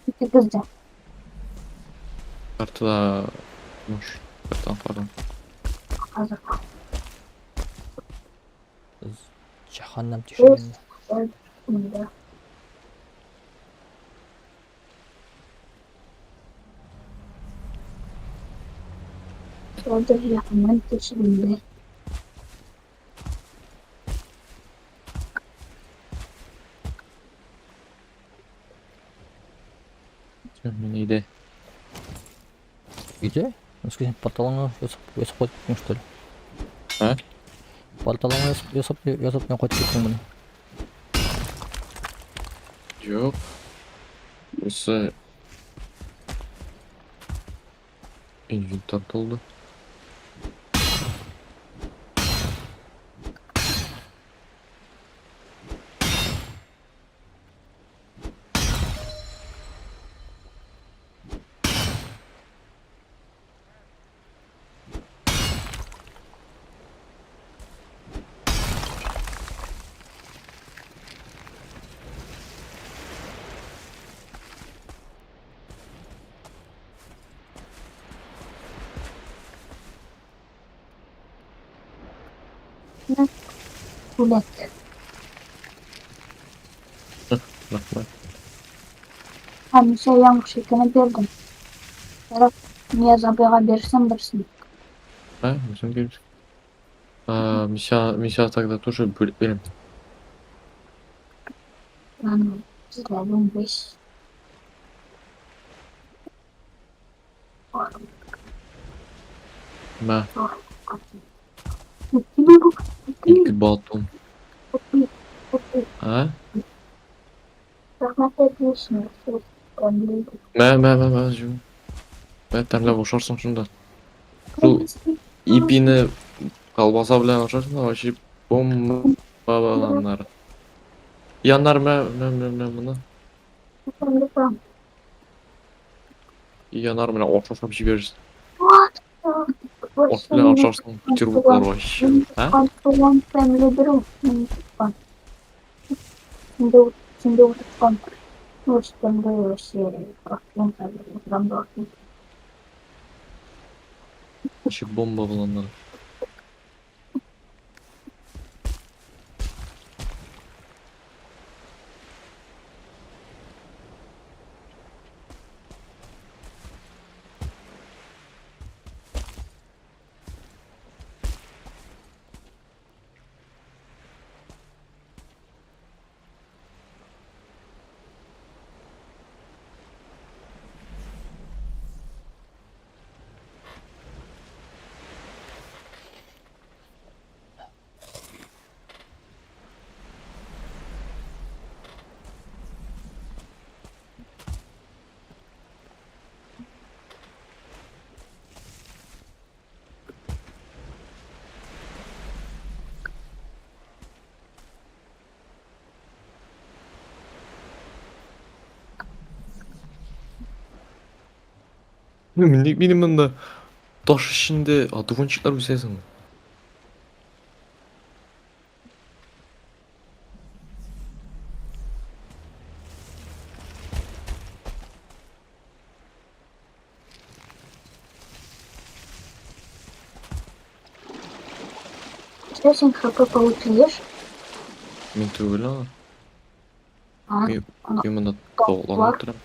Икегез дә. Картада нож. Картадан пардон. Хәзер. Җәһәннәм тишегендә. Монда. Хәзер җәһәннәм тишегендә. Всё, мин өйдә. Өйдә? Син порталыңа ясап ясап кайтып киттең, что ли? А? Порталыңа ясап ясап ясап кайтып киттең моны. Юк. Бусы инвентарь тулды. Бүләк. Рәхмәт. Һәмишә яңгы икәне бирдем. Ярар, Нияз абыйга бирсен берсен. А, үзем биреп. А, Миша, Миша тогда тоже бүлеп бирәм. Аны сезгә 15. Мә, Бу? ике батон. А? Рәхмәт әйтмешме? Мә, мә, мә, мә, җу. Мә, тәмләп ашарсың шунда. Шул ипине колбаса белән ашарсың да, вообще бомба аннары. Яннар мә, мә, мә, мә, моны. Янар белән ашап җибәрерсең. Аш белән ашарсың, бутербродлар вообще. А? Туган тәмле бер ул. Инде инде утырткан. Үз тәмле вообще. Утырам да. Вообще бомба була аннары. Ник минем монда таш эчендә одуванчиклар үсәсең? Что син ХП получишь? Мин түгел аны. А, Мин, аны мин монда таулар. тавыкларны үтерәм.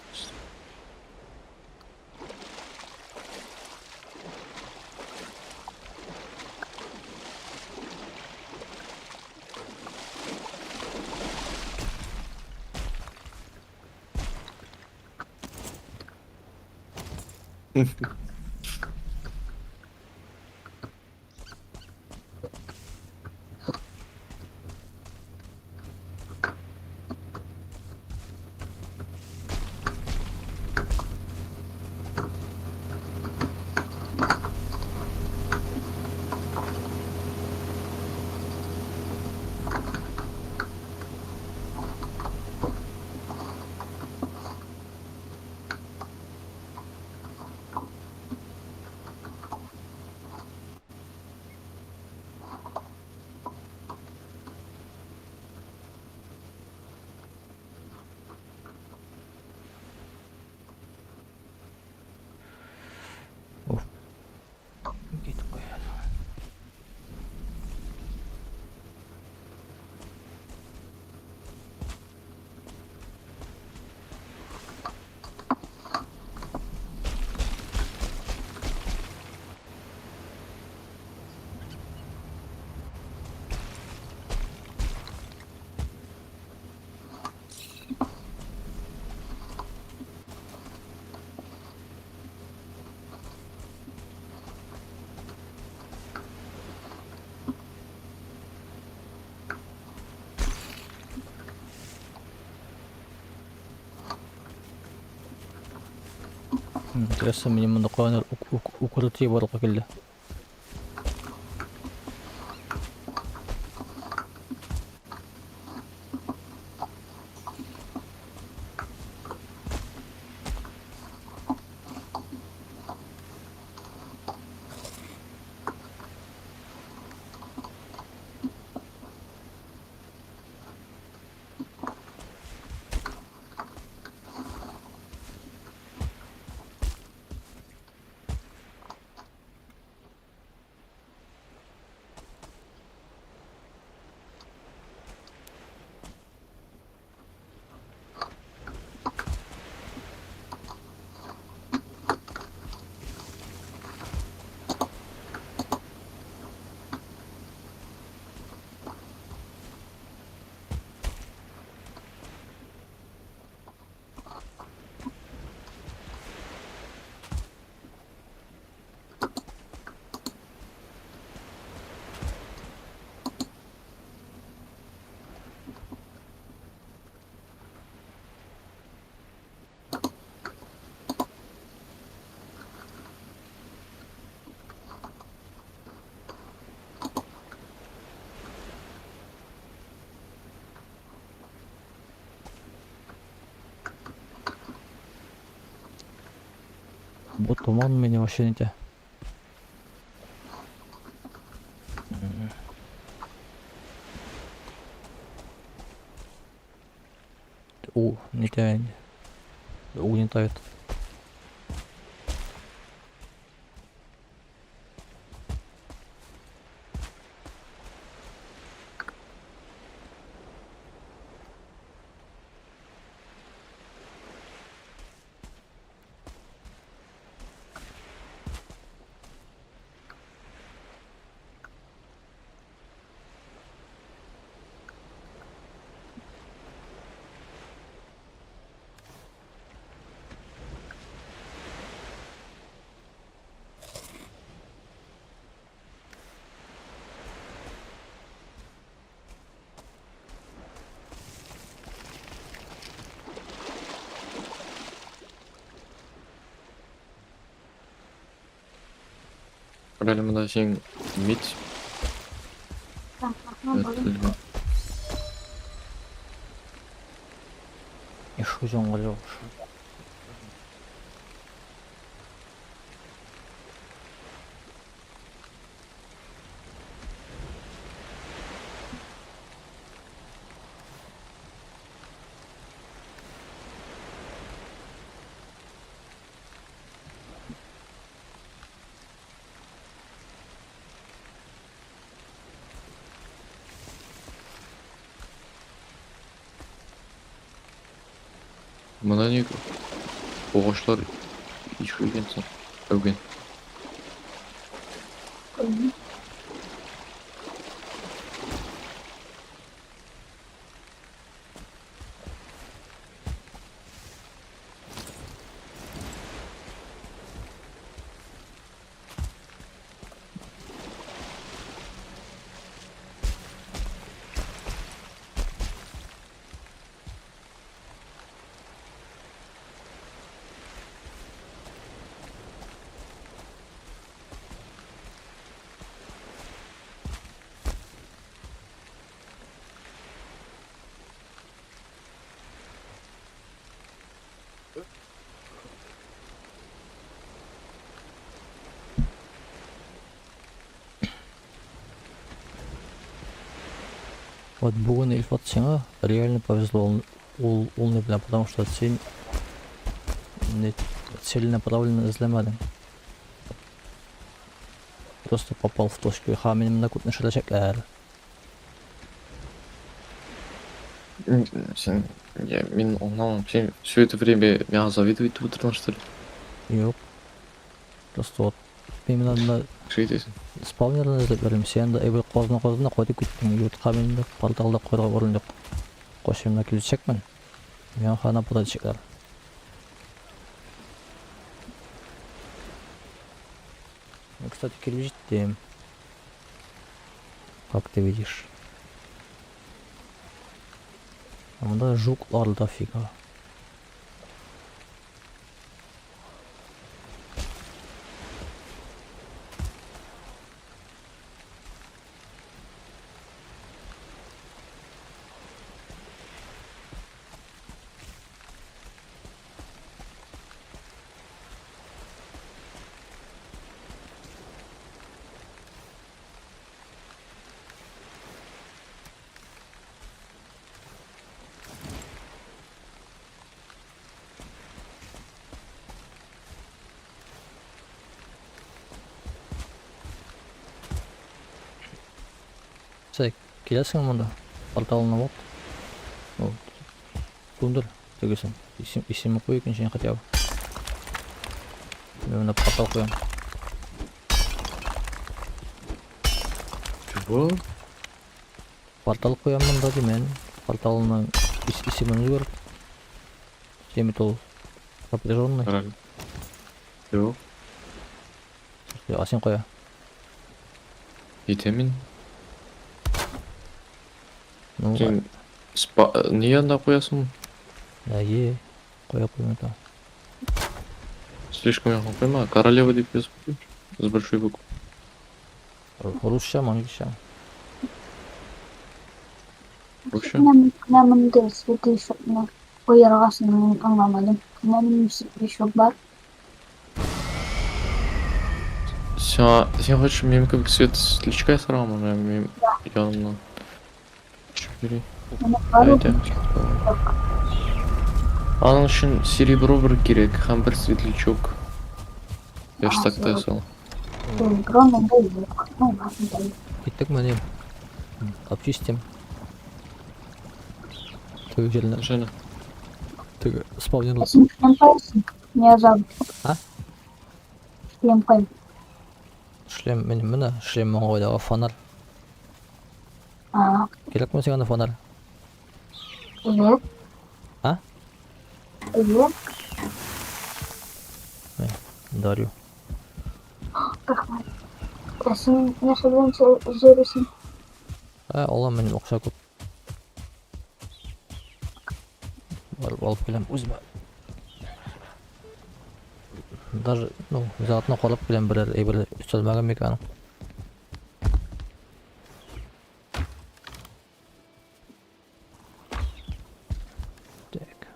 Китеп куя. Интересно, минем монда каяндыр укрытие барлыкка килде. Бу туман мине вообще не те. У, не те. Угнетает. Реально монда син медь Ага, И шо җаңгыр яушы. Монда ни агачлар ишелгән соң? Әүгән. Белмим. Вот бүген Илфат сиңа реально повезло ул ни белән, потому что син не целенаправленно эзләмәдең. Просто попал в точку. Ха, минем монда күпне эшләчәкләр. Син, я, мин аңламам. Син все это время миңа завидовать итеп утырдың, что ли? Юк. Просто вот мин монда Кеше әйтәсең. Спавнерны эзләп йөрим. Син анда әйбер казына-казына кайтып киттең. Йортка мин инде порталда куярга урын юк. Кайчан менә киләчәкмен. Миңа хана була дичәкләр. Ну, кстати, килеп җиттем. Как ты видишь. А монда жуклар дофига. Сәй, киләсеңме монда? Порталына вот. Ну, тундыр тегесен. Исем, исеме куй икенчене хотя бы. Мин монда портал куям. Чего? Портал куям монда димен. Порталының исемен үзгәрт. Син бит ул сопряженный. Правильно. Юк. А син кая? Әйтәм мин. Ну, Син спа ни янда куясың? Әйе, кая куймый та. Слишком якын куйма. Королева дип язып куй. С большой буквы. Русча, англича. Русча? Менә монда светлячокны куяргасың мин аңламадым. Менә минем светлячок бар. Сиңа, син хочешь минем кебек свет светлячка ясаргамы? Менә минем янымнан. Төшеп йөри. Менә бар ул Әйдә. светлячок. Аның өчен серебро бер кирәк һәм бер светлячок. Верстакта ясала. Серебро монда юк. Ну ладно, да. Киттекме ни? Обчистим. Теге җирне, Жена. теге спавнер. Ә син шлем куясың? Не язам. А? Шлем куям. Шлем, минем менә шлем моңа фонарь. А, Кирәкме сиңа анда фонарь? әйе. А? Әйе. Дарю. Рәхмәт. Ә син нәрсә белән җөрисең? Ә, алам минем акча күп. Барып алып киләм үземә. Даже, ну, заодно карап киләм берәр әйбер өстәлмәгән микән. Так.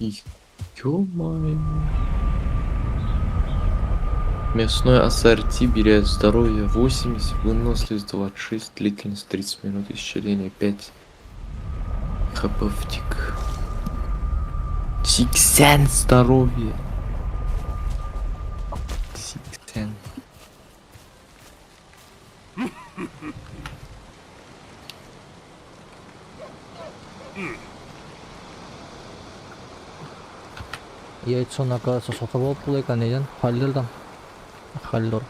Ё-моё. Мясное ассорти берет здоровье 80, выносливость 26, длительность 30 минут, исчисление 5. ХП в тик. 80 здоровье. 80. Яйцоны, оказывается, сатып алып була икән нидән? Халлердан. Халлер.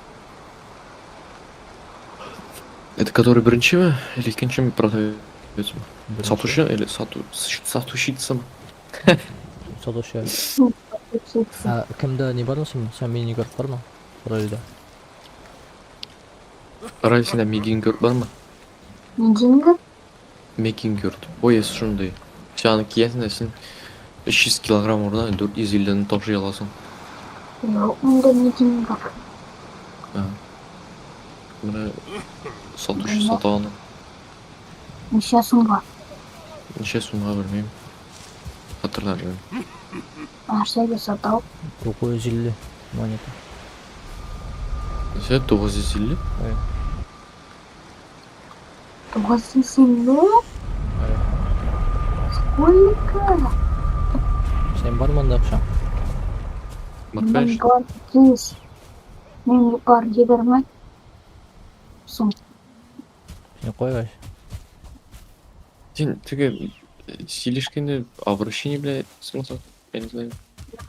Это который беренчеме или икенчеме продавец? Беренче. Сатучы или сатущица? Сатучы. Ә, кемдә ни бармы син? Син мини көреп бармы? Рольдә. Раль синдә мегингерт бармы? Мидингер? Мекингерт. Пояс шундый. Син аны киясең дә син 300 килограмм урынына 450 не ташый аласың. Юк, монда мидингер. Ә. Менә сатучы сата аны. Ничә сумга? Ничә сумга белмим. Хәтерләмим. Нәрсәгә сата ул? 950 монета. Ничә? 950? Әйе. 950? Әйе. Сколько? Син бармы анда акча? Бар, Минем конечно. бар 200. Минем бар 20 сум. Син куйгач. Син теге сөйләшкәндә обращение белән смысл, я не знаю.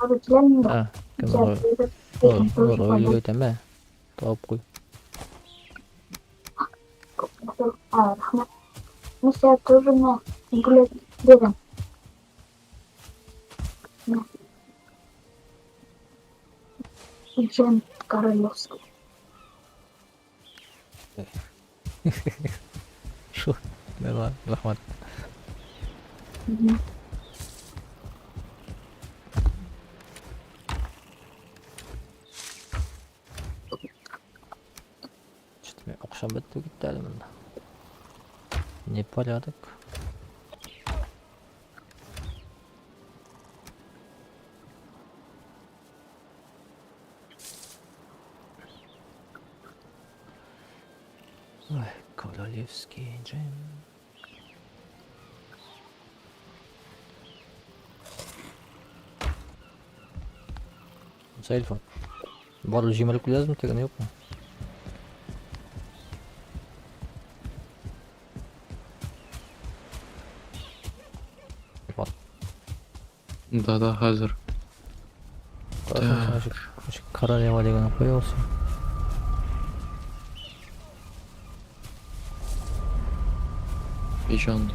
Ярый киләм инде. А, кем роль әйтәме? Табып куй. А, рәхмәт. Мин сиңа тоже менә бүләк бирәм. Менә. Джем королевский. Шу. Давай, рәхмәт. Мгм. Что-то мин акчам бетте китте әле монда. Непорядок. Ой, королевский джем. Эльфа. Барлы җимереп киләсезме тегене юкмы? Бар. Да-да, хәзер. Так. Королева дигән куялсың. Ижан.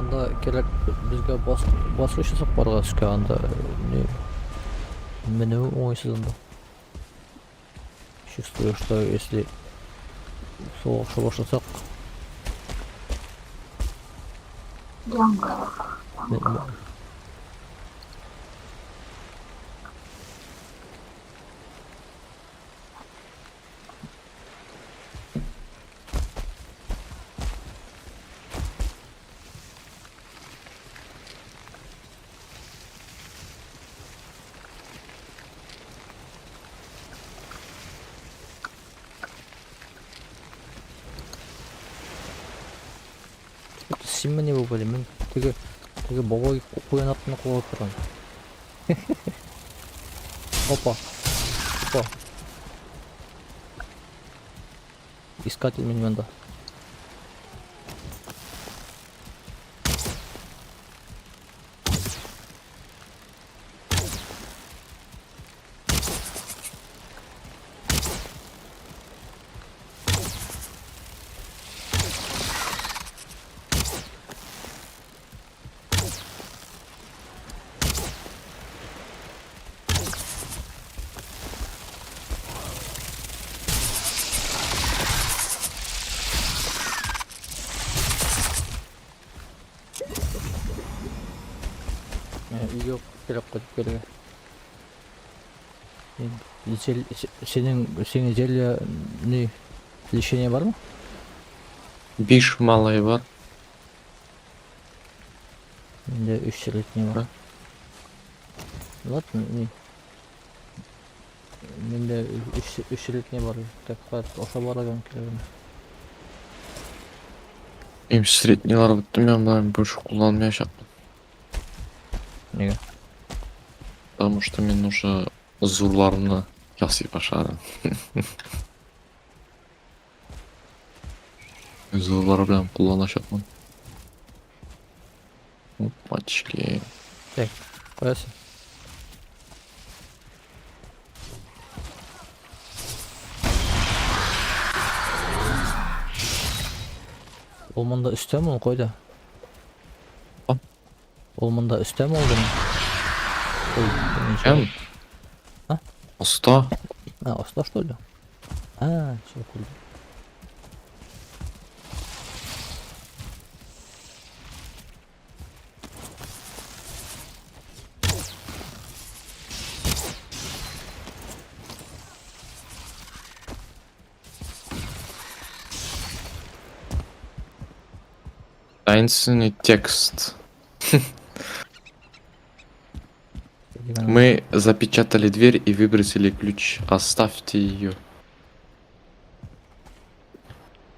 Анда кирәк безгә бас баскыч ясап барырга өскә анда не менү уңайсыз анда. Чувствую, что если сугыша башласак, Яңгыр. Синме ни бу белем? Мин теге теге бабай куян артына куып торган. Опа. Опа. Искатель мин монда. Өйгә кирәк кайтып килергә. Синең синең зелье ни лечение бармы? Биш малай бар. Миндә өч средний бар. Ладно, ни. Миндә өч средний бар. Так, аша барырга кирәк. Минем среднийлар бетте, мин болай больше кулланмаячакмын. Нигә? Потому что мин уже зурларны ясый башладым. Зурлар белән кулланачакмын. Опачки. Так, куясың. Ул монда өстәме, ул кайда? А? Ул монда өстәме ул гына? Ой, Кем? А? Оста. А, оста что ли? А, все, күрдем. Таинственный текст. Мы запечатали дверь и выбросили ключ. Оставьте ее.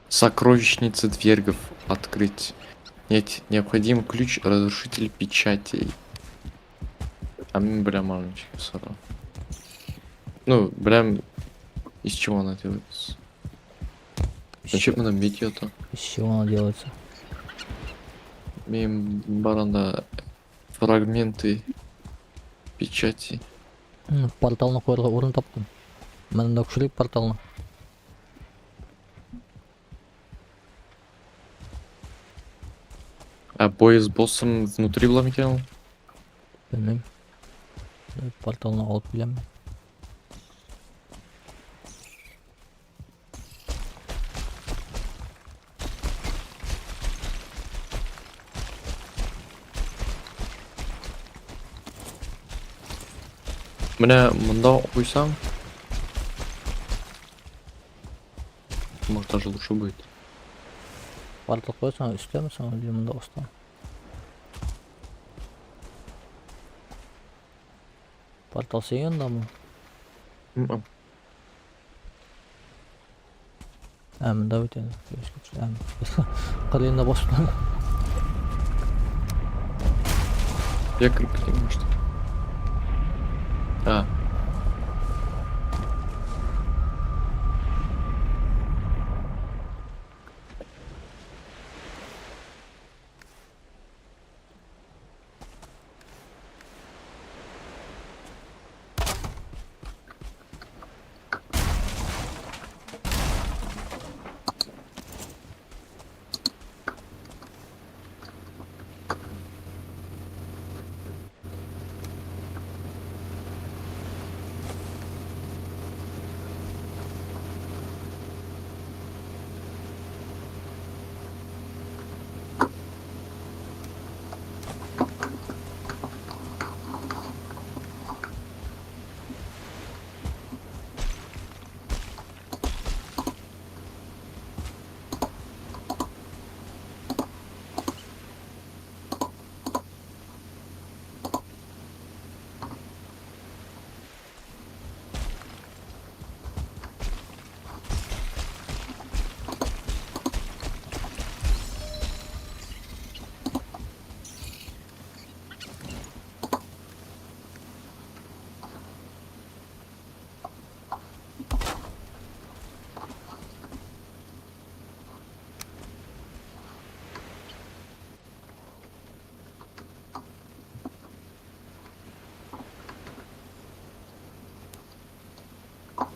Сокровищница двергов открыть. Нет, необходим ключ разрушитель печатей. А мы, бля, маленький сорок. Ну, бля, из чего она делается? Зачем она бить то? Из чего она делается? Мим баранда фрагменты печати. Порталны куярга урын таптым. Менә монда күчерик порталны. А бой с боссом внутри була микән ул? Белмим. Порталны алып киләм. Менә монда куйсаң, может, даже лучше будет. Портал куясың, өстәме соң или монда аста? Портал синең янындамы? М-м. Ә, монда бит инде. Кырыенда басып тора. Я крикни, может. А.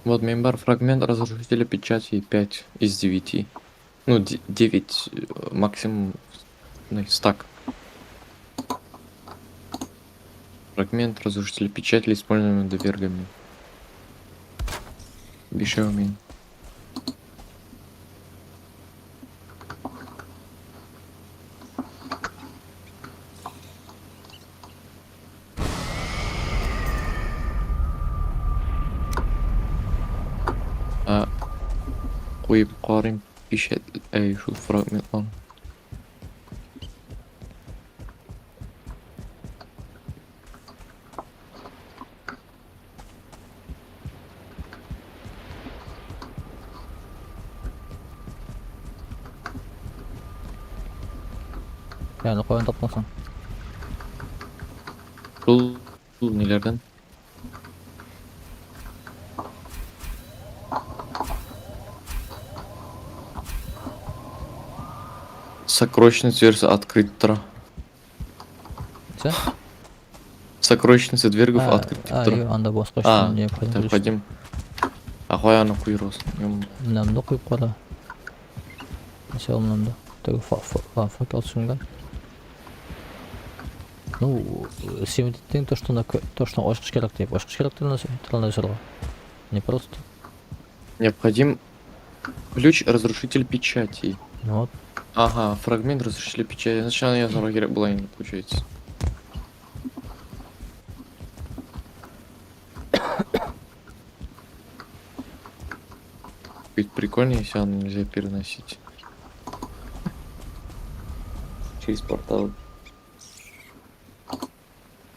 Вот мембар фрагмент разрушителя печати 5 из 9. Ну, 9 максимум, ну, стак. Фрагмент разрушителя печати, используемый довергами. Бишеумин. Куеп карыйм печать, әй, шул фрагментларны. Ягъни каян таптың соң? Шул ниләрдән? Сокровищница дверцы открыт тора. Сә? Сокровищница двергов А, открыт а, тора. ю, анда баскыч А, необходим ключ. необходим. А кая аны куйрасың? Менә монда куеп кара. Нәрсә ул монда? Теге факел сүнгән. Ну, син әйттең то, что на то, что ачкыч кирәк дип. Ачкыч кирәк тренажерга. Не просто. Необходим ключ разрушитель печатей. Ну вот. Ага, фрагмент разрушителя печати. Сначала я язарга кирәк була инде, получается. Ведь прикольно, если оно нельзя переносить. Через портал.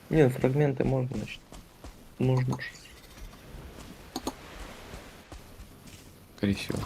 Не, ну фрагменты можно, значит. Можно же. Скорее всего.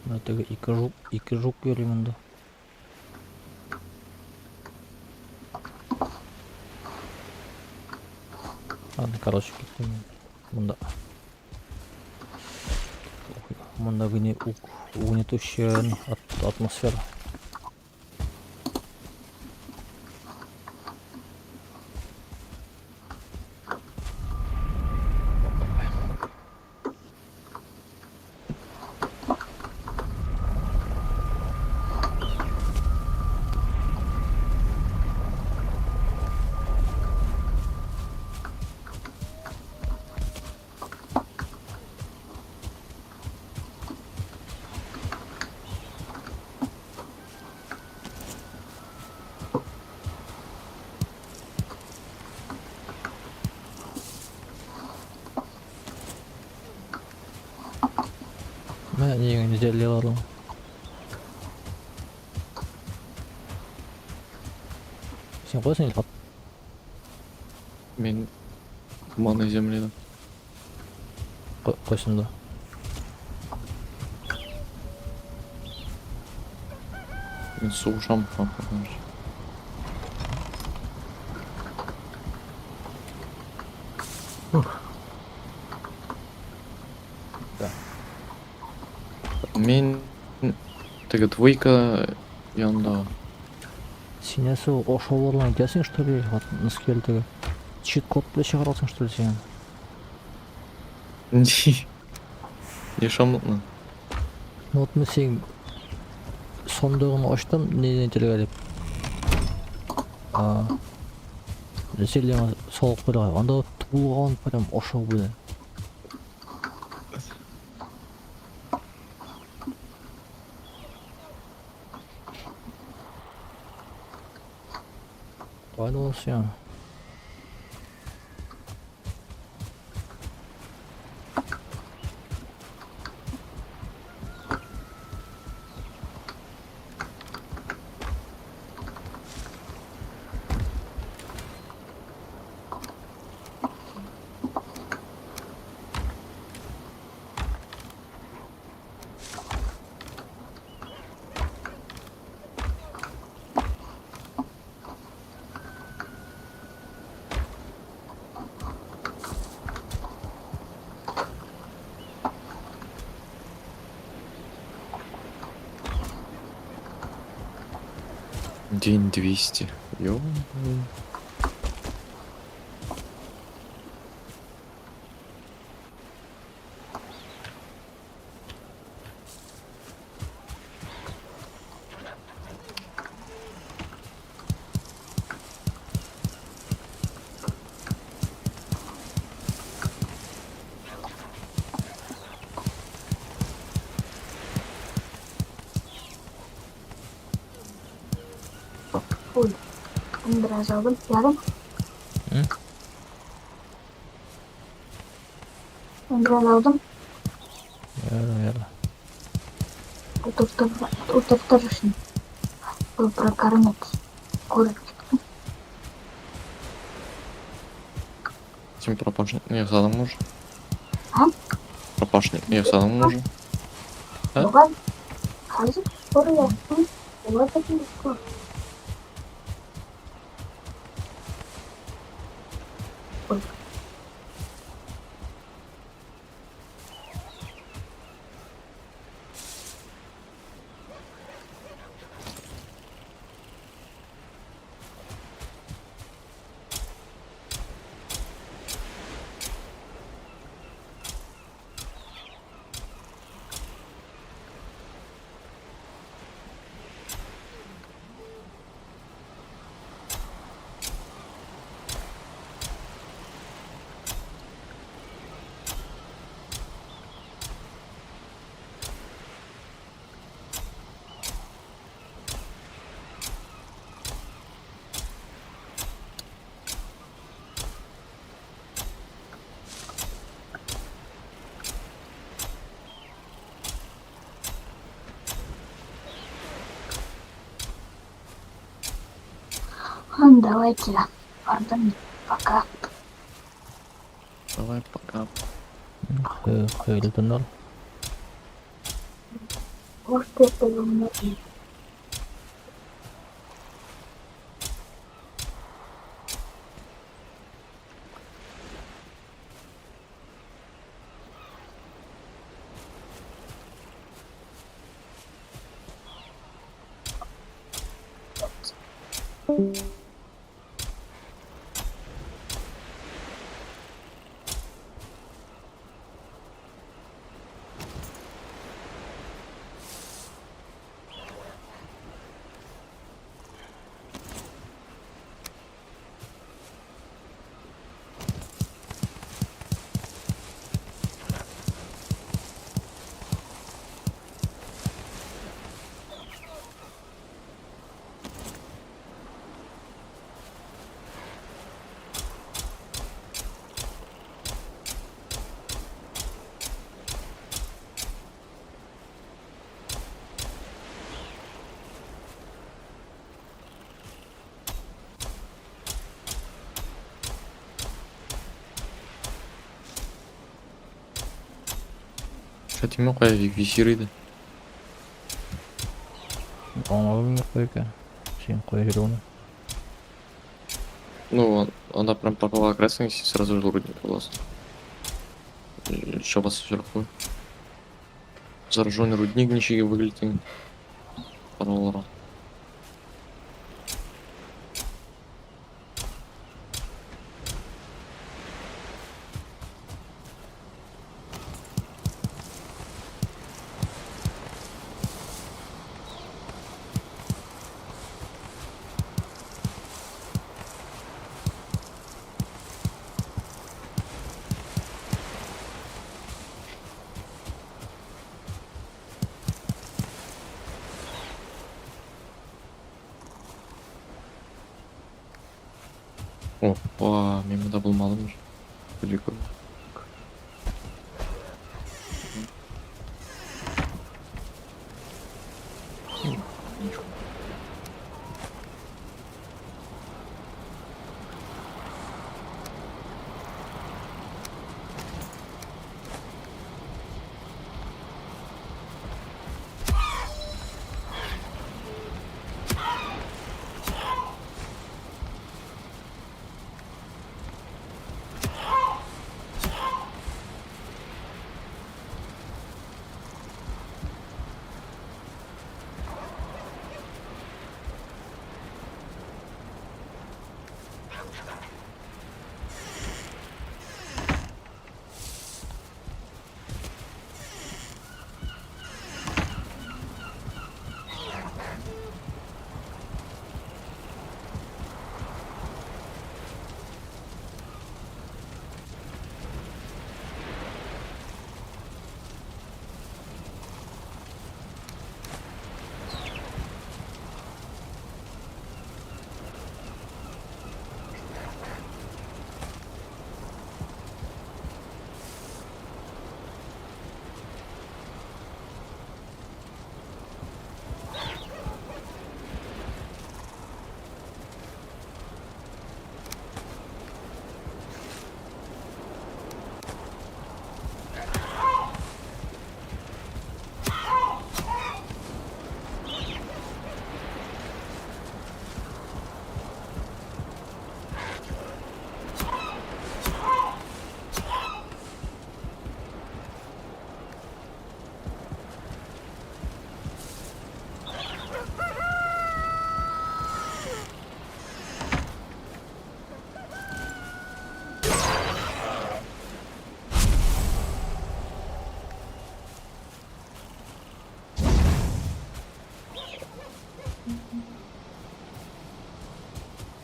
Менә теге ике жук йөри монда. Ладно, короче, киттем мин. Монда. Монда угнетущая атмосфера. Менә нигә зәллиләр. Син кайсың, Илфат? Мин туманной земледа. Кайсында? Мин сугышам. Да. Мин теге двойка янында. Син нәрсә ашаулардан әйтәсең, что ли, Илфат? Носкел теге. Чит-код белән чыгарасың, что ли, син? Не шамлыкны. Ну вот мин синең сандыгын ачтым, ни әйтергә дип. А, зелье салып куйдык. Анда тулган прям ашау белән. Кайда ул син? День 200. Ё. Ой, мин бераз алдым. Ярым. М? Мин бераз алдым. Ярар, ярар. Утыртыр, утыртыр өчен. Ул прокормить. Күреп. Тим пропашник не ясадың уже? А? Пропашник не ясадың уже? А? Бугай. Хәзер скоро ясыйм. Була да бит. Ой. Давайте. Пардон. Пока. Давай, пока. Хәерле төннәр. Может, это у меня. Кстати, мог я висир иде. Аңладым мин куй икән. Син куя йөрүне. Ну, она прям попала красный, и сразу же рудник у. Еще вас сверху. Зараженный рудник ничего выглядит. Паролара. Опа, мимо да булмадым. Прикольно. Ничего.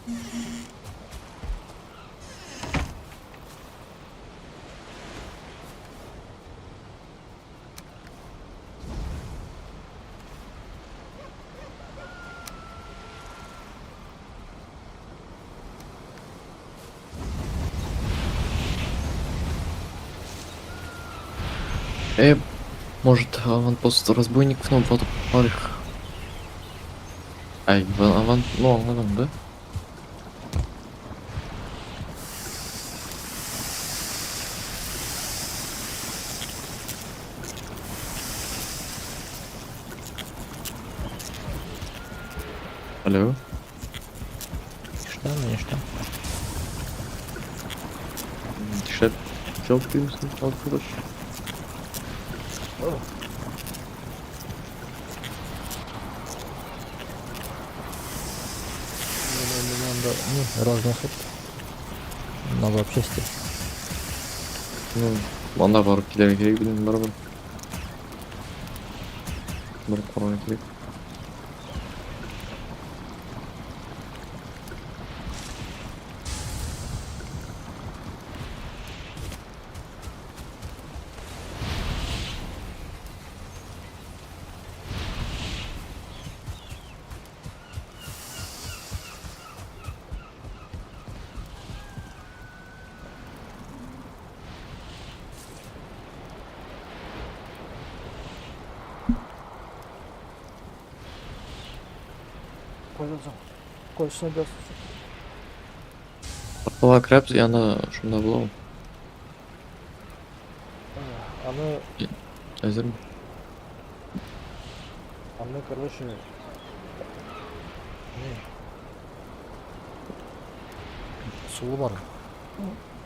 Э, может, аванпост разбойников на воду их. Ай, аван, ну, аңладың, да? Алло. Что, ну не что. Нишләп җавап бирмисең, arkadaş? Надо, ну, разносят на запчасти. Ну, анда барып килергә кирәк белмим, барыбер. Барып карарга кирәк. Кайсына без? Порталга керәбез, и анда шунда була ул. Аны, Әзерме? аны, короче, не. Суы бар.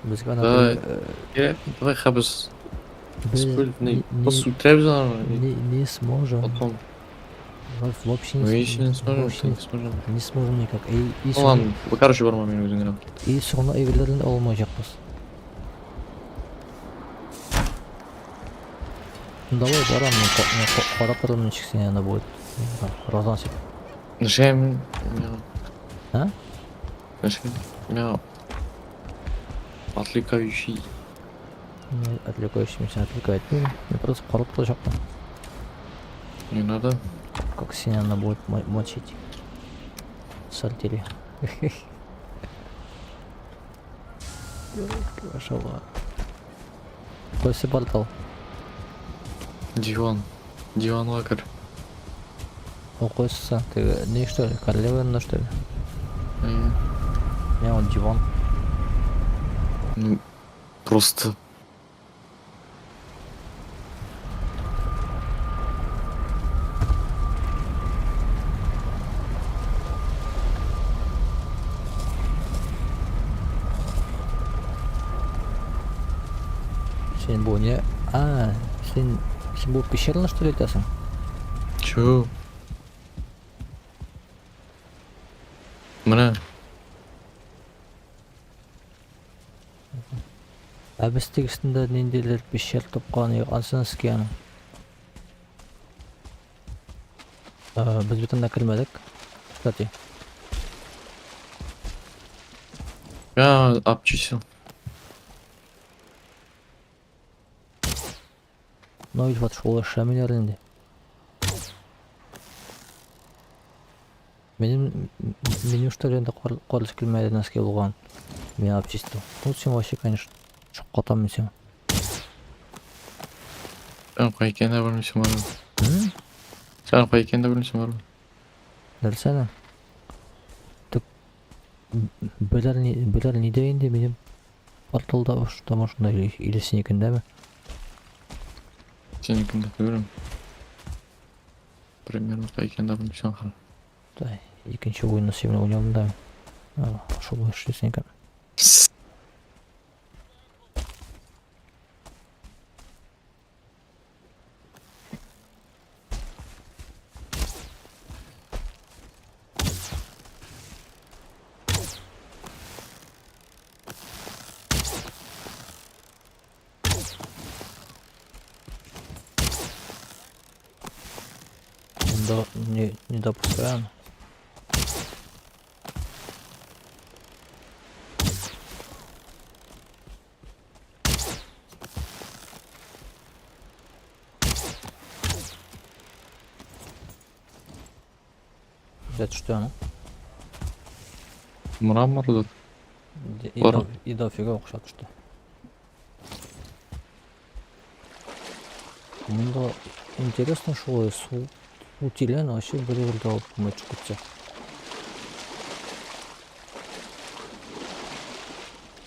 Безгә Да, надо, кирәк. Давай хәбез без не, не, просто үтерәбез аны. не, не сможем. Потом. Вообще Ну, не, если не сможем, вообще то не сможем. не сможем никак. И Ну ладно, короче, барма мин үзем генә. И соңына әйберләрен алмаячакбыз. Ну, давай барам, мин карап торырмын ничек син анда будет. Разносит. Нишләп миңа? А? Нишләп миңа отвлекающий. Не отвлекающий меня отвлекает. Ну, я просто карап торачакмын. Не надо. Как сильно она будет мочить. В сортире. Пошел. Кайсы портал? Диван. Диванга кер. О, кайсысы? Ты не что ли? Королева ну что ли? Әйе. Не, он диван. Ну, просто. Син бу не? А, син бу пещераны что ли әйтәсең? Чё? Менә. Ә без тегесендә ниндидер пещер тапкан идек, анысын искә. Без бит анда кермәдек. Кстати. Я обчистил. Ну ведь вот шул эшләмиләр инде. Минем что ли инде каршы килмәде нәрсәгә булган. Мин обчистил. Ну син вообще, конечно, шаккатам мин сиңа. Син кай икәнен дә белмисең барыбер. М? Син кай икәнен дә белмисең барыбер. Нәрсәне? Тик беләр ни беләр нидә инде минем порталда там шунда или синекендәме? Синекендә түгел. Примерно кай икәнен дә белмисең ахры. Да, икенче уенны син белән уйнадым да. Шул эшлисең икән. Да, не допускаем. Күзә төште аны. Мрамордыр. Бар. И дофига акча төште. Монда интересно шулай су су тирән вообще бер бер алып булмый төшеп китсә.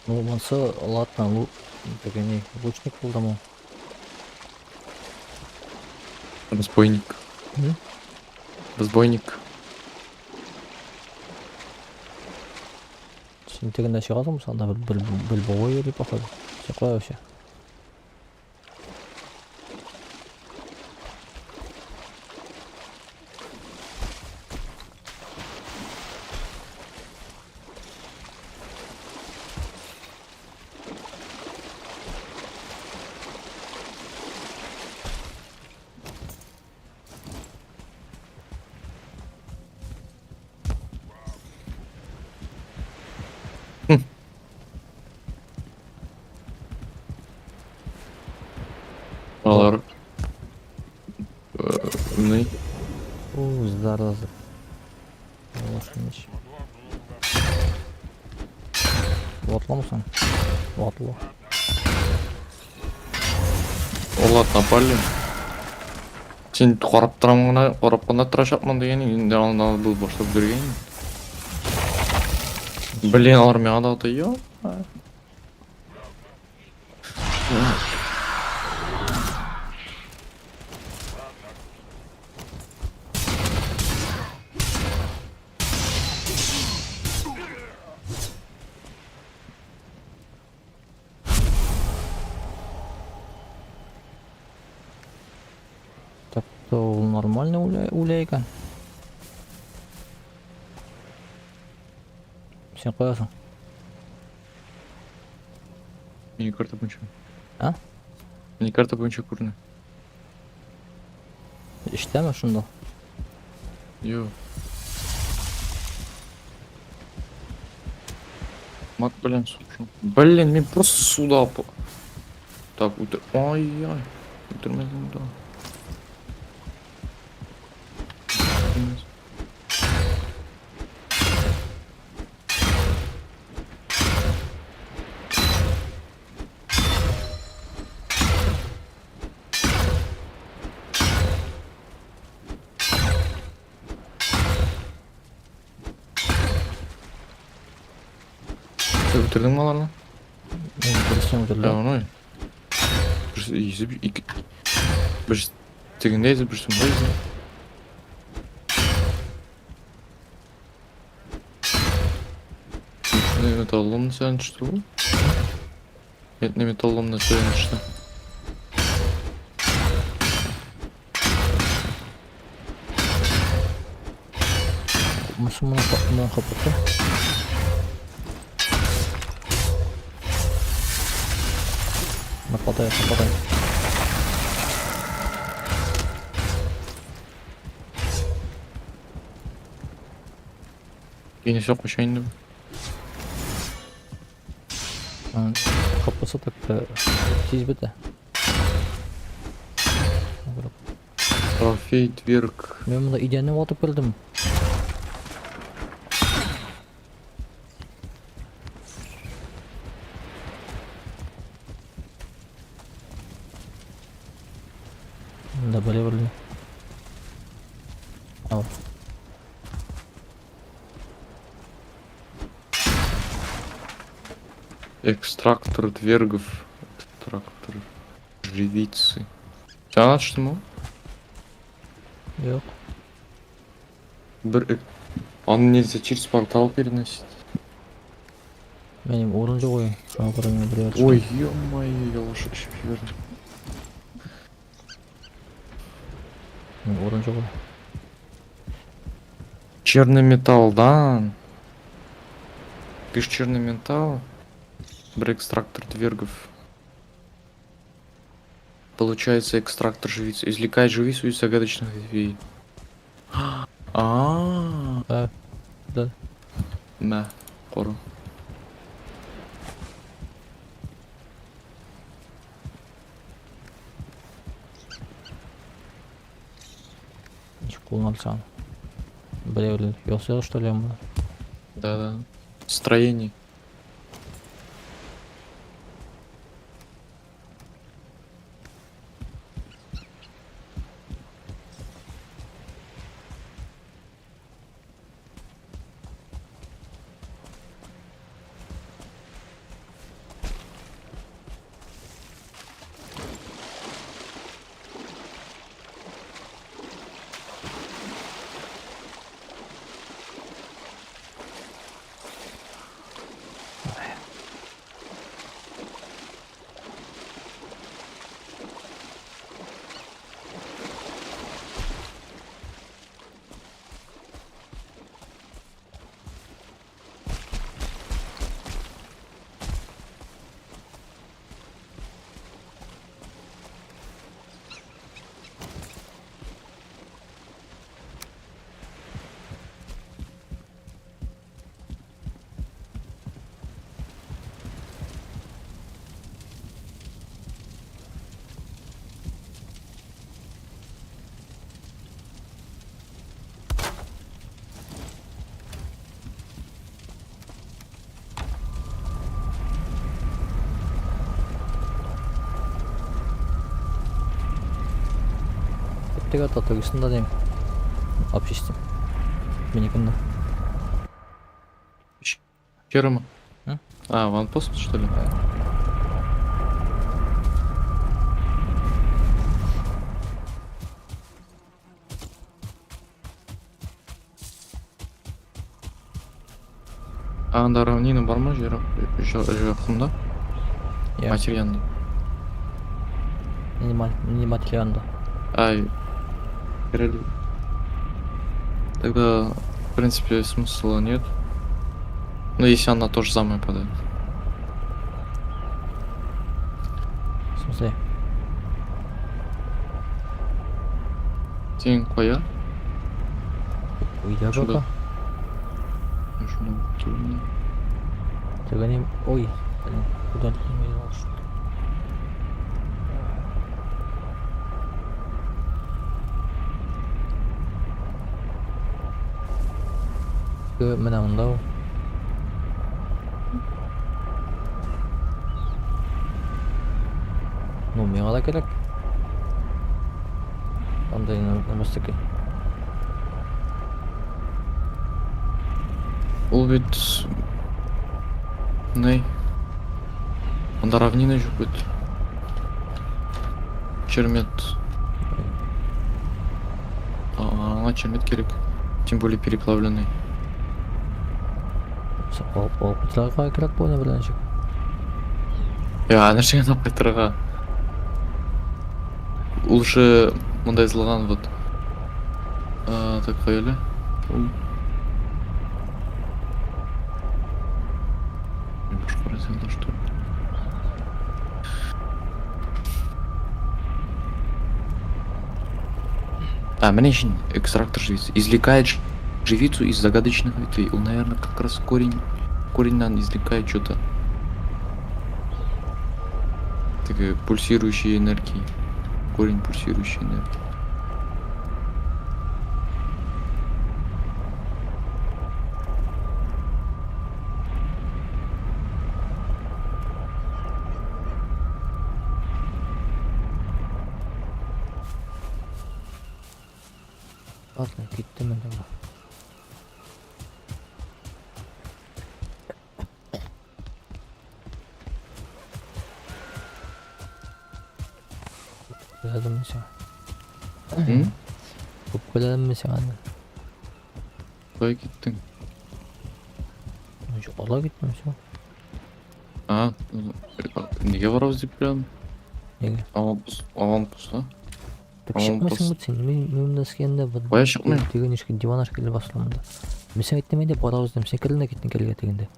Ну, монысы ладно, лу, теге ни, лучник булдымы? Разбойник. М? Разбойник. Син тегендә чыгасыңмы? Анда бер бер бер йөри походу. Син кая вообще? Алар ни? У, зараза. Лошадь. Ватламысың? Ватлы. Алар напали. Син карап торам гына, карап кына торачакмын дигән инде анда был башлап йөргән. Блин, алар миңа да аты юк. Так, то ул нормально үлә икән. Син каясың? Мини карта буенча. А? Мини карта буенча күренә. Эштәме шунда? Юк. Мат белән сугышам. Блин, мин просто суда Так, үтер. Ай-яй. Үтермәдем да. Үтермәс. Син үтердеңме аларны? Мин берсен үтердем. Ә, аны. Берсе йөзеп ике. Берсе тегендә йөзеп, берсе монда йөзеп. Не металлолом сән төште бу? Нет, не металлолом сән төште. Монысы моны моны капатты. Нападай, нападай. Инесе куша инде. Капасы так тиз бетә. Трофей дверг. Мин монда идәнне ватып кердем. Да, были, были. Ал. Экстрактор двергов. Экстрактор живицы. Сиңа төштеме ул? Юк. Бер Аны нельзя через портал переносить. Минем урын юк ой. Шуңа күрә мин бер Ой, ё-моё, я лошадь еще верну. Минем урын юк. Черный металл, да? Пишешь черный металл. Бер экстрактор двергов. Получается экстрактор живицы. Извлекает живицу из загадочных ветвей. А, Да. Да. Мә, кара. Ничек кулына алсаң. Берәүләр ясый что ли моны? Да-да. Строение. Теге татугысында дим. Обществе. Минекендә. Ферма. М? А, ванпост, что ли? А, анда равнина бармы жер жақында? Я. Материальный. Не материально. Ай, короли. Тогда, в принципе, смысла нет. Ну, если она тоже самое падает. В смысле? Син кая? Өйдә Шунда. пока. Шуны килми. Теге не... Ой, блин, куда ты Менә монда ул. Ну, миңа да кирәк. Андай нәмәстеке. Ул бит... Ней? Анда равнина юк бит. Чермет. Аңа чермет кирәк. Тем более переплавленный. Алып алып кайтырга кирәк бу белән ничек. Я, нәрсәгә алып кайтырга? Ул же монда язылган вот. А, так әле. Ул. Башка разделда, что ли? А, менә өчен экстрактор живицы. Извлекает живицу из загадочных ветвей. Он, наверное, как раз корень извлекает что-то. Такая пульсирующие энергии. Корень пульсирующей энергии. Ладно, киттем инде. Күп мин сиңа. М? Күп күрәдем мин сиңа. Кая киттең? Юкка киттем все. А, нигә барабыз дип беләм? Нигә? Аванпост, аванпостта. Так Аванпост. чыкмыйсың бит син. Мин монда скәндә бу. Кая чыкмыйм? Теге нишке диван шикелле басылам монда. Мин сиңа әйттем инде барабыз дим. Син кердең дә киттең кергә дигәндә.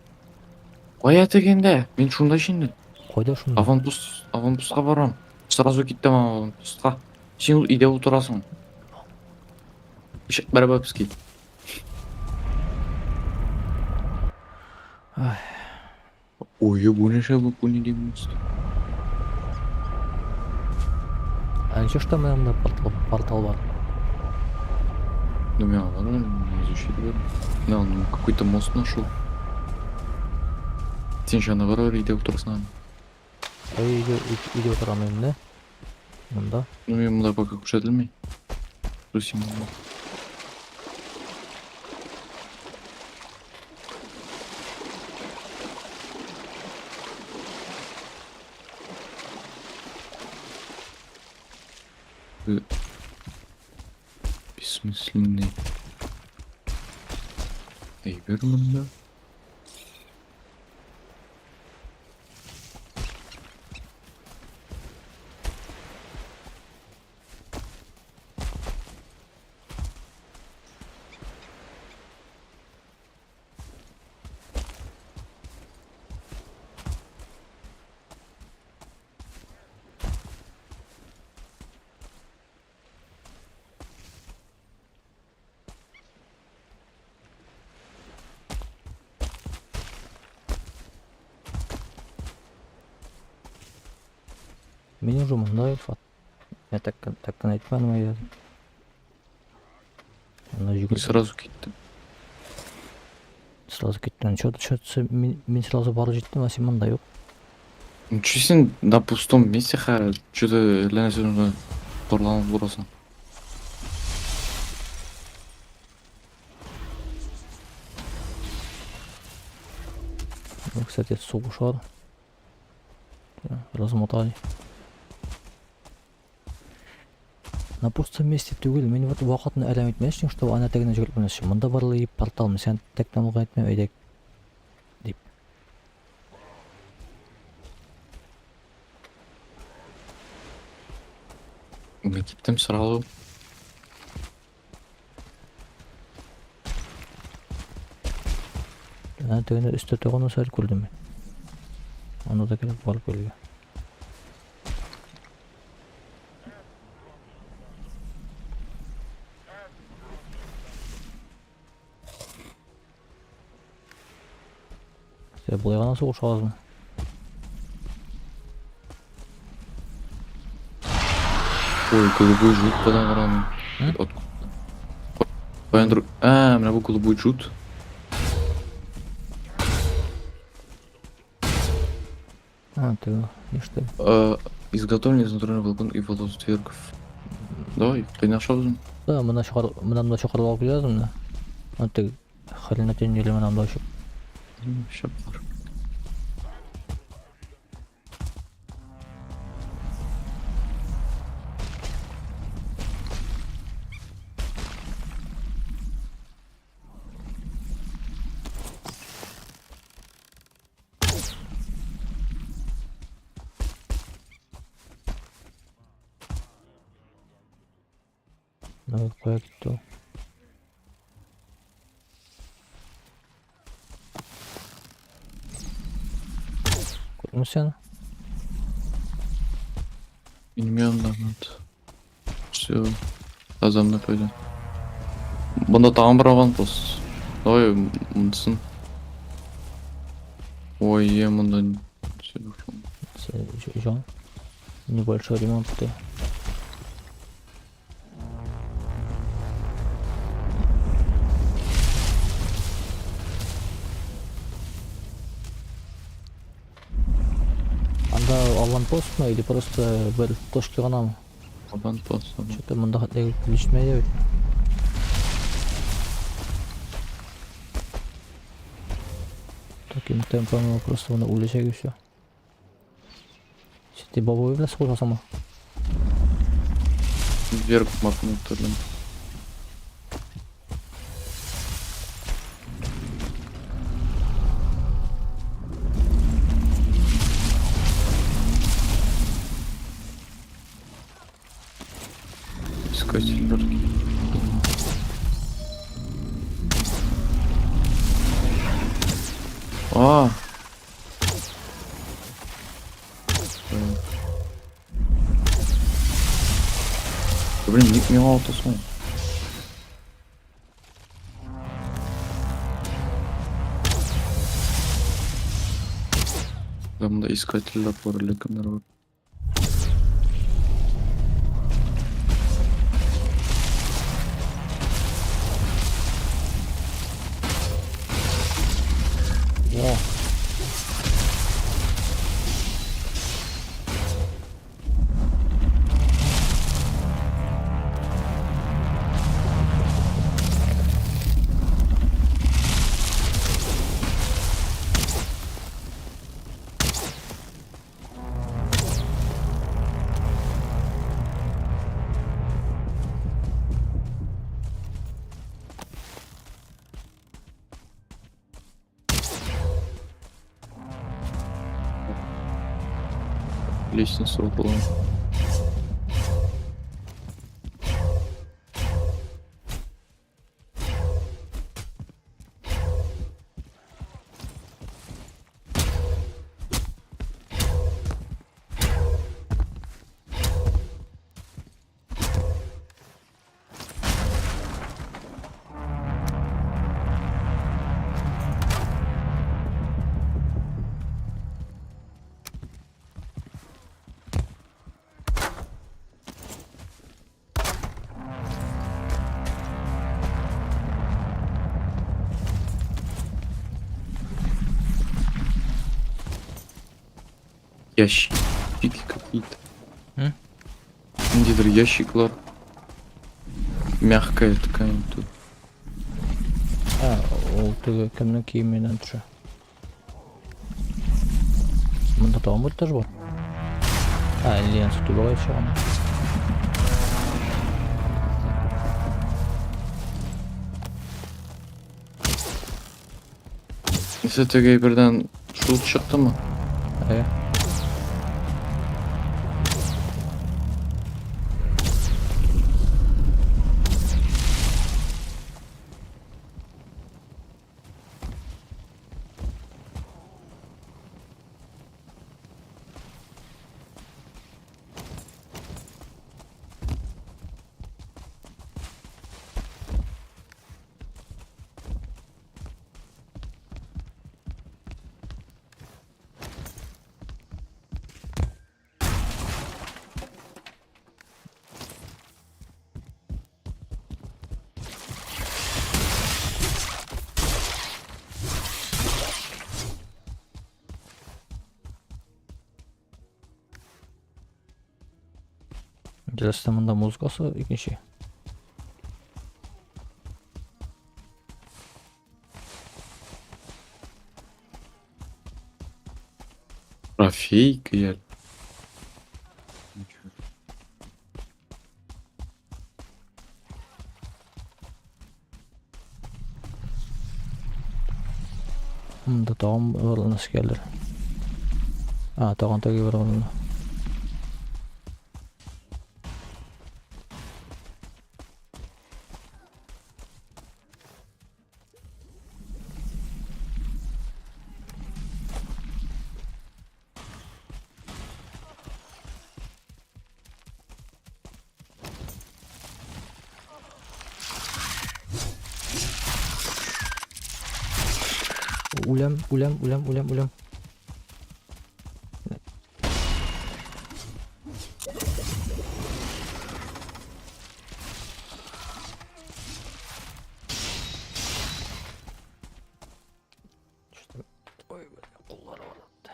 Кая дигәндә? Мин шунда инде. Кайда шунда? Аванпост, аванпостка барам. Сразу киттем аванпостка. Син ул өйдә утырасың. Ишек барабыз. Ай. Ой, бу нәрсә бу, бу нинди монстр? А ничего, что менә монда портал, портал бар. Ну, меня ладно, изучить. Да, он какой-то мост нашел. Син җаны бар өйдә утырасың. Әй, өйдә өйдә утырам инде. Монда. Ну, мин монда пока күрсәтелми. Русим. Бессмысленный. Әйбер монда. Мин уже монда, Илфат. Я так так кына әйтмәдем әйдә. Анда Мин йөгереп сразу киттем. Сразу киттем. Чё, чё, мин сразу барып җиттем, а син монда юк. Ну чё син на пустом месте ха, чё-то әллә торланып утырасың. Ну, кстати, сугышар. Размотали. На пустом месте түгел, мин вот вакытны әрәм итмәс өчен, что ана тегенә җөгереп менәс өчен. Монда барлы портал, сен тек тамга әйтмә әйдәк дип. Мин киттем сразу. Ана тегенә өстә торган сәл күрдем мин. Анда да килеп барып килгән. Сен болай гына сугышабызмы? Ой, голубой жут кайдан карадым. М? Откуда? Каяндыр... А, менә бу голубой жут. А, теге, ништә? Изготовлен из натуральных волокон и волосверков. Давай, кайнашабызмы? Да, монда чыгар, монда монда чыгарып алып киләбез менә. Аны теге хренотень или менә монда очып. Шәп бар. Ну, кая китте ул? Күрдеңме син? Минем янымда вот. Все. Азамны пойду. Монда тагын бер аванпост. Давай монысын. Ой, е, монда Жан. Небольшой ремонт ты. Анда аванпостмы или просто бер точка гынамы? Аванпост. Что-то монда хәтле килешмәй бит. Таким темпом просто моны үләчәк и все. Син бабай белән сугышасыңмы? Вверх махнул төрле. Искатель А! Блин, ник миңа атасың. Да, монда искательләр бар, әллә кемнәр бар. О. Лестница выпала. Ящики какие-то. М? Где-то ящиклар. Мягкая ткань тут. А, ул теге кемнең киеменнән төшә. Монда тагын бер этаж бар. А, Альянс түбәгә чыгам. Если теге бердән шул чыктымы? Ә. Интересно, монда музыкасы икенче. Трофейка я. Ничего. Монда тагын бер нәрсәләр. А, тагын теге бер урында. Үләм, үләм, үләм, үләм, үләм. Что-то- Ой, бля, куллар авыртты.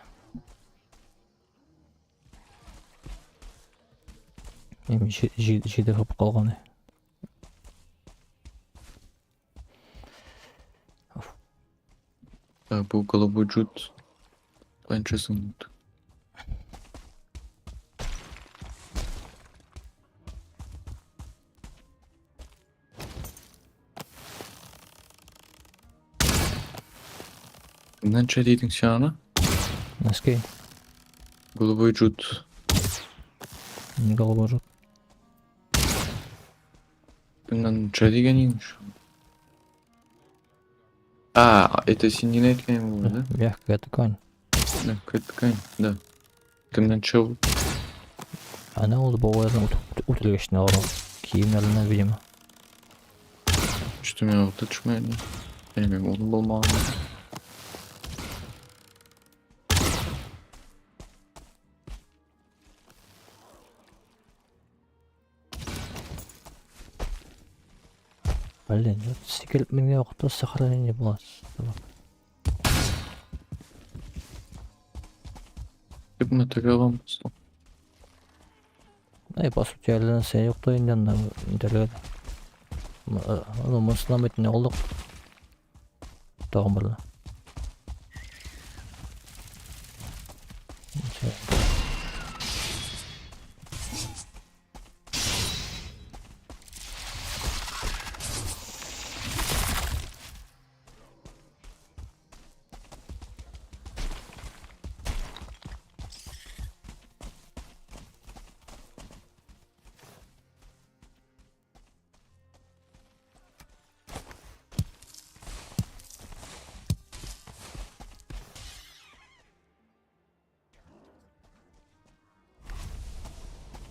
Эми җиде хап калган. Так, бу голубой джут. Канчасын. Кемнән дидең син аны? Носки. Голубой джут. Не голубой жут. Кемнән дигән идең шул? А, это син не әйткән булды, да? Мягкая ткань. Мягкая ткань, да. Кемнән чыгып? Она ул бабайдан үтелгәчне алган. Киемнәреннән, видимо. Что мин алты төшмәде. Белмим, ул булмаган. Блин, вот сикереп менгән вакытта сохранение була. Күпме теге алам? Ай, по сути, әле нәрсә юк та инде анда итәргә. Ну, монысына бит не алдык. Тагын берне.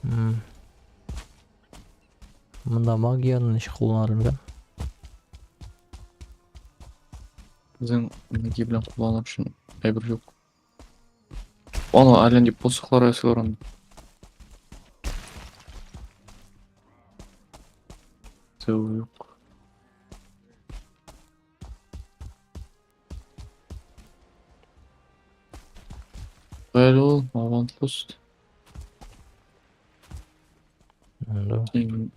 М. Монда магияны ничек кулланыр микән? Безнең магия белән кулланыр өчен әйбер юк. Аны әллә нинди посохлар ясыйлар анда. Сәү юк. Әле ул аванпост. Да. Син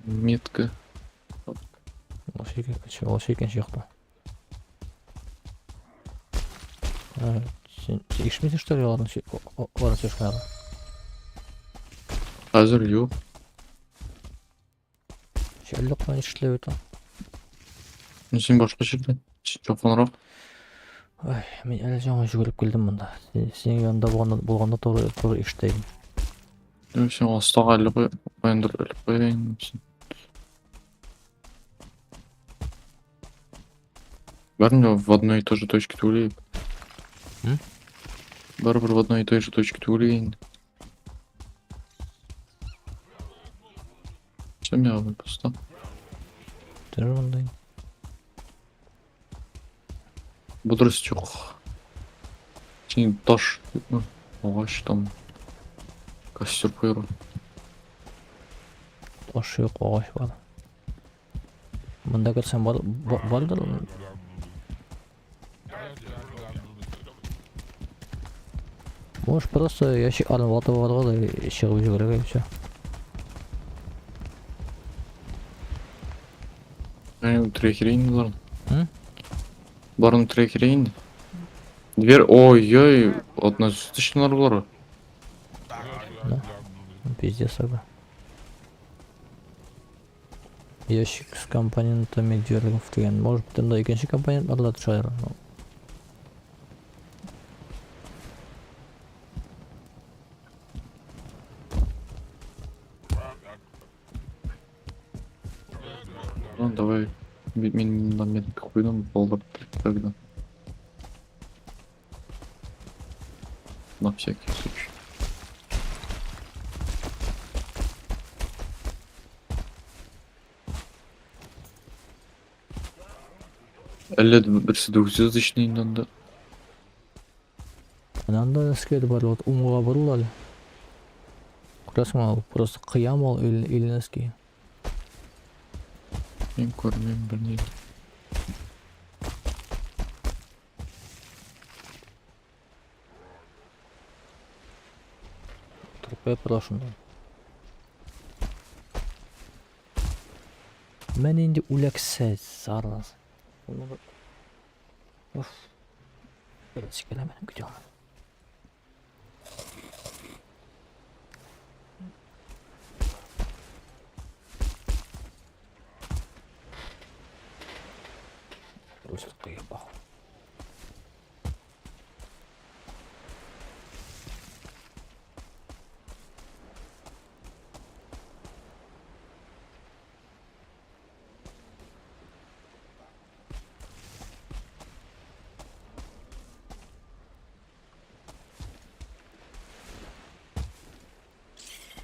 метка. Ул икенче якта. Син ишетмисең, что ли, аларның сөйләшкәннәрен? Хәзер юк. Әллә каян ишетелә бит ул. Ну, син башка җирдә. Син якынрак. Ай, мин әле яңа йөгереп килдем монда. Синең янында булганда туры туры ишетә идем. Ну, син астага әллә каяндыр элеп куя инде син. Барыбер в одной и той же точке түгел. М? Барыбер в одной и той же точке түгел инде. Все, мин просто. Тоже монда. Бодрость юк. Син таш юкмы? Агач там. Костер куярга. Таш юк, агач бар. Монда керсәң бар бардыр. Можешь просто ящикларны ватып алырга да чыгып җибәрергә и всё. Мин үтерә кирәк инде боларны. М? Барын үтерә кирәк инде. Дверь, ой-ой, односуточныйлар болар. Да. Пиздец тогда. Ящик с компонентами двергов дигән. Может быть, анда икенче компонентлар да төшәдер. Ну, Ну, давай. Мин на метку куйдым, булдыр тогда. На всякий случай. Әллә берсе двухзвездочный инде анда. Анда нәрсәгә бар, вот уңга борыл әле. Күрәсеңме, ул просто кыям ул или нәрсәгә. Мин күрмим берни. Торып куеп тора шунда. Менә инде үләксә, зараза. Уф. Беренче килә минем көтә. Просто кыеп.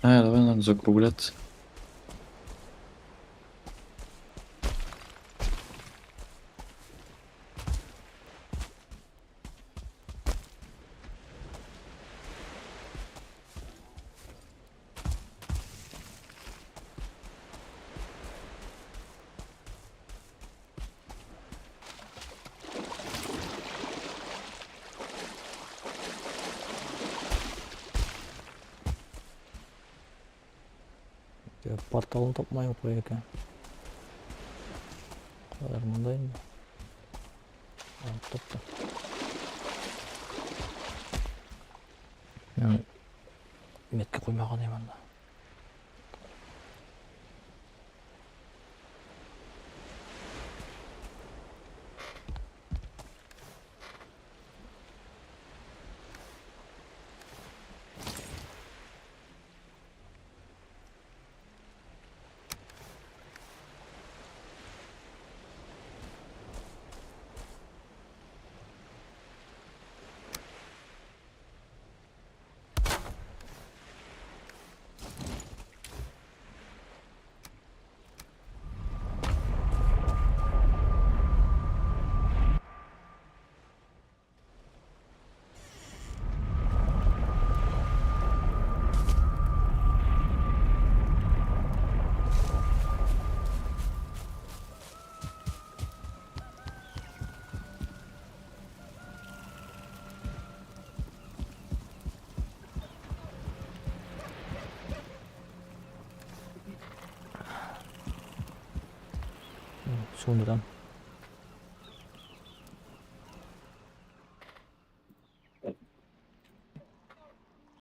А, давай надо закругляться. Порталын тапмыйм куя икән. Кадәр монда инде. Таптым. Мин метка куймаган идем анда. Сүндерәм.